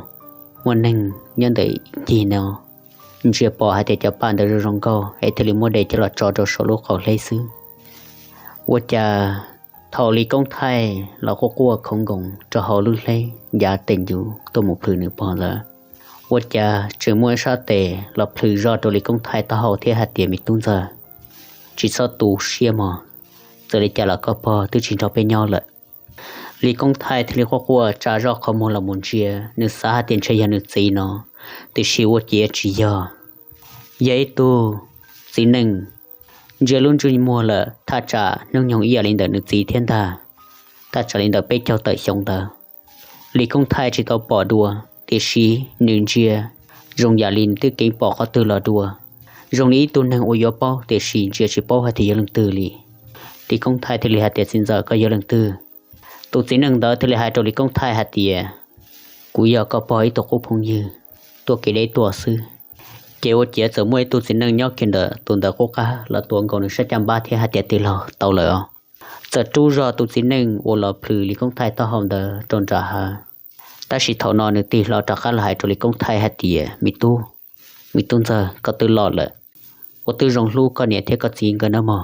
muaj neeg nyob ntawm ncig no ntsia pom hais tias cov paj ntawd zoo zoo nkauj es thiaj li muab de coj los tso rau saum lub qau hleb xwb. Ua cas thaum Lis Koob Thaij los quaj quaj khoov nkoos rau hauv lub hleb ncav tes ncuv tuaj mus plhws nws pog ntawd, ua cas tseem muaj ib sab tes los plhws zoj rau Lis Koob Thaij taub hau thiab hais tias, Me tub ntxawg, tsis txhob tu siab mog, txawm li cas los koj pog twb tsis nrog peb nyob lawm. Lis Koob Thaij thiaj li quaj quaj tsa zoj qhov muag los mus ntsia, nws xav hais tias ntshe yog nws txiv no, tiam sis ua ciav tsis yog, yog ib tug txiv neej ntsia lub ntsej muag lawm thaj tsam hnub nyoog ib yam li ntawm nws txiv thiab ntag, thaj tsam li ntawm peb caug tawm xyoo ntawd. Lis Koob Thaij tsis tau pom dua, tiam sis nws ntsia zoo yam li nws twb keev pom qhov twg los dua, zoo li ib tug neeg uas yuav paub tiam sis ntsia tsis paub hais tias yog leej twg li. Lis Koob Thaij thiaj li hais tias, Txiv ntxawm, koj yog leej twg? Tus txiv neej ntawd thiaj li hais rau Lis Koob Thaij hais tias, Kuv yog koj pog ib tug qub phooj ywg tuaj kev deb tuaj xwb. Ces ua ciav txawm muaj ib tug txiv neej nyob kiag ntawm tus ntawd qub qab los tuav nkaus nws sab caj npab thiab hais tias, Tij laug, tau lawm os. Txawm rub zog tus txiv neej uas los plhws Lis Koob Thaij taub hau ntawd rau nram hav. Tab sis thaum no nws tig hlo rov qab los hais rau Lis Koob Thaij hais tias, Me tub, me tub ntxawg, koj twb los lawm, ua twb zoo hlub koj niam thiab koj txiv nkawd nawb mog.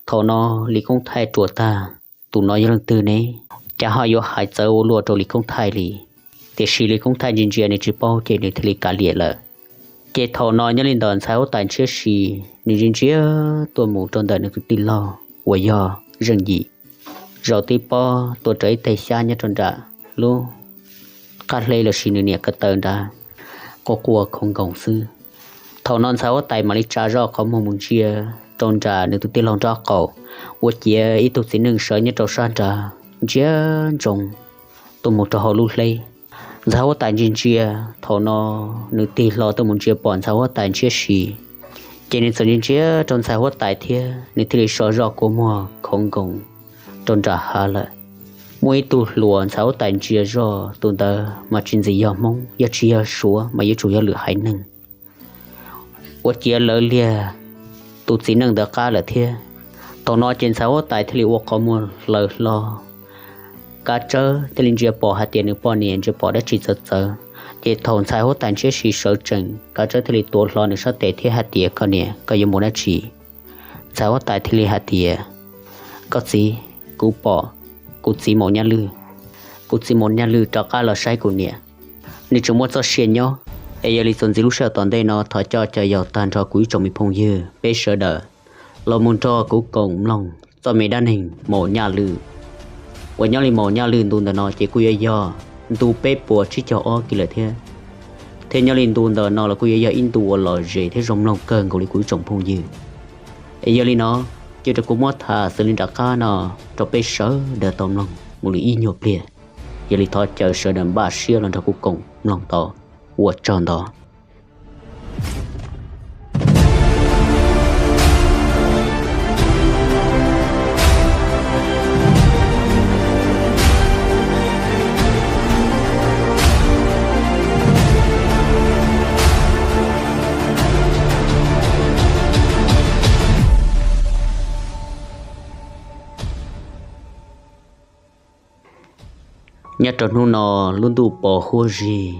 Thaum no Lis Koob Thaij ruam tag, tus no yog leej twg ne? Cas ho yuav hais txawv ua luaj rau Lis Koob Thaij li. Tiam sis Lis Koob Thaij ntsia ntsia nws tsis paub ces nws thiaj li kav liam lawm. Ces thaum no nyob li ntawm ntxhais huab tais Ntshiab Si, nws ntsia ntsia tuaj mus rau ntawm nws tus tij laug uas yog Zeej Yim, zaum tib pob tua rawv ib teg xyab nyob rau nram lub qab hleb los sis nws niam ko taw nrad, quaj quaj khoov nkoos xwb. Thaum no ntxhais huab tais mam li tsa zoj qhov muag mus ntsia rau nram nws tus tij laug nraub qaum, ua ciav ib tug txiv neej sawv nyob rau sab nrad ntsia ntsoov tuaj mus rau hauv lub hleb. Ntxhais huab tais ntsia ntsia, thaum no nws tig hlo tuaj mus ntsia pom ntxhais huab tais ntshiab si, ces nws txawm ntsia ntsia rau ntxhais huab tais thiab nws thiaj li so zoj kua muag khoov nkoos rau nram hav lawm. Muaj ib tug hluas ntxhais huab tais ntsia zoj, tus ntawd mas tsis ntxim yog Hmoob, yog tsis yog Suav mas yuav tsum yog lwm haiv neeg. Ua ciav lawv liag tus txiv neej ntawd qab lawm thiab. Thaum no ces ntxhais huab tais thiaj li ua qhov muag hlawv hlo, Kav Tsawb thiaj li ntsia pom hais tias nws poj niam ntsia pom dab tsi txawv txawv. Ces thaum ntxhais huab tais ntshiab si sawv tsees, Kav Tsawb thiaj li tuav hlo nws sab tes thiab hais tias, Koj niam, koj yuav mus dab tsi? Ntxhais huab tais thiaj li hais tias, Koj txiv, kuv pom kuv txiv Maum Nyaj Lwj, kuv txiv Maum Nyaj Lwj rov qab los saib kuv niam. Nws tseem muaj txoj sia nyob, es yog li txuas ntxiv lub sij hawm tom ntej no thov coj cov yau tag nrho kuv ib tsoom me phooj ywg peb sawv daws los mus nrog kuv koom mloog txoj me dab neeg Maum Nyaj Lwj. Uas nyob li Maum Nyaj Lwj ntu ntawm no ces kuj yuav yog ntu peb puas tsib caug ob kiag lawm thiab. Thiab nyob li ntu ntawm no los kuj yuav yog ib ntu uas lom zem thiab zoo mloog kawg nkaus li kuv ib tsoom phooj ywg. Es yog li no, cia rau kuv muab tham xws li nram qab no rau peb sawv daws tau mloog mus li ib nyuag pliag. Yog li thov caw sawv daws npaj siab los nrog kuv koom mloog tau. Ua tsaug ntau. Nyob rau hnub no, lub ntuj pos huab zig,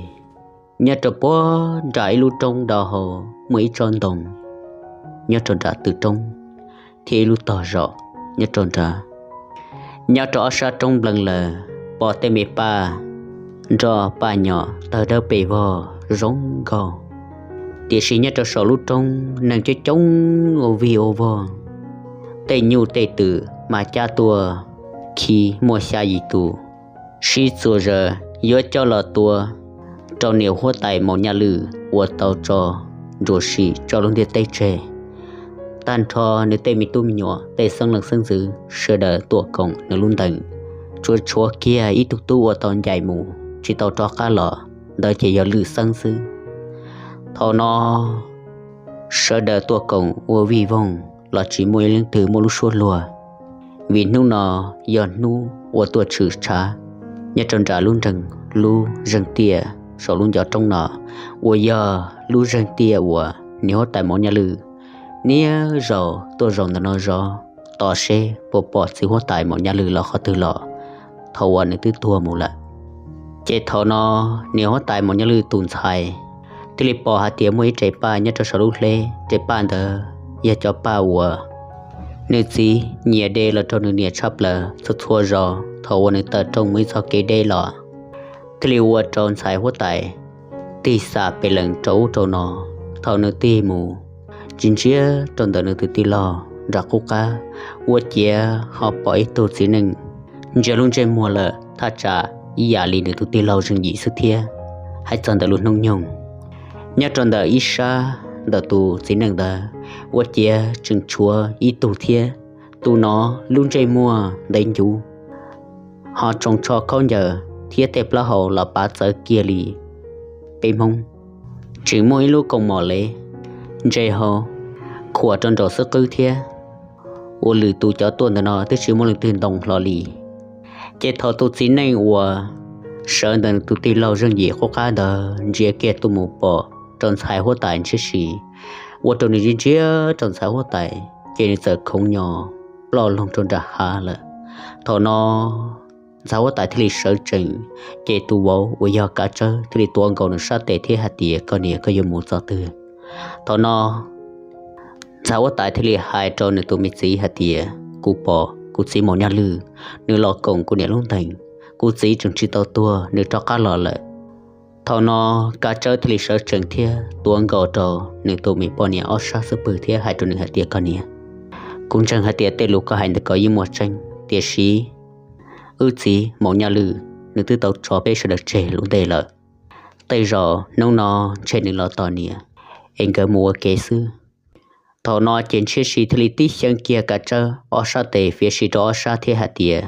nyob rau puag nram ib lub roob do hauv muaj ib tsob ntoo nyob rau nram tw roob, thiab ib lub tog zos nyob rau nrad. Nyob rau ob sab roob nplees lawm, pom tej me paj nroj paj nyom tawg dawb pes vog zoo nkauj. Tiam sis nyob rau saum lub roob neeg coob coob ua vig ua vog, tej nyuj tej twm mas cab tuaj khi muaj xya yim tus, sib txuas zaws yuav coj los tua rau niam huab tais Maum Nyaj Lwj uas tau tso ntsuas sim tso lub ntiaj teb tseg. Tag nrho nws tej me tub me nyuam, tej xeeb leej xeeb ntxwv sawv daws tuaj koom nws lub ntees, tsuas tshuav kiag ib tug tub uas tau ncaim mus tsis tau rov qab los, ntawd ces yog lwm xeeb xwb. Thaum no sawv daws tuaj koom ua vij voog los tsis muaj ib leej twg muaj lub suab luag, vim hnub no yog hnub uas tuaj tshwm tshav nyob rau nram lub nreeg, lub zeeg tiaj saum lub ncov roob no, uas yog lub zeeg tiaj uas niam huab tais Maum Nyaj Lwj niaj zaus tuaj zaum ntawm no zov, tos seb puas pom txiv huab tais Maum Nyaj Lwj los qhov twg los, thaum uas nws twb tuag mus lawm. Ces thaum no niam huab tais Maum Nyaj Lwj tus ntxhais thiaj li pom hais tias muaj ib re paj nyob rau saum lub hleb, re paj ntawd yog cov paj uas nws txiv nyiam de los rau nws niam tshaj plaws txhua txhua zaus thaum uas nws tawm rooj mus ib txoj kev deb los, thiaj li ua rau ntxhais huab tais tig xam pes lees rau ub rau no. Thaum nws tig mus ntsia ntsia rau ntawm nws tus tij laug nram qub qab, ua ciav ho pom ib tug txiv neej ntsia lub ntsej muag lawm thaj tsam ib yam li nws tus tij laug zeej yim xwb thiab. Hais txog ntawm lub hnub nyoog, nyob rau ntawm ib sab ntawm tus txiv neej ntawd, ua ciav tseem tshuav ib tug thiab. Tus no lub ntsej muag ntev ncuv, ho tsoos tsho khaub ncaws thiab tej plaub hau los pav txawv kiag li peb Hmoob. Tseem muaj ib lub koos mom lev ntse hau khuam rau nraum xub qwb thiab. Ua lwm tus cov tuaj ntawm no twb tsis muaj leej twg ntoo hlo li. Ces thaum tus txiv neej uas sawv ntawm tus tij laug zeej yim qub qab ntawd ntsia kiag tuaj mus pom rau ntxhais huab tais ntshiab si, ua rau nws ntsia ntsia rau ntxhais huab tais ces nws txawm khoov nyo ploj loo rau nram hav lawm. Thaum no ntxhais huab tais thiaj li sawv tsees, ces tus vauv uas yog Kav Tsawb thiaj li tuav nkaus nws sab tes thiab hais tias, Koj niam, koj yuav mus txog twg? Thaum no ntxhais huab tais thiaj li hais rau nws tus me txiv hais tias, Kuv pom kuv txiv Maum Nyaj Lwj, nws los koom kuv niam lub ntees. Kuv txiv tseem tsis tau tuag, nws rov qab los lawm. Thaum no Kav Tsawb thiaj li sawv tsees thiab tuav nkaus rau nws tus me poj niam ob sab xub pwg thiab hais rau nws hais tias, Koj niam, kuv ntseeg hais tias tej lus koj hais ntawm ko yeej muaj tseeb, tiam sis wb txiv Maum Nyaj Lwj nws twb tau tso peb sawv daws tseg lub ntej lawm. Tej zaum hnub no ntshe nws los tos niam, es nkawd mus ua ke xwb. Thaum no ces Ntshiab Si thiaj li tib xyeev kiag Kav Tsawb ob sab tes fiav si rau ob sab thiab hais tias,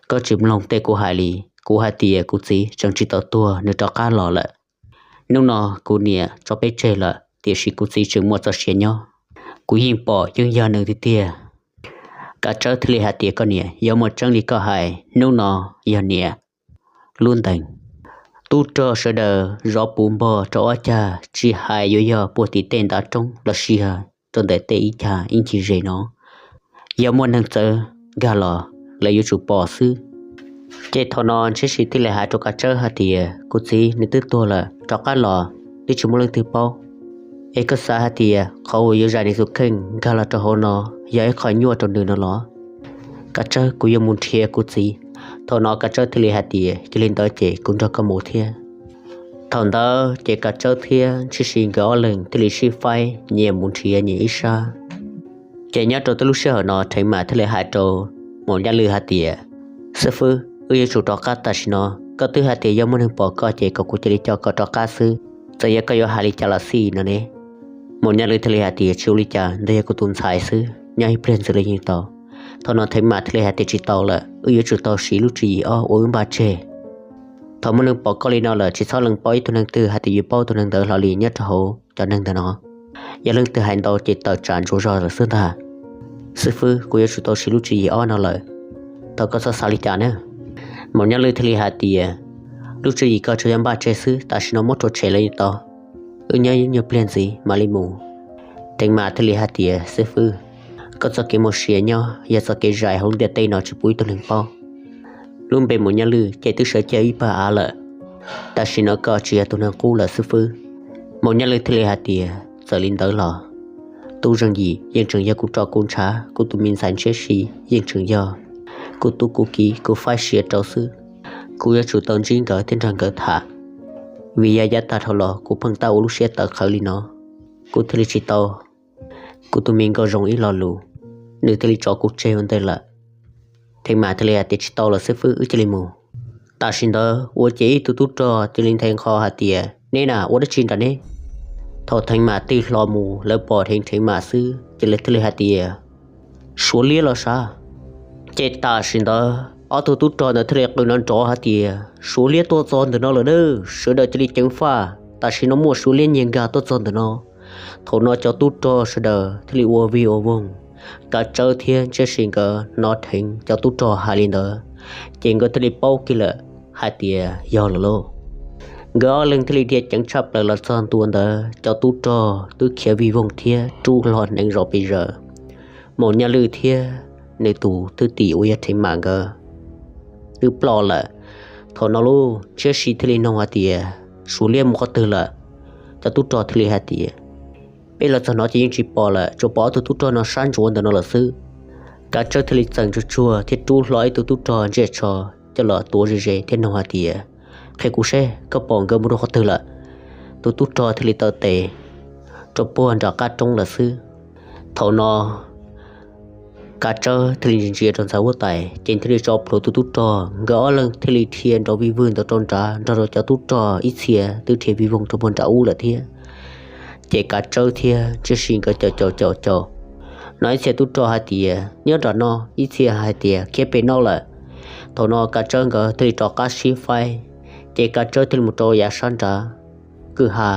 koj tsis mloog tej kuv hais li. Kuv hais tias kuv txiv tseem tsis tau tuag, nws rov qab los lawm. Hnub no kuv niam tso peb tseg lawm, tiam sis kuv txiv tseem muaj txoj sia nyob. Kuv yeej pom yeej yog nws tiag tiag. Kav Tsawb thiaj li hais tias, koj niam, yog muaj tseeb li koj hais, hnub no yog niam lub ntees. Tub rog sawv daws zov puv npog rau ob cag, tsis hais yuav yog puag tim tej ntav roob los sis yog rau ntawm tej ib cag ib ncig ze no, yog muaj neeg txawv nkag los, lawv yuav tsum pom xwb. Ces thaum no Ntshiab Si thiaj li hais rau Kav Tsawb hais tias, kuv txiv nws twb tuag lawm, rov qab los twb tsis muaj leej twg paub. Es koj xav hais tias qhov uas yuav zais nws tus kheej nkag los rau hauv no yog ib qho nyuaj rau nws no los? Kav Tsawb, kuv yuav mus nrhiav kuv txiv. Thaum no Kav Tsawb thiaj li hais tias, yog li ntawd ces kuv nrog koj mus thiab. Thaum ntawd ces Kav Tsawb thiab Ntshiab Si nkawd ob leeg thiaj li sib faib nyias mus nrhiav nyias ib sab. Ces nyob rau tej lub sij hawm no Theev Mam thiaj li hais rau Maum Nyaj Lwj hais tias, xib fwb, wb yuav tsum rov qab tam sim no. Koj twb hais tias yog muaj neeg pom koj ces kom kuv cia li coj koj rov qab xwb, txawm yog koj yuav hais li cas los xij no ne. Maum Nyaj Lwj thiaj li hais tias, tsis ua li cas, ntawd yog kuv tus ntxhais xwb, nyob ib pliag ntxwv los yeej tau. Thaum no Theev Mam thiaj li hais tias, tsis tau lawm, wb yuav tsum tau siv lub tswv yim ob uas wb npaj tseg. Thaum muaj neeg pom koj li no lawm, tsis txhob lees paub ib tug neeg twg hais tias yuav paub tus neeg ntawd hlo li nyob rau hauv cov neeg ntawm no. Yog leej twg hais ntau ces tawm tsam ntsuas zog lawm xwb ntag. Xib fwb, kuv yuav tsum tau siv lub tswv yim ob no lawm. Thov koj txhob xav li cas na. Maum Nyaj Lwj thiaj li hais tias, lub tswv yim koj tsuas yog npaj tseg xwb, tam sim no muab rhuav tshem los yeej tau. Wb nyob ib nyuag pliag ntxiv mam li mus. Theev Mam thiaj li hais tias, xib fwb, koj txoj kev muaj sia nyob yog txoj kev zais hauv ntiaj teb no tsis pub ib tug neeg paub. Lub npe Maum Nyaj Lwj ces twb sawv cia ib pawg av lawm. Tam sim no koj tsis yog tus neeg qub lawm xib fwb. Maum Nyaj Lwj thiaj li hais tias, txawm li ntawd los, Tub Zeej Yim yeej tseem yog kuv roj kuv ntshav, kuv tus me ntxhais Ntshiab Si yeej tseem yog kuv tub kuv kiv, kuv faib sia rau xwb. Kuv yuav tsum tau ntsib nkawd thiab nrog nkawd tham, vim yog yav tag dhau los kuv pheej tab ua lub siab tawv qhawv li no, kuv thiaj li tsis tau kuv tus me nkauj zoo ib lo lus, nws thiaj li tso kuv tseg ua ntej lawm. Theev Mam thiaj li hais tias, tsis tau lawm xib fwb, wb cia li mus. Tam sim ntawd ua ces ib tug tub rog cia li nthe nqho hais tias, neb na ua dab tsi nram neb? Thaum Theev Mam tig hlo mus lawv pom dheev Theev Mam xwb ces lawv thiaj li hais tias, Suav liab los sav? Ces tam sim ntawd ob tug tub rog ntawd thiaj li qw nrov nrov hais tias, Suav liab tuaj txog ntawm no lawm na, sawv daws cia li ceev faj, tam sim no muaj Suav liab nyiag nkag tuaj txog ntawm no. Thaum no cov tub rog sawv daws thiaj li ua vig ua voog. Kav Tsawb thiab Ntshiab Si nkawd hnov dheev cov tub rog hais li ntawd, ces nkawd thiaj li paub kiag lawm hais tias yog lawm lauj. Nkawd ob leeg thiaj li dhia ceev tshaj plaws los txog ntua ntawd, cov tub rog twb khiav vig voog thiab rub hlo hneev zos pes zaws. Maum Nyaj Lwj thiab nws tus thwj tim uas yog Theev Mam nkawd twb ploj lawm. Thaum no lauj, Ntshiab Si thiaj li nug hais tias, Suav liab mus qhov twg lawm? Cov tub rog thiaj li hais tias, Peb los txog no ces yeej tsis pom lawm, tsuas pom ob tug tub rog no sab ntsuav ntawm no lawm xwb. Kav Tsawb thiaj li txeem tsuag tsuag thiab rub hlo ib tug tub rog ntsej tsho coj los tuav ze ze thiab nug hais tias, Qhia kuv seb koj pom nkawd mus rau qhov twg lawm? Tus tub rog thiaj li taw tes rau puag nram qab roob lawm xwb. Thaum no Kav Tsawb thiaj li ntsia ntsia rau ntxa huab tais, ces thiaj li tso plhuav tus tub rog, nkawd ob leeg thiaj li dhia nrov vij vwg ntawd rau nrad nrog rau cov tub rog ib txhia twb dhia vij voog rau puag nram ub lawm thiab. Ces Kav Tsawb thiab Ntshiab Si nkawd caum caum caum caum, no ib txhia tub rog hais tias, Nyob nram no, ib txhia hais tias, Khiav pem no lawm. Thaum no Kav Tsawb nkawd thiaj li rov qab sib faib, ces Kav Tsawb thiaj li mus rau yav sab nrad kwj ha,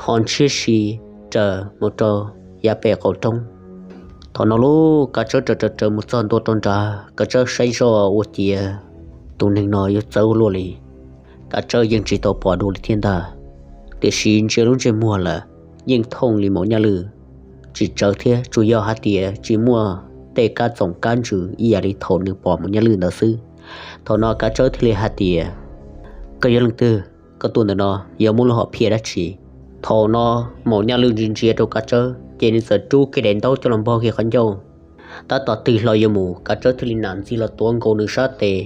ho Ntshiab Si raws mus rau yav pem qaum roob. Thaum no lauj, Kav Tsawb raws raws raws mus txog ntua rau nrad, Kav Tsawb saib zoj ua ciav tus neeg no yuav txawv ua luaj li. Kav Tsawb yeej tsis tau pom dua li thiab ntag, tiam sis ntsia lub ntsej muag lawm yeej thooj li Maum Nyaj Lwj, tsis tsawv thiab, tsuas yog hais tias tsis muaj tej kab txoom kab ntsws ib yam li thaum nws pom Maum Nyaj Lwj ntawd xwb. Thaum no Kav Tsawb thiaj li hais tias, Koj yog leej twg? Koj tuaj ntawm no yog muaj lub hom phiaj dab tsi? Thaum no Maum Nyaj Lwj ntsia ntsia rau Kav Tsawb ces nws txawm rub kiag daim ntaub coj los npog kiag qhov ncauj. Tab tom tig hlo yuav mus, Kav Tsawb thiaj li nam ntxiv los tuav nkaus nws sab tes.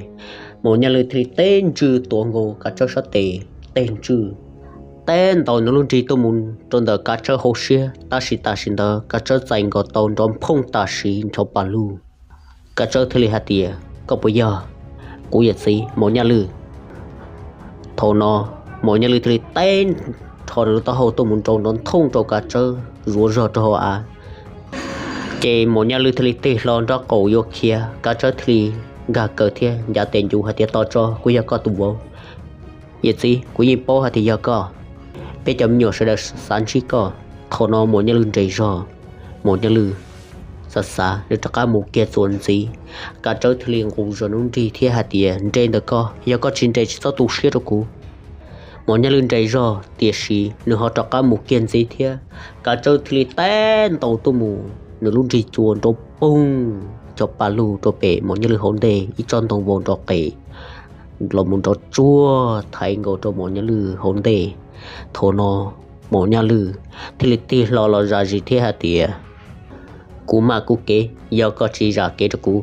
Maum Nyaj Lwj thiaj li teb ntswj tuav nkaus Kav Tsawb sab tes, teg ntswj, teb ntaus nws lub nrig tuaj mus rau ntawm Kav Tsawb hauv siab, tab sis tam sim ntawd Kav Tsawb txais nkaus tau nrov phooj tam sim nrov pas lug. Kav Tsawb thiaj li hais tias, Koj puas yog? Kuv yawm txiv Maum Nyaj Lwj. Thaum no Maum Nyaj Lwj thiaj li teb qhov nws lub taub hau tuaj mus nrau nrov nthooj rau Kav Tsawb zuav zog rau hauv av. Ces Maum Nyaj Lwj thiaj li tig hlo nraub qaum yuav khiav, Kav Tsawb thiaj li nkag kaw thiab ncav tes ncuv hais tias, Tos tso, kuv yog koj tus vauv. Yawm txiv, kuv yeej paub hais tias yog koj. Peb cov me nyuam sawv daws xav ntsib koj. Thaum no Maum Nyaj Lwj nres zog, Maum Nyaj Lwj xav xav, nws rov qab mus kiag txuas ntxiv. Kav Tsawb thiaj li nqus zog nws lub nrig thiab hais tias, Nres ntawm koj, yog koj tsis nres tsis txhob tu siab rau kuv. Maum Nyaj Lwj nres zog, tiam sis nws ho rov qab mus kiag ntxiv thiab. Kav Tsawb thiaj li teb ntaus tuaj mus, nws lub nrig cua nrov poog cov pa lug rau pem Maum Nyaj Lwj hauv ntej, ib tsob ntoo vau nrov qes los mus nrov tsuag thaiv nkaus rau Maum Nyaj Lwj hauv ntej. Thaum no Maum Nyaj Lwj thiaj li tig hlo los zam zis thiab hais tias, Kuv mam kuv kev, yog koj tsis zam kev rau kuv,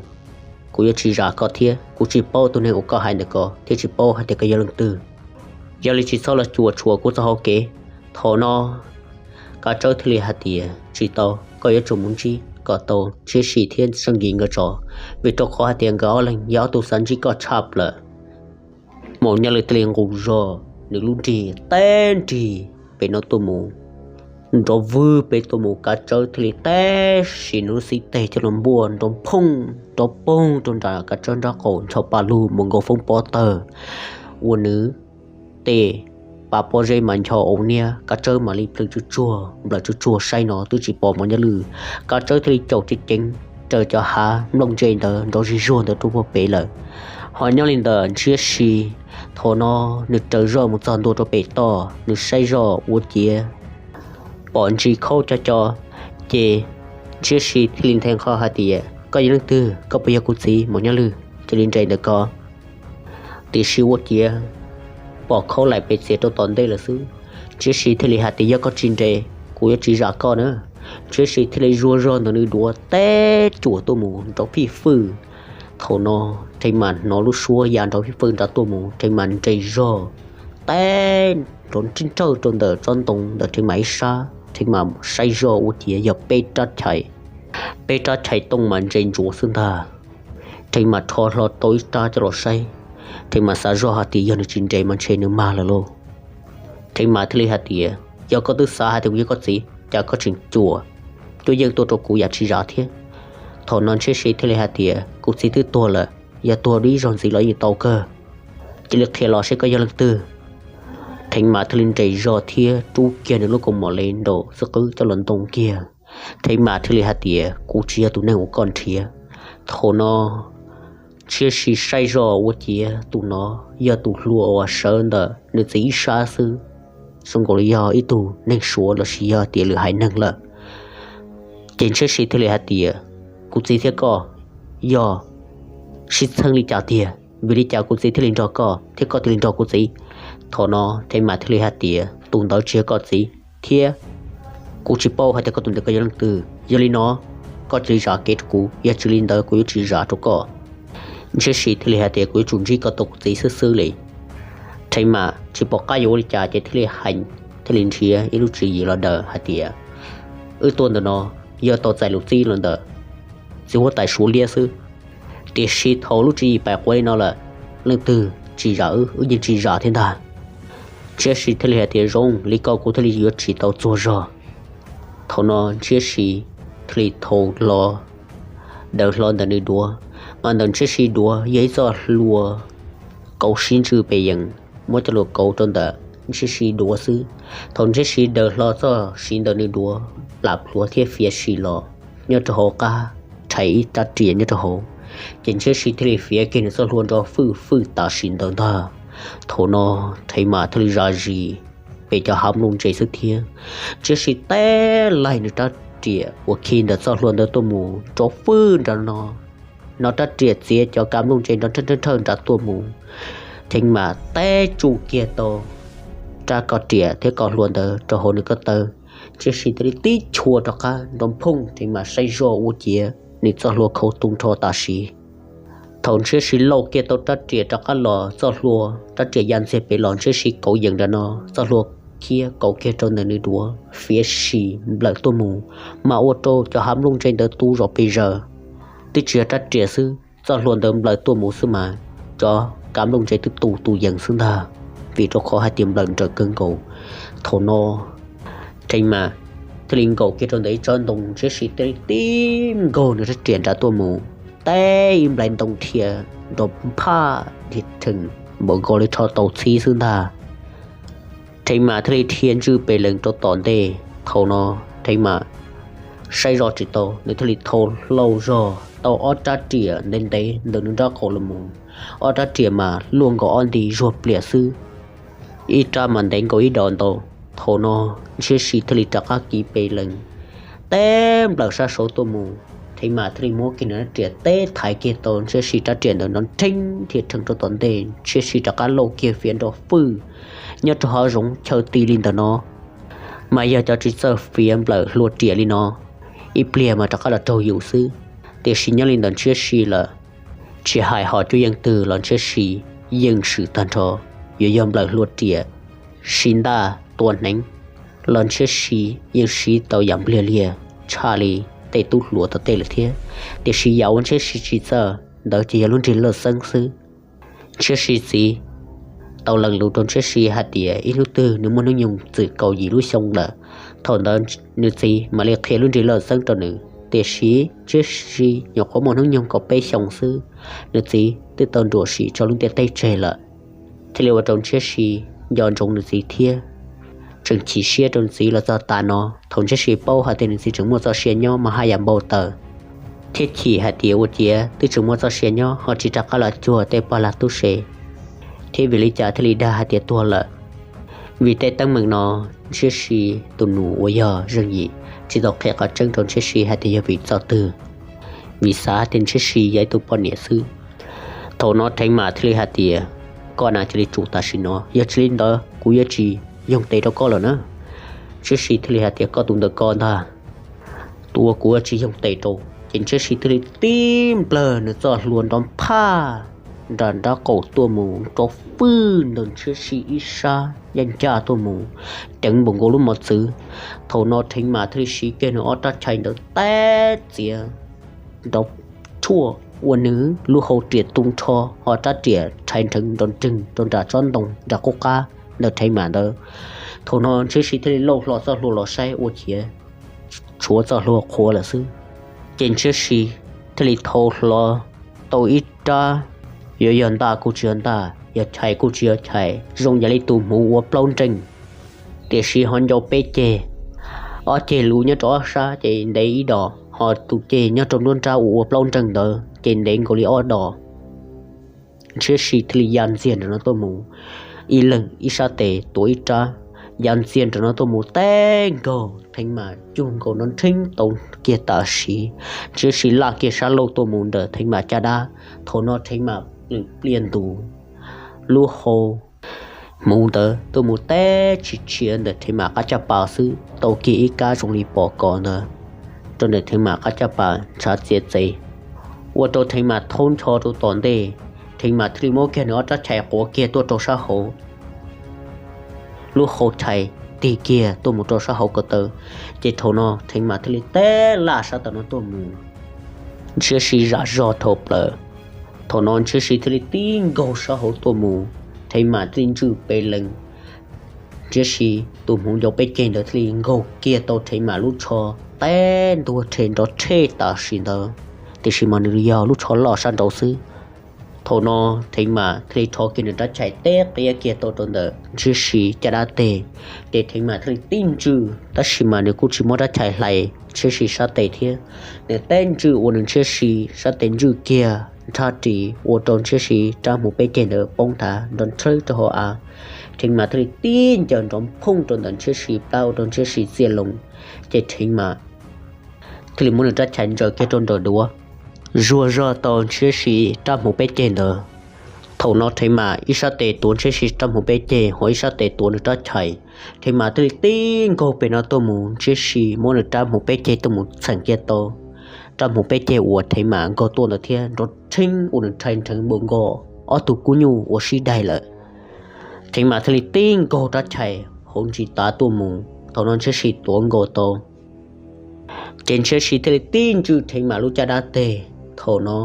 kuv yuav tsis zam koj thiab. Kuv tsis paub tus neeg uas koj hais ntawm ko thiab tsis paub hais tias koj yog leej twg. Yog li tsis txhob los cuam tshuam kuv txoj hauv kev. Thaum no Kav Tsawb thiaj li hais tias, Tsis tau, koj yuav tsum mus ntsib kom tau Ntshiab Si thiab Txawj Nkis nkawd tso, vim rau qhov hais tias nkawd ob leeg yog ob tug xav ntsib koj tshaj plaws. Maum Nyaj Lwj thiaj li nqus zog nws lub nrig teb nrig pem no tuaj mus, nrov vwg pem tuaj mus. Kav Tsawb thiaj li teb sim nws lub xib teg coj los npuaj nrov phooj nrov poog rau nram Kav Tsawb nraub qaum, ncho pa lug mus nkaus foob pob tawg, ua nws tej pa pob zeb mas ncho ua niab. Kav Tsawb mam li plhws tsuj tsuag nplawm tsuj tsuag saib no twb tsis pom Maum Nyaj Lwj. Kav Tsawb thiaj li caum ceev ceev raws cov hav nplooj ntse ntawd nrov zig zuag ntawd rau puag pem lawm. Ho nyob li ntawm Ntshiab Si, thaum no nws raws zoj mus txog ntua rau pem toj, nws saib zoj ua ciav pom ntsis khaub co co, ces Ntshiab Si thiaj li nthe nqho hais tias, Koj yog leej twg? Koj puas yog kuv txiv Maum Nyaj Lwj? Cia li nres ntawm ko. Tiam sis ua ciav pom khaub laim pes txias rau tom ntej lawm xwb. Ntshiab Si thiaj li hais tias, Yog koj tsis nres, kuv yuav tsis zam koj na. Ntshiab Si thiaj li zuag zog ntawm nws duav teb cuam tuaj mus nrov fij fwj. Thaum no Theej Mas hnov lub suab ya nrov fij fwj nrad tuaj mus, Theej Mas nres zog teb nrov nrawj nrawj rau ntawm tsob ntoo ntawm Theej Mas ib sab. Theej Mas saib zoj ua ciav yog peb rab chais, peb rab chais tooj mas ntse ntsuav xwb ntag. Theej Mas rho hlo tau ib rab coj los saib, Theej Mas xav zoj hais tias yog nws tsis nres mas ntshe nws mag lawm lauj. Theej Mas thiaj li hais tias, Yog koj twb xav hais tias kuv yog koj txiv, cas koj tseem cuam cuab yeej tuaj rau kuv yam tsis zam thiab? Thaum no Ntshiab Si thiaj li hais tias, Kuv txiv twb tuag lawm, yog tuag dua ib zaug ntxiv los yeej tau kawg. Cia li qhia los seb koj yog leej twg. Theej Mas thiaj li nres zog thiab rub kiag nws lub kaus mom le nraum xwb qwb coj los ntoo kiag. Theej Mas thiaj li hais tias, Kuv tsis yog tus neeg uas koj nrhiav. Thaum no Ntshiab Si saib zoj ua ciav tus no yog tus hluas uas sawv ntawm nws txiv ib sab xwb, zoo nkaus li yog ib tug neeg Suav los sis yog tias lwm haiv neeg lawm. Ces Ntshiab Si thiaj li hais tias, Kuv txiv thiab koj yog sib txheej li cas tiag? Vim li cas kuv txiv thiaj li nrog koj thiab koj thiaj li nrog kuv txiv? Thaum no Theej Mas thiaj li hais tias, Tus ntawd tsis yog koj txiv, thiab kuv tsis paub hais tias koj tus ntawd koj yog leej twg. Yog li no, koj cia li zam kev rau kuv, yog tsis li ntawd kuv yuav tsis zam rau koj. Ntshiab Si thiaj li hais tias, Kuv yuav tsum ntsib koj tus kuv txiv xwb xwb li. Theej Mas tsis pom qab yuav ua li cas ces thiaj li heev, thiaj li nrhiav ib lub tswv yim los daws hais tias, Wb tuaj ntawm no yog tau txais lus txib los ntawm txiv huab tais Suav liab xwb. Tiam sis thaum lub tswv yim pais quav li no lawm, leej twg tsis zam wb, wb yeej tsis zam thiab ntag. Ntshiab Si thiaj li hais tias, Zoo li ko kuv thiaj li yuav tsis tau txuag zog. Thaum no Ntshiab Si thiaj li thau hlo, daws hlo ntawm nws duav, mas ntawm Ntshiab Si duav yog ib txoj hlua kauv sib ntsws pes yees, muab coj los kauv rau ntawm Ntshiab Si duav xwb. Thaum Ntshiab Si daws hlo txoj siv ntawm nws duav, plam plhuav thiab fiav sim los nyob rau hauv qab, rhais ib rab riam nyob rau hauv, ces Ntshiab Si thiaj li fiav kiag nws txoj hlua nrov fwj fwj tam sim ntawd ntag. Thaum no Theej Mas thiaj li zam zis pem cov hav nplooj ntse xwb thiab. Ntshiab Si teb laig nws rab riam uas khi ntawm txoj hlua ntawd tuaj mus nrov fwj nram no, hnov rab riam txiav cov kav nplooj ntse nrov nrhawj nrhawj nrad tuaj mus. Theej Mas teb tsuj kiag tau rab ko riam thiab ko hlua ntawd rau hauv nws ko taw. Ntshiab Si thiaj li tib chua rov qab nrov phooj, Theej Mas saib zoj ua ciav nws txoj hlua khauv tu nrho tam sim. Thaum Ntshiab Si lauj kiag tau rab riam rov qab los, txoj hlua rab riam ya ntxiag pem los, Ntshiab Si kauv yees nram no, txoj hlua khiav kauv kiag rau ntawm nws duav, fiav sim nplawm tuaj mus, mas ua rau cov hav nplooj ntse ntawd tu zom pes zaws. Twb tsis yog rab riam xwb, txoj hlua ntawd nplawm tuaj mus xwb mas cov kav nplooj ntse twb tu tus yees xwb ntag. vim rau qhov hais tias nplawm nrawm kawg nkaus. Thaum no Theev Mas thiaj li nkaum kiag rau ntawm ib tsob ntoo, Ntshiab Si thiaj li tib nkaug nws rab riam nram tuaj mus, teb ib nplais ntoo dhia nrov phaj dhia rhees npaum nkaus li rho tau txhib xwb ntag. Theev Mas thiaj li dhia ntswj pes lees rau tom ntej. Thaum no Theev Mas saib zoj tsis tau, nws thiaj li thau hlo zog tau ob rab riam ntev ntev ntawm nws nraub qaum los mus, ob rab riam mas luaj nkaus ob nti zuag pliam xwb, ib rab mas ntev nkaus ib dos ntau. Thaum no Ntshiab Si thiaj li rov qab kiv pes lees teb nplawm sab saud tuaj mus. Theev Mas thiaj li muab kiag nws rab riam teb thaiv kiag tau Ntshiab Si rab riam ntawd nrov nrheeb dhia rhees rau tom ntej, Ntshiab Si rov qab lauj kiag fiav nrov fwj. Nyob rau hauv zoov chaw ti li ntawm no mas yog cov tsis txawj fiav nplawm hlua riam li no, ib pliag mas rov qab los raug yus xwb. Tiam sis nyob li ntawm Ntshiab Si lawm, tsis hais hom cuab yeej twg los Ntshiab Si yeej swm tag nrho. Yuav yog nplawm hlua riam, siv ntaj tua hneev los Ntshiab Si yeej siv tau yam npliag liag tshaj li tej tub hluas tom tej lawm thiab. Tiam sis yam uas Ntshiab Si tsis txawj ntawd ces yog lub nrig lawj xeeb xwb. Ntshiab Si txiv tau lees lus rau Ntshiab Si hais tias ib hnub twg nws muaj hnub nyoog txwm kaum yim lub xyoo lawm, thaum ntawd nws txiv mam li qhia lub nrig lawj xeeb rau nws. Tiam sis Ntshiab Si nyuam qhuav muaj hnub nyoog kaum peb xyoos xwb, nws txiv twb tau nruam sim tso lub ntiaj teb tseg lawm, thiaj li ua rau Ntshiab Si nco ntsoov nws txiv thiab tseem chim siab rau nws txiv los txog tav no. Thaum Ntshiab Si paub hais tias nws txiv tseem muaj txoj sia nyob mas haj yam npau taws thiab chim hais tias ua ciav twb tseem muaj txoj sia nyob ho tsis rov qab los cuag tej pog lag tub se, thiab vim li cas thiaj li dag hais tias tuag lawm. Vim tej teeb meem no Ntshiab Si tus nus uas yog Zeej Yim tsis tau qhia qhov tseeb rau Ntshiab Si hais tias yog vim txoj twg, vim xav hais tias Ntshiab Si yog ib tug poj niam xwb. Thaum no Theev Mas thiaj li hais tias, koj na cia li tsum tam sim no, yog tsis li ntawd kuv yuav tsis yoog tes rau koj lawm na. Ntshiab Si thiaj li hais tias, koj tus ntawm koj ntag, tus uas kuv yuav tsis yoog tes rau. Ces Ntshiab Si thiaj li tib nplawg nws txoj hlua nrov phaj nram nraub qaum tuaj mus rau fwj ntawm Ntshiab Si ib sab ncaj ncaj tuaj mus, ceev npaum nkaus lub mos txwv. Thaum no Theev Mas thiaj li siv kiag nws ob rab chais ntawd teb txiav nrov rhuaj ua nws lub hau riam tu nrho, ho rab riam rhais nrheev nrov nreeg rau nram tsob ntoo nram qub qab ntawm Theev Mas ntawd. Thaum no Ntshiab Si thiaj li lauj hlo txoj hlua los saib ua ciav tshuav txoj hlua qhuav lawm xwb. Ces Ntshiab Si thiaj li thau hlo tau ib rab, yuav yog ntaj kuj tsis yog ntaj, yog chais kuj tsis yog chais, zoo yam li tus hmuv ua plaub nreej, tiam sis ho ncau peb ceg, ob ceg luv nyob rau ob sab ces ntev ib dos, ho tus ceg nyob rau nruab nrab uas ua plaub nreej ntawd ces ntev nkaus li ob dos. Ntshiab Si thiaj li ya ntxiag nram no tuaj mus, ib leeg ib sab tes tuav ib rab, ya ntxiag nram no tuaj mus teb nkaug Theev Mas cug nkaus nrov nrheeb tau kiag tam sim. Ntshiab Si laj kiag sab laug tuaj mus ntawm Theev Mas caj dab. Thaum no Theev Mas lwm pliaj ntus, lub hau hmuv ntawd tuaj mus teb tsis tshiav ntawm Theev Mas qab caj pas xwb, tau kiag ib kab zoo li pom kos ntawd rau ntawm Theev Mas qab caj pas ntshav txiav txev, ua rau Theev Mas thaub ncho rau tom ntej. Theev Mas thiaj li muab kiag nws ob rab chais quav kiag tuaj rau sab hauv, lub hau chais tig kiag tuaj mus rau sab hauv ko taw. Ces thaum no Theev Mas thiaj li teb laj sab tom no tuaj mus, Ntshiab Si zam zog dhau plaws. Thaum no Ntshiab Si thiaj li tib nkaug sab hauv tuaj mus, Theev Mas thiaj li ntswj pes lees. Ntshiab Si tus hmuv ncau peb ceg ntawd thiaj li nkaug kiag tau Theev Mas lub tsho teb ntuag rhe nrov rhe tam sim ntawd, tiam sis mas nws yog lub tsho loj sab nraud xwb. Thaum no Theev Mas thiaj li rho kiag nws rab chais teb qiab kiag tau rau ntawm Ntshiab Si caj dab teg. Ces Theev Mas thiaj li tib ntswj, tab sis mas nws kuj tsis muab rab chais hlais Ntshiab Si sab tes thiab, nws teb ntswj ua nws Ntshiab Si sab tes ntswj kiag nrhab ris ua rau Ntshiab Si rab hmuv peb ceg ntawd poob thav nrov nrhawb rau hauv av. Theev Mas thiaj li tib ncaws nrov phooj rau ntawm Ntshiab Si plab ua rau Ntshiab Si txiaj loo. Ces Theev Mas thiaj li muab nws rab chais ntsaws kiag rau nram duav, zuag zog tau Ntshiab Si rab hmuv peb ceg ntawd. Thaum no Theev Mas ib sab tes tuav Ntshiab Si rab hmuv peb ceg, ho ib sab tes tuav nws rab chais. Theev Mas thiaj li tib nkaug pem no tuaj mus, Ntshiab Si muab nws rab hmuv peb ceg tuaj mus txheem kiag tau rab hmuv peb ceg uas Theev Mas nkaug tuaj ntawd thiab nrov rheeb ua nws rhais nrheev npaum nkaus ob tug kub nyuj uas sib daig lawm. Theev Mas thiaj li tib nkaug rab chais hauv ntsis tav tuaj mus, thaum no Ntshiab Si tuav nkaus tau. Ces Ntshiab Si thiaj li tib ntswj Theev Mas lub caj dab teg. Thaum no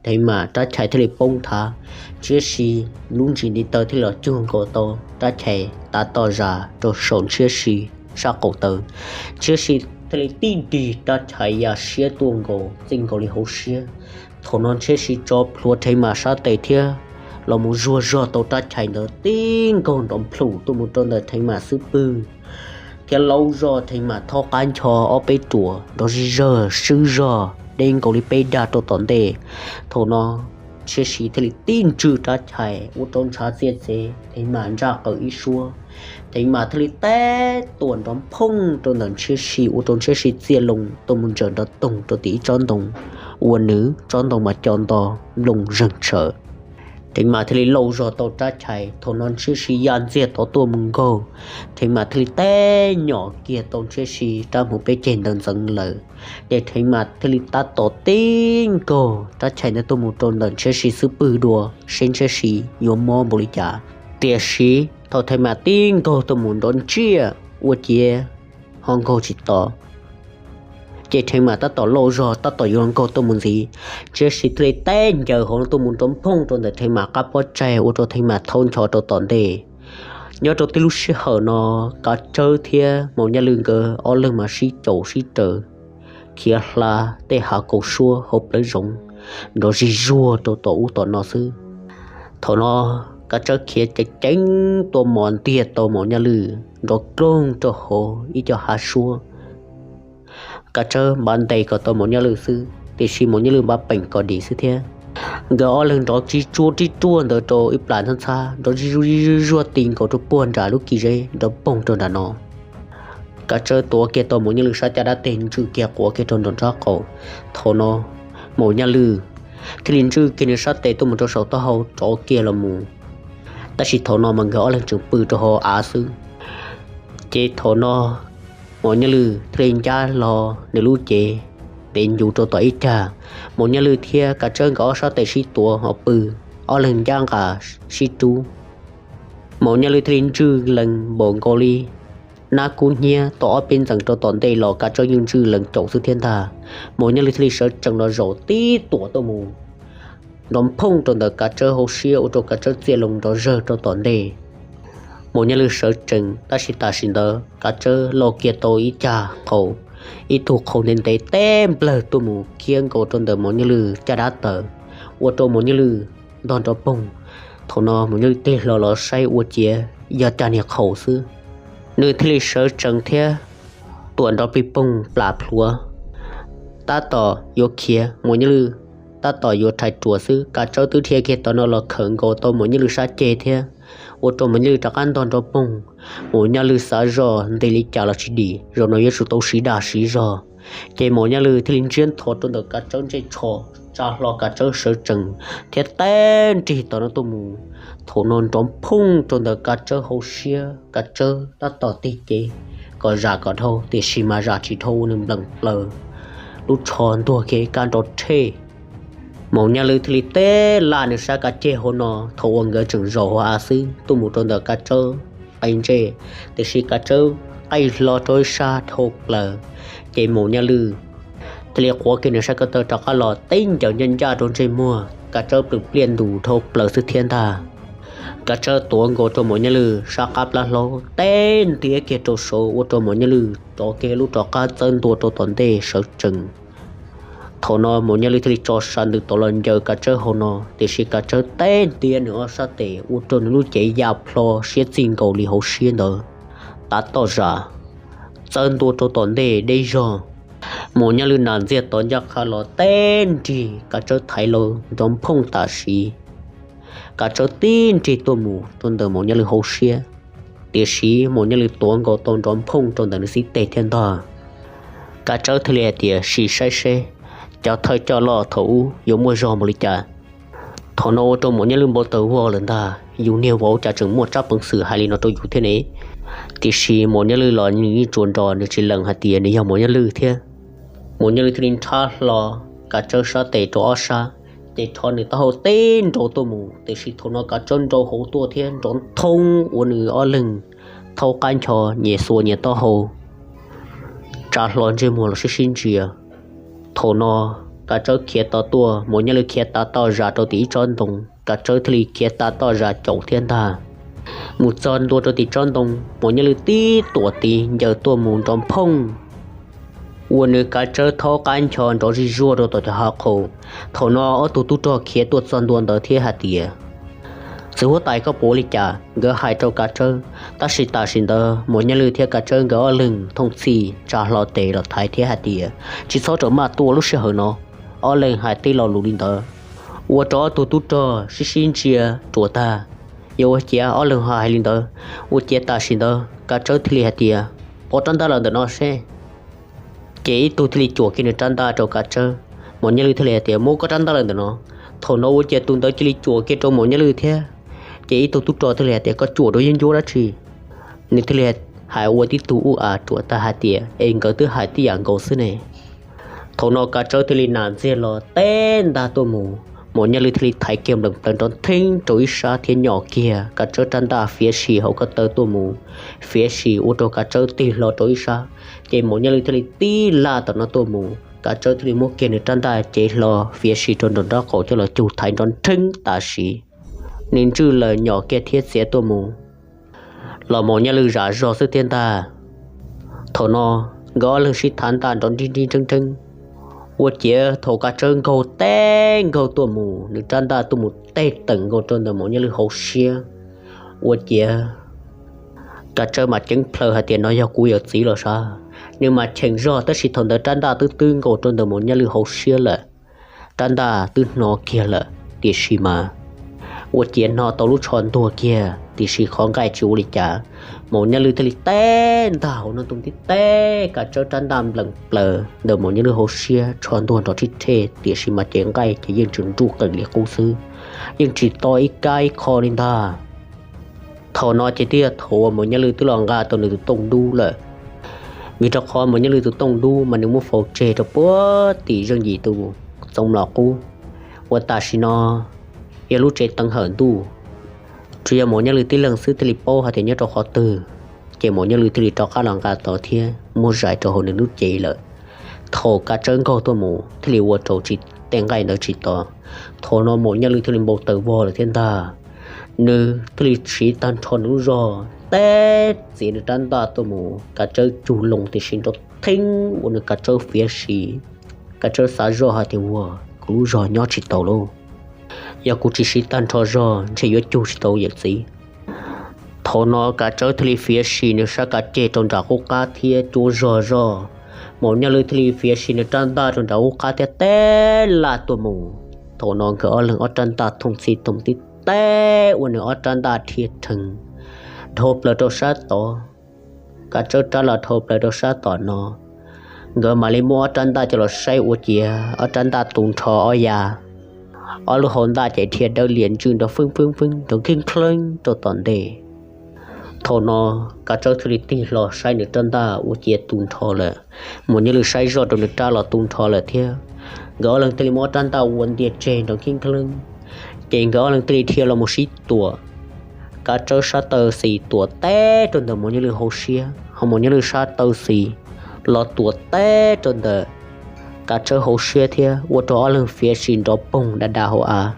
Theev Mam rab chais thiaj li poob thav, Ntshiab Si lub ntsis ntiv taw thiaj los cuag nkaus tau rab chais tav tom zas rau saum Ntshiab Si sab qaum taw. Ntshiab Si thiaj li tib nrig rab chais ya siab tuaj nkaus txij nkaus li hauv siab. Thaum no Ntshiab Si tso plhuav Theev Mam sab tes thiab los mus zuag zog tau rab chais ntawd tib nkaug nrov nplhum tuaj mus rau ntawm Theev Mam xub pwg thiab laub zog Theev Mam thaub qab ncho ob peb ruam nrov zig zawg swb zog deb nkaus li peb dag rau tom ntej. Thaum no Ntshiab Si thiaj li tib ntswj rab chais ua rau ntshav txiaj txev Theev Mam ntsaj qaws ib suab. Theev Mam thiaj li teb tuam nrov nphooj rau ntawm Ntshiab Si ua rau Ntshiab Si txiaj loo tuaj mus ntsawm nrov toog rau tim ib tsob ntoo uas nws tsob ntoo mas co nto nplooj zeeg tshawm. Theev Mam thiaj li laub zog tau rab chais, thaum no Ntshiab Si ya ntxiag tod tuaj mus nkaug, Theev Mam thiaj li teb nyom kiag tau Ntshiab Si rab hmuv peb ceg ntawd ntxeev lawm. Ces Theev Mam thiaj li tab tom tib nkaug rab chais ntawd tuaj mus rau ntawm Ntshiab Si xub pwg dua seb Ntshiab Si yuav mob npaum li cas. Tiam sis thaum Theev Mam tib nkaug tuaj mus nrov ntsiaj ua ciav ho nkaug tsis to. Ces Theev Mam tab tom laub zog tab tom yuav nkaug tuaj mus ntxiv, Ntshiab Si thiaj li teb ncaws hauv no tuaj mus nrov nphooj rau ntawm Theev Mam qab pob tsaig ua rau Theev Mam thaub ncho rau tom ntej. Nyob rau tib lub sij hawm no, Kav Tsawb thiab Maum Nyaj Lwj nkawd ob leeg mas sib caum sib raws khiav hla tej hav kaus suab hauv plawv zoov nrov zig zuag rau tom ub tom no xwb. Thaum no Kav Tsawb khiav ceev ceev tuaj mos ntiag tau Maum Nyaj Lwj nrov kloog rau hauv ib co hav suab. Kav Tsawb npaj ntes kom tau Maum Nyaj Lwj xwb, tiam sis Maum Nyaj Lwj npaj peem kom dim xwb thiab. Nkawd ob leeg nrov tsis tsuag tib ruaj ntawd rau ib plas ntxhab ntxhab nrov zig zuag zig zuag ti nkaus rau puag nram lub kis zeb nrov poog rau nram no. Kav Tsawb tuav kiag tau Maum Nyaj Lwj sab caj dab tes ntswj kiag quav kiag rau nram nraub qaum. Thaum no Maum Nyaj Lwj thiaj li ntswj kiag nws sab tes tuaj mus rau saum taub hau rov kiag los mus. Tab sis thaum no mas nkawd ob leeg tseem pw rau hauv av xwb. Ces thaum no Maum Nyaj Lwj thiaj li ncab hlo nws lub cev ntev ncus rau tom ib cag. Maum Nyaj Lwj thiab Kav Tsawb nkawd ob sab tes sib tuav ho pw, ob leeg ncab nqa sib rub. Maum Nyaj Lwj thiaj li ntswj lees npaum nkaus li nab kub hnyiab tau ob peb ntxees rau tom ntej los Kav Tsawb yeej ntswj lees caum xwb thiab ntag. Maum Nyaj Lwj thiaj li sawv tsees los zaum tib tuam tuaj mus nrov nphooj rau ntawm Kav Tsawb hauv siab ua rau Kav Tsawb txiaj loo nrov zawg rau tom ntej. Maum Nyaj Lwj sawv tsees tab sis tam sim ntawd Kav Tsawb lauj kiag tau ib cag qhaus, ib tug qhaus ntev ntev teb nplawg tuaj mus khiab nkaus rau ntawm Maum Nyaj Lwj caj dab taws, ua rau Maum Nyaj Lwj ntog nrov poog. Thaum no Maum Nyaj Lwj tig hlo los saib ua ciav yog cag niag qhaus xwb, nws thiaj li sawv tsees thiab tuam nrov plig poog plam plhuav, tab tom yuav khiav, Maum Nyaj Lwj tab tom yuav rhais ruam xwb, Kav Tsawb twb dhia kiag tom no los khawm nkaus tau Maum Nyaj Lwj sab ceg thiab, ua rau Maum Nyaj Lwj rov qab ntog nrov poog. Maum Nyaj Lwj xav zoj nti li cas los tsis dim, zaum no yuav tsum tau siv dag siv zog. Ces Maum Nyaj Lwj thiaj li ntsiab ntho rau ntawm Kav Tsawb ntsej tsho, tsa hlo Kav Tsawb sawv tsees thiab teb nrig tom no tuaj mus. Thaum no nrov nphooj rau ntawm Kav Tsawb hauv siab, Kav Tsawb tab tom tig cev kom zam kom dhau, tiam sis mas zam tsis dhau ua nws npleem plaws, lub tsho ntuag kiag ib kab nrov rhej. Maum Nyaj Lwj thiaj li teb laj nws sab kav ceg hauv no, thaum uas nkawd tseem zaum hauv av xwb tuaj mus rau ntawm Kav Tsawb qe ntsej, tiam sis Kav Tsawb qaij hlo rau ib sab dhau plaws, ces Maum Nyaj Lwj thiaj li quav kiag nws sab ko taw rov qab los teb ncaws ncaj ncaj rau ntsej muag Kav Tsawb plwm pliaj ntus dhau plaws xwb thiab ntag. Kav Tsawb tuav nkaus rau Maum Nyaj Lwj sab qab plab hlaub teb ntiab kiag rau saud ua rau Maum Nyaj Lwj rov kiag lub rov qab txawb ntua rau tom ntej sawv tsees. Thaum no Maum Nyaj Lwj thiaj li tso sa ntws tod los ncaws Kav Tsawb hauv no, tiam sis Kav Tsawb teb ntiab nws ob sab tes ua rau nws lub cev ya plho siab txij nkaus li hauv siab ntawd, tav toj zam txawb ntua rau tom ntej deb zog. Maum Nyaj Lwj nas ntxiag tod ncaj qha los teb nrig Kav Tsawb thaiv los nrov nphooj tam sim. Kav Tsawb tib nrig tuaj mus rau ntawm Maum Nyaj Lwj hauv siab, tiam sis Maum Nyaj Lwj tuav nkaus tau nrov nphooj rau ntawm nws xib teg thiab ntag. Kav Tsawb thiaj li hais tias sim saib seb cov thawj coj loj thaum ub yuav muaj zog npaum li cas. Thaum no ua rau Maum Nyaj Lwj npau taws vog lawm ntag, yus niag vauv cas tseem muaj tsab peev xwm hais li no rau yus thiab ne. Tiam sis Maum Nyaj Lwj los nws yeej tsuas nrog nws tsis lees hais tias nws yog Maum Nyaj Lwj thiab. Maum Nyaj Lwj thiaj li nrhab hlo Kav Tsawb sab tes rau ob sab, ces rho nws taub hau teb nrau tuaj mus, tiam sis thaum no Kav Tsawb nrau hauv tuaj thiab nrov nthoob ua nws ob leeg thaub qab ncho nyem xuas nyem taub hau, tsa hlo ntsej muag los sib sib ntsia. Thaum no Kav Tsawb khiav tod tuaj, Maum Nyaj Lwj khiav tav toj zas rau tim ib tsob ntoo, Kav Tsawb thiaj li khiav tav toj zas caum thiab ntag. Mus txog ntua rau tim tsob ntoo, Maum Nyaj Lwj tib tuam tis ncaws tuaj mus nrov phooj, ua nws Kav Tsawb thaub qab ncho nrov zij zuag rau tom cov hav qhaus. Thaum no ob tug tub rog khiav tuaj txog ntua ntawd thiab hais tias, Txiv huab tais, koj puas ua li cas? Nkawd hais rau Kav Tsawb, tab sis tam sim ntawd Maum Nyaj Lwj thiab Kav Tsawb nkawd ob leeg thooj txhij tsa hlo tes los thaiv thiab hais tias, Tsis txhob rawm maj tuaj lub sij hawm no. Ob leeg hais tej lo lus li ntawd, ua rau ob tug tub rog sib sib ntsia ruam tag. Yog ua ciav ob leeg ho hais li ntawd, ua ciav tam sim ntawd Kav Tsawb thiaj li hais tias, Pov rab ntaj los ntawm no seb. Ces ib tug thiaj li cuam kiag nws rab ntaj rau Kav Tsawb. Maum Nyaj Lwj thiaj li hais tias, Muab koj rab ntaj los ntawm no. Thaum no ua ciav tus ntawd cia li cuam kiag rau Maum Nyaj Lwj thiab. Ces ib tug tub rog thiaj li hais tias, Koj cuam rau yeeb ncuab dab tsi? Nws thiaj li hais ua tib tug ub a ruam tag hais tias, Es nkawd twb hais tib yam nkaus xwb ne. Thaum no Kav Tsawb thiaj li nas ntxiag los teb ntaj tuaj mus, Maum Nyaj Lwj thiaj li thaiv kiag nplees plaws nrov ntheeb rau ib sab thiab nyom kiag Kav Tsawb rab ntaj fiav sim hauv ko taw tuaj mus, fiav sim ua rau Kav Tsawb tig hlo rau ib sab. Ces Maum Nyaj Lwj thiaj li tib laj tom no tuaj mus, Kav Tsawb thiaj li muab kiag nws rab ntaj cev hlo fiav sim rau nraum nraub qaum coj los cug thaiv nrov nrheeb tam sim. Nws ntswj lawm nyom kiag thiab txiav tuaj mus los Maum Nyaj Lwj zam zog xwb thiab ntag. Thaum no nkawd ob leeg sib thav ntaj nrov nrib nrib nrheeb nrheeb, ua ciav thaum Kav Tsawb nkaug teb nkaug tuaj mus, nws rab ntaj tuaj mus teg teem nkaus rau ntawm Maum Nyaj Lwj hauv siab. Ua ciav Kav Tsawb mas ceeb plhaw hais tias, No yog kuv yawm txiv los sav. Nws mas cheem zog tab sis thaum ntawd rab ntaj twb twb nkaus rau ntawm Maum Nyaj Lwj hauv siab lawm. Rab ntaj twb hno kiag lawm tiam sis mas ua ciav hno tau lub tsho ntuag kiag tiam sis qhov nqaij tsis ua li cas. Maum Nyaj Lwj thiaj li teb ntaj hauv no tus tib teb Kav Tsawb rab ntaj nplees plaws ntawm Maum Nyaj Lwj hauv siab, tsho ntuag nrov thib thej tiam sis mas ces nqaij ces yeej tseem nruj qees li qub xwb, yeej tsis to ib kab ib qho li ntag. Thaum no ces twb yog thaum uas Maum Nyaj Lwj twb los nqa tau nws tus tooj dub lawm, vim rau qhov Maum Nyaj Lwj tus tooj dub mas nws muab faus tseg rau puag tim zeej yim tus txoov mlom qub, uas tam sim no yog lub tsev teev hawm ntuj. Tsuas yog Maum Nyaj Lwj tib leeg xwb thiaj li paub hais tias nyob rau qhov twg, ces Maum Nyaj Lwj thiaj li rov qab los nqa tod thiab muab zais rau hauv nws lub cev lawm. Thaum Kav Tsawb nkaug tuaj mus thiaj li ua rau tej nqaij ntawd tsis to. Thaum no Maum Nyaj Lwj thiaj li npau taws vog lawm thiab ntag. Nws thiaj li siv tag nrho nws lub zog teb txiav nws rab ntaj tuaj mus, Kav Tsawb cug loo tiam sis nrov theeb ua nws Kav Tsawb fiav sim. Kav Tsawb xav zoj hais tias, Ua, kuv lub zog nyob tsis tau lauj, yog kuv tsis siv tag nrho zog ntshe yuav cug tsis tau yawm txiv. Thaum no Kav Tsawb thiaj li fiav sim nws sab kav ceg rau nram qub qab thiab cuab zog zoj. Maum Nyaj Lwj thiaj li fiav sim nws rab ntaj rau nram qub qab thiab teb laj tuaj mus. Thaum no nkawd ob leeg ob rab ntaj thooj txhij thooj tib teb ua nws ob rab ntaj dhia rhees dhau plaws rau sab tod. Kav Tsawb rab los dhau plaws rau sab tom no, nkawd mam li muab ob rab ntaj coj los saib ua ciav ob rab ntaj tu nrho ob yav, ob lub hau ntaj ces dhia dawb lias ntswj nrov feeb feeb feeb nrov nkheeb nkhleeb rau tom ntej. Thaum no Kav Tsawb thiaj li tig hlo saib nws rab ntaj ua ciav tu nrho lawm, Maum Nyaj Lwj saib zoj rau nws rab los tu nrho lawm thiab. Nkawd ob leeg thiaj li muab ob rab ntaj ua ntia tseg nrov nkheeb nkhleeb, ces nkawd ob leeg thiaj li dhia los mus sib tuam. Kav Tsawb sab taw xis tuam teb rau ntawm Maum Nyaj Lwj hauv siab, ho Maum Nyaj Lwj sab taw xis los tuam teb rau ntawm Kav Tsawb hauv siab thiab ua rau ob leeg fiav sim nrov poog da da hauv av.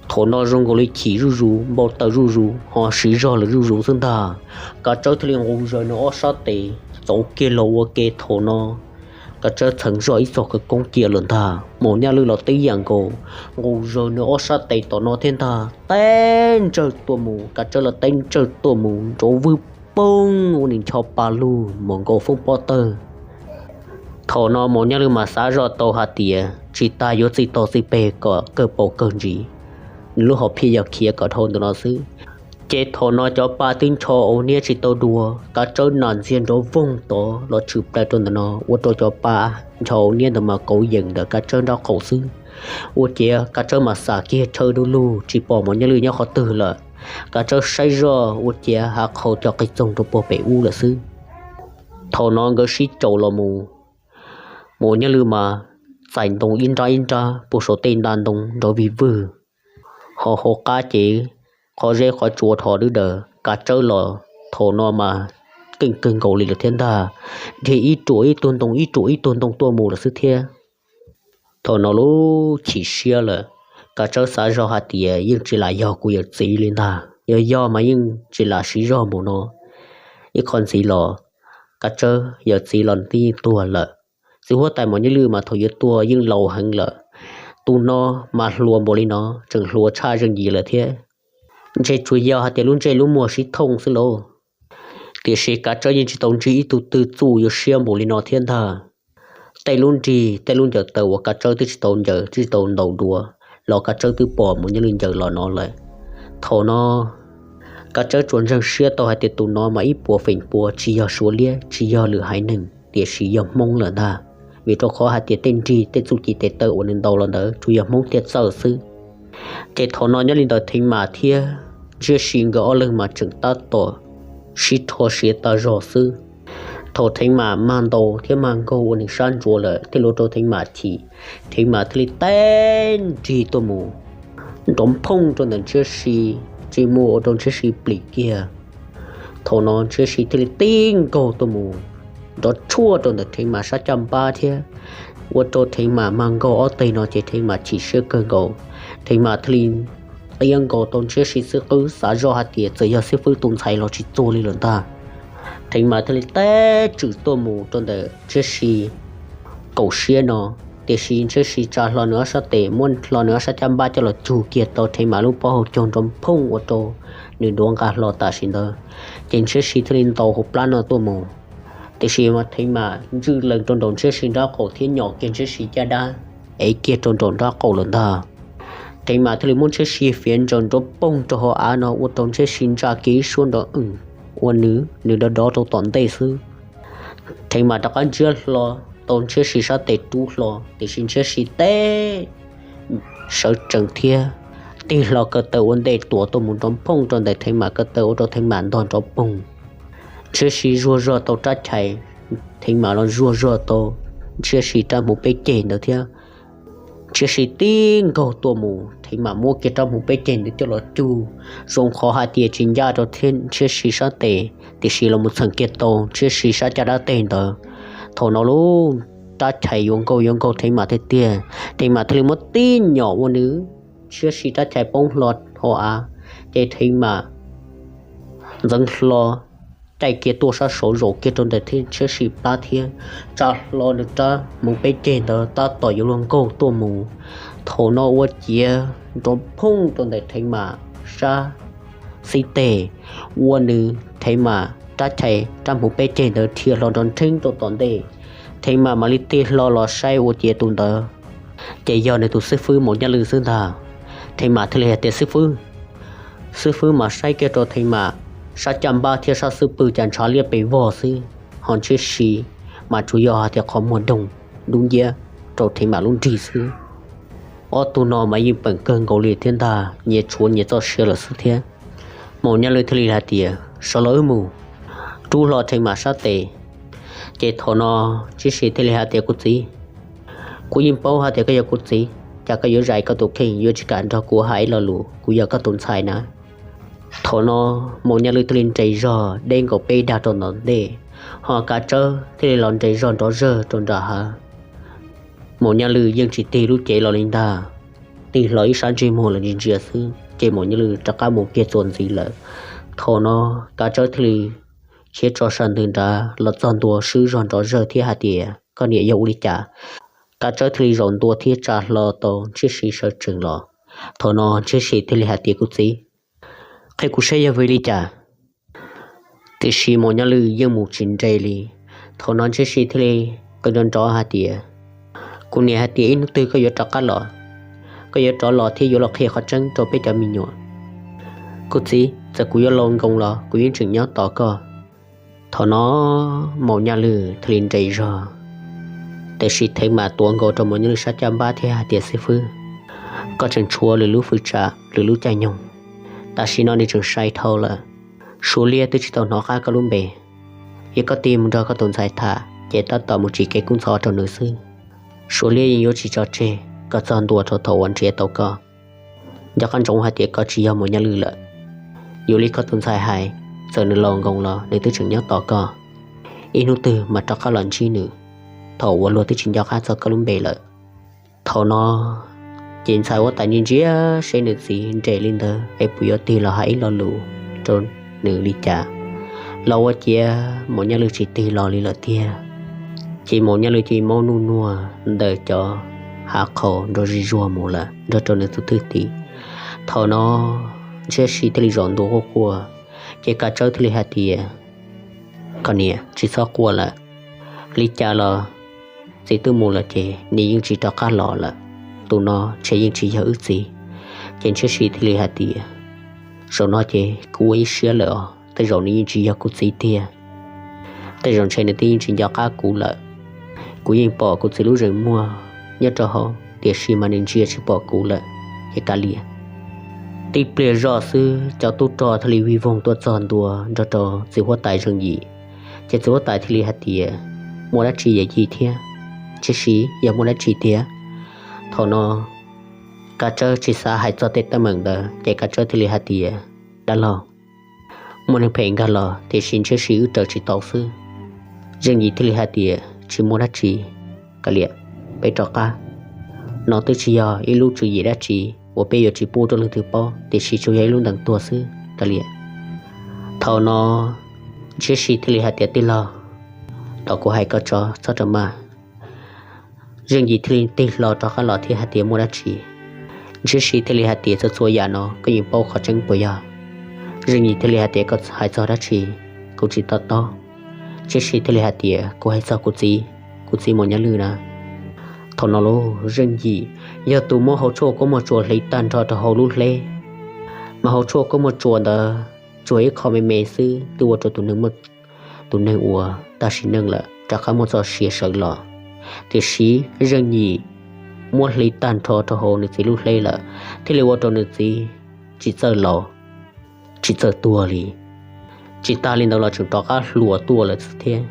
Thaum no zoo nkaus li chim zuj zus, npau taws zuj zus, ho siv zog lawm zuj zus xwb ntag. Kav Tsawb thiaj li nqus zaws nws ob sab tes txauv kiag los ua ke. Thaum no Kav Tsawb txheev zoj ib txoj khawv koob cia lawm ntag. Maum Nyaj Lwj los tib yam nkaus, nqus zaws nws ob sab tes tom no thiab ntag, teb ntsawj tuaj mus. Kav Tsawb los teb ntsawj tuaj mus nrov vwj poog ua nws ncho pa lug mus nkaus foob pob tawg. Thaum no Maum Nyaj Lwj mas xav zoj tau hais tias tsis tas yuav txij tog txij peg kom kawg paus kawg ntsis, nws lub hom phiaj yog khiav kom dhau ntawm no xwb. Ces thaum no cov pa twb ncho au niab tsis tau dua, Kav Tsawb nas ntxiag nrov voog tod los tshwm plaws rau ntawm no, ua rau cov pa ncho au niab ntawd mas kauv yees ntawm Kav Tsawb nraub qaum xwb. Ua ciav Kav Tsawb mas xam kiag chaw du lug tsis pom Maum Nyaj Lwj nyob qhov twg lawm. Kav Tsawb saib zoj ua ciav hav qhaus co qis txoog rau puag pem ub lawm xwb. Thaum no nkawd sib caum los mus, Maum Nyaj Lwj mas txais ntoo ib nrab ib nrab puag saum tej nta ntoo nrov vig vwg, ho hauv qab ces qhov zeb qhov tsua dhos dwb daws. Kav Tsawb los thaum no mas keej kawg nkaus li lawm thiab ntag, dhia ib ruam ib tug ntoo ib ruam ib tug ntoo tuaj mus lawm xwb thiab. Thaum no lub chim siab lawm, Kav Tsawb xav zog hais tias yeej tsis lam yog kuv yawm txiv li ntag, yog yog mas yeej tsis lam siv zog npaum no. Ib qho ntxiv los Kav Tsawb yawm txiv los twb yeej tuag lawm. Txiv huab tais Maum Nyiaj Lwj mas thaum yuav tuag yeej laus heev lawm, tus no mas hluas npaum li no tseem hluas tshaj zeej yim lawm thiab. Ntshe tsuas yog hais tias lub ntsej lub muag sib thooj xwb lauj. Tiam sis Kav Tsawb yeej tsis tau ntsib ib tug twg txuj yuav siab npaum li no thiab ntag. Tej lub nrig tej lub ncaws taw uas Kav Tsawb twb tsis tau ncaws twb tsis tau ntaus dua los Kav Tsawb twb pom Maum Nyiaj Lwj ncaws los no lawm. Thaum no Kav Tsawb tsuas ntseeg siab tau hais tias tus no mas ib puas feem pua tsis yog Suav liab tsis yog lwm haiv neeg tiam sis yog Hmoob lawm ntag, vim rau qhov hais tias tej nrig tej txuj ci tes taw uas nws ntaus los ntawd tsuas yog Hmoob thiaj txawj xwb. Ces thaum no nyob li ntawd Theev Mam thiab Ntshiab Si nkawd ob leeg mas tseem tab tom sib rho siav tas zog xwb. Thaum Theev Mam mag ntaus thiab mag nkaug ua nws sab ntsuav lawm thiaj li ua rau Theev Mam chim, Theev Mam thiaj li teb nrig tuaj mus nrov phooj rau ntawm Ntshiab Si, tsis muaj ua rau Ntshiab Si plim kiag. Thaum no Ntshiab Si thiaj li tib nkaug tuaj mus nrov tshuaj rau ntawm Theev Mam sab caj npab thiab ua rau Theev Mam mag nkaug ob teg no ces Theev Mam chim siab kawg nkaus. Theev Mam thiaj li qia nkaus tau Ntshiab Si xwb qwb xav zoj hais tias txawm yog xib fwb tus ntxhais los tsis txuag li lawm ntag. Theev Mam thiaj li teb tswm tuaj mus rau ntawm Ntshiab Si kaum siab no, tiam sis Ntshiab Si tsa hlo nws ob sab tes muab hlo nws ob sab caj npab coj los cug kiag tau Theev Mam lub pob hau caug nrov phooj ua rau nws duav nqa hlo tam sim ntawd. Ces Ntshiab Si thiaj li ntaus hauv plab no tuaj mus, tiam sis mas Theev Mam ntswj lees rau nraum Ntshiab Si nraub qaum thiab nyom kiag Ntshiab Si caj dab ev kiag rau nraum nraub qaum lawm ntag. Theev Mam thiaj li muab Ntshiab Si fiav ntsaws nrov phooj rau hauv av no ua rau Ntshiab Si ntsa kiag ib suab nrov wm ua nws nws dov dov rau tom ntej xwb. Theev Mam rov qab ntsiab hlo tau Ntshiab Si sab tes rub hlo, tiam sis Ntshiab Si teb sawv tsees thiab tig hlo ko taw ua ntej tuam tuaj mus nrov phooj rau ntawm Theev Mam ko taw ua rau Theev Mam ntog nrov poog. Ntshiab Si zuag zog tau rab chais, Theev Mam los zuag zog tau Ntshiab Si rab hmuv peb ceg ntawd thiab. Ntshiab Si tib nkaug tuaj mus, Theev Mam muab kiag rab hmuv peb ceg ntawd coj los cug, zoo qhov hais tias tsis ncaj rau Ntshiab Si sab tes, tiam sis los mus txheem kiag tau Ntshiab Si sab caj dab teg ntawd. Thaum no lub rab chais yuav nkaug yuav nkaug Theev Mam tiag tiag, Theev Mam thiaj li muab tib nyom ua nws Ntshiab Si rab chais poob hlo hauv av, ces Theev Mam ntxeev hlo caij kiag tuaj sab saud zaum kiag rau ntawm Ntshiab Si plab thiab tsa hlo nws rab hmuv peb ceg ntawd tab tom yuav luag nkaug tuaj mus. Thaum no ua ciav nrov phooj rau ntawm Theev Mam sab xib teg, ua nws Theev Mam rab chais rab hmuv peb ceg ntawd dhia hlo nrov nrheeb rau tom ntej. Theev Mam mam li tig hlo los saib ua ciav tus ntawd ces yog nws tus xib fwb Maum Nyaj Lwj xwb ntag. Theev Mam thiaj li hais tias, Xib fwb, xib fwb mas saib kiag rau Theev Mam sab caj npab thiab sab xub pwg cas ntshav liab pes vog xwb, ho Ntshiab Si mas tsuas yog hais tias qhov muag doog dub nciab rau Theev Mam lub nrig xwb. Ob tug no mas yeej peem kawg nkaus li thiab ntag, nyias tshuav nyias txoj sia lawm xwb thiab. Maum Nyaj Lwj thiaj li hais tias, Sawv los wb mus. Rub hlo Theev Mam sab tes, ces thaum no Ntshiab Si thiaj li hais tias, Kuv txiv, kuv yeej paub hais tias koj yog kuv txiv, cas koj yuav zais koj tus kheej yuav tsis kam nrog kuv hais ib lo lus, kuv yog koj tus ntxhais na. Thaum no Maum Nyaj Lwj thiaj li nres zog deb nkaus peb dag rau tom ntej, ho Kav Tsawb thiaj li los nres zog nrov zawg rau nram hav. Maum Nyaj Lwj yeej tsis tig lub cev los li ntag, tig hlo ib sab ntsej muag los ntsia ntsia xwb ces Maum Nyaj Lwj rov qab mus kiag txuas ntxiv lawm. Thaum no Kav Tsawb thiaj li khiav tso sab ntws nrad los txog ntua swb zog nrov zawg thiab hais tias, Koj niam yog ua li cas? Kav Tsawb thiaj li zaum ntua thiab tsa hlo tau Ntshiab Si sawv tsees los. Thaum no Ntshiab Si thiaj li hais tias, Kuv txiv, qhia kuv saib yog vim li cas? Tiam sis Maum Nyaj Lwj yeej mus tsis nres li. Thaum no Ntshiab Si thiaj li qw nrov nrov hais tias, Kuv niam hais tias ib hnub twg koj yuav rov qab los, koj yuav rov los thiab yuav los qhia qhov tseeb rau peb cov me nyuam. Kuv txiv, txawm kuv yuav laus nkoos los kuv yeej tseem nyob tos koj. Thaum no Maum Nyaj Lwj thiaj li nres zog, tiam sis Theev Mam tuav nkaus rau Maum Nyaj Lwj sab caj npab thiab hais tias, Xib fwb, koj tseem tshuav lwm lub fwj tsam lwm lub caij nyoog, tam sim no nws tseem sai dhau lawm. Suav liab twb tsis tau hnov qab koj lub npe, yog koj tig mus nrog koj tus ntxhais tham ces tab tom mus tsim kev kub ntxhov rau nws xwb. Suav liab yeej yuav tsis tso tseg koj txog ntua rau thaum uas nrhiav tau koj. Nco qab ntsoov hais tias koj tsis yog Maum Nyaj Lwj lawm. Yuav li koj tus ntxhais hais, txawm nws laus nkoos los nws twb tseem nyob tos koj. Ib hnub twg mas rov qab los ntsib nws, thaum uas luag twb tsis nco qab txog koj lub npe lawm. Thaum no ces ntxhais huab tais ntsia ntsia seb nws txiv nres li ntawd es puas yuav tig los hais ib lo lus rau nws li cas, los ua ciav Maum Nyaj Lwj tsis tig los li lawm tiag. Ces Maum Nyaj Lwj cia li maub nuj nuag ntawm cov hav qhaus nrog zig zuag mus lawm nrog rau nws tus thwj tim. Thaum no Ntshiab Siv thiaj li zaum ntua quaj quaj, ces Kav Tsawb thiaj li hais tias, Koj niam, tsis txhob quaj lawm. Li cas los txiv twb mus lawm ces nws yeej tsis rov qab los lawm. Tus no ntshe yeej tsis yog wb txiv. Ces Ntshiab Siv thiaj li hais tias, Zaum no ces kuv ua ib siab lawm os, tej zaum nws yeej tsis yog kuv txiv tiag. Tej zaum ntshe nws twb yeej tsis nco qab kuv lawm. Kuv yeej pom kuv txiv lub zeem muag nyob rau hauv, tiam sis mas nws ntsia tsis pom kuv lawm. Ces kav liam. Tib pliag zoj xwb cov tub rog thiaj li vij voog tuaj txog ntua nrog rau txiv huab tais Zeej Yim. Ces txiv huab tais thiaj li hais tias, Muaj dab tsi yawm yij thiab Ntshiab Siv, yog muaj dab tsi tiag? Thaum no Kav Tsawb tsis xav hais txog tej teeb meem ntawd ces Kav Tsawb thiaj li hais tias, Dab laug, muaj neeg phem nkag los tiam sis Ntshiab Siv wb raws tsis tau xwb. Zeej Yim thiaj li hais tias, Tsis muaj dab tsi, kav liam, peb rov qab. No twb tsis yog ib lub tswv yim dab tsi uas peb yuav tsis pub rau leej twg paub, tiam sis tsuas yog ib lub ntees tuag xwb, kav liam. Thaum no Ntshiab Siv thiaj li hais tias, Tij laug, tos kuv hais koj tso, txhob rau maj. Zeej Yim thiaj li tig hlo rov qab los thiab hais tias, Muaj dab tsi? Ntshiab Siv thiaj li hais tias, Txhua txhua yam no koj yeej paub qhov tseeb puas yog? Zeej Yim thiaj li hais tias, Koj hais txog dab tsi? Kuv tsis to taub. Ntshiab Siv thiaj li hais tias, Kuv hais txog kuv txiv, kuv txiv Maum Nyaj Lwj na. Thaum no lauj, Zeej Yim yog tus muab hauv tshuaj kua muag tsuas hliv tag nrho rau hauv lub hleb, mas hauv tshuaj kua muag tsuas ntawd tsuas ib qho me me xwb twb ua rau tus neeg uas tag sim neej lawm rov qab muaj txoj sia sawv los. Tiam sis Zeej Yim muab hliv tag nrho rau hauv nws txiv lub hleb lawm, thiaj li ua rau nws txiv tsis txawj laus, tsis txawj tuag li. Tsis tas li ntawd los tseem rov qab hluas tuaj lawm xwb thiab.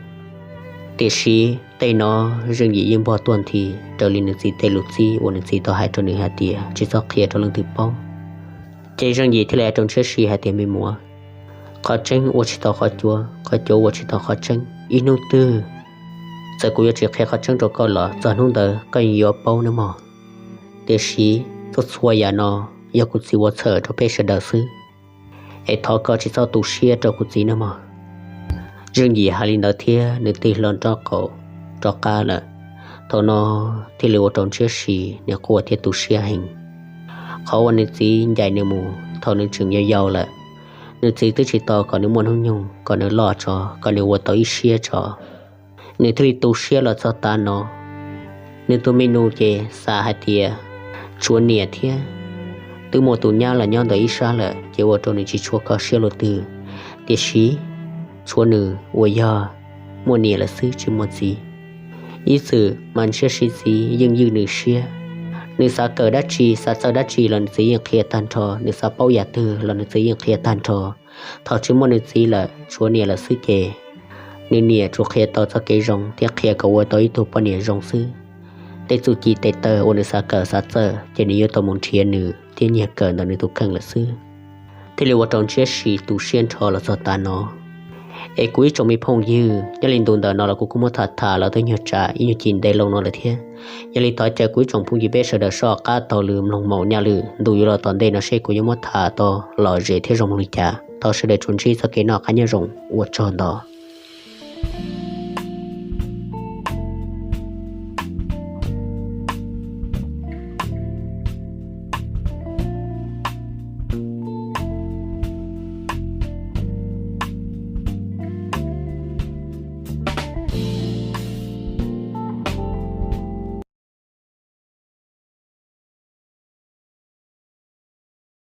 Tiam sis tej no Zeej Yim yeej npog tuaj nthi raws li nws txiv tej lus txib uas nws txiv tau hais rau nws hais tias tsis txhob qhia rau leej twg paub. Ces Zeej Yim thiaj li hais rau Ntshiab Siv hais tias, Me muam, qhov tseeb ua tsis tau qhov cuav, qhov cuav ua tsis tau qhov tseeb. Ib hnub twg txawm kuv yuav tsis qhia qhov tseeb rau koj los txog hnub ntawd koj yeej yuav paub nawb mog. Tiam sis txhua txhua yam no yog kuv txiv ua txhawm rau peb sawv daws xwb, es thov koj tsis txhob tu siab rau kuv txiv nawb mog. Zeej Yim hais li ntawd thiab nws tig hlo nraub qaum rov qab lawm. Thaum no thiaj li ua rau Ntshiab Siv nws quaj thiab tu siab heev. Qhov uas nws txiv ncaim nws mus thaum nws tseem yau yau lawm, nws txiv twb tsis tau kom nws muaj hnub nyoog, kom nws loj tso, kom nws ua tau ib siab tso. Nws thiaj li tu siab los txog tav no. Nws tus me nus ces xav hais tias tshuav niam thiab twb muaj tus nyab los nyob ntawm ib sab lawm ces ua rau nws tsis tshua kho siab luaj twg. Tiam sis tshuav nws uas yog muaj niam lawm xwb tsis muaj txiv. Ib txwm mas Ntshiab Siv txiv yeej ywj nws siab. Nws xav kawm dab tsi, xav txawj dab tsi los nws txiv yeej qhia tag nrho, nws xav paub yam twg los nws txiv yeej qhia tag nrho. Thaum tsis muaj nws txiv lawm, tshuav niam lawm xwb ces nws niam tsuas qhia tau txoj kev zoo thiab qhia kom ua tau ib tug poj niam zoo xwb. Tej txuj ci tes taw uas nws xav kawm xav txawj ces nws yuav tau mus nrhiav nws thiab nyiag kawm ntawm nws tus kheej lawm xwb. Thiaj li ua rau Ntshiab Siv tu siab nrho los txog tav no. Es kuv ib tsoom me phooj ywg, nyob li ntu ntawm no los kuv kuj muab tham tham los twb nyuag tsam ib nyuag ci ntev loo no lawm thiab. Yog li thov caw kuv ib tsoom phooj ywg peb sawv daws soj qab taug lw mloog Maum Nyaj Lwm ntu yuav los tom ntej no seb kuv yuav muab tham tau lom zem thiab zoo li cas. Thov sawv daws tsuas ntsib txoj kev noj qab nyob zoo, ua tsaug ntau.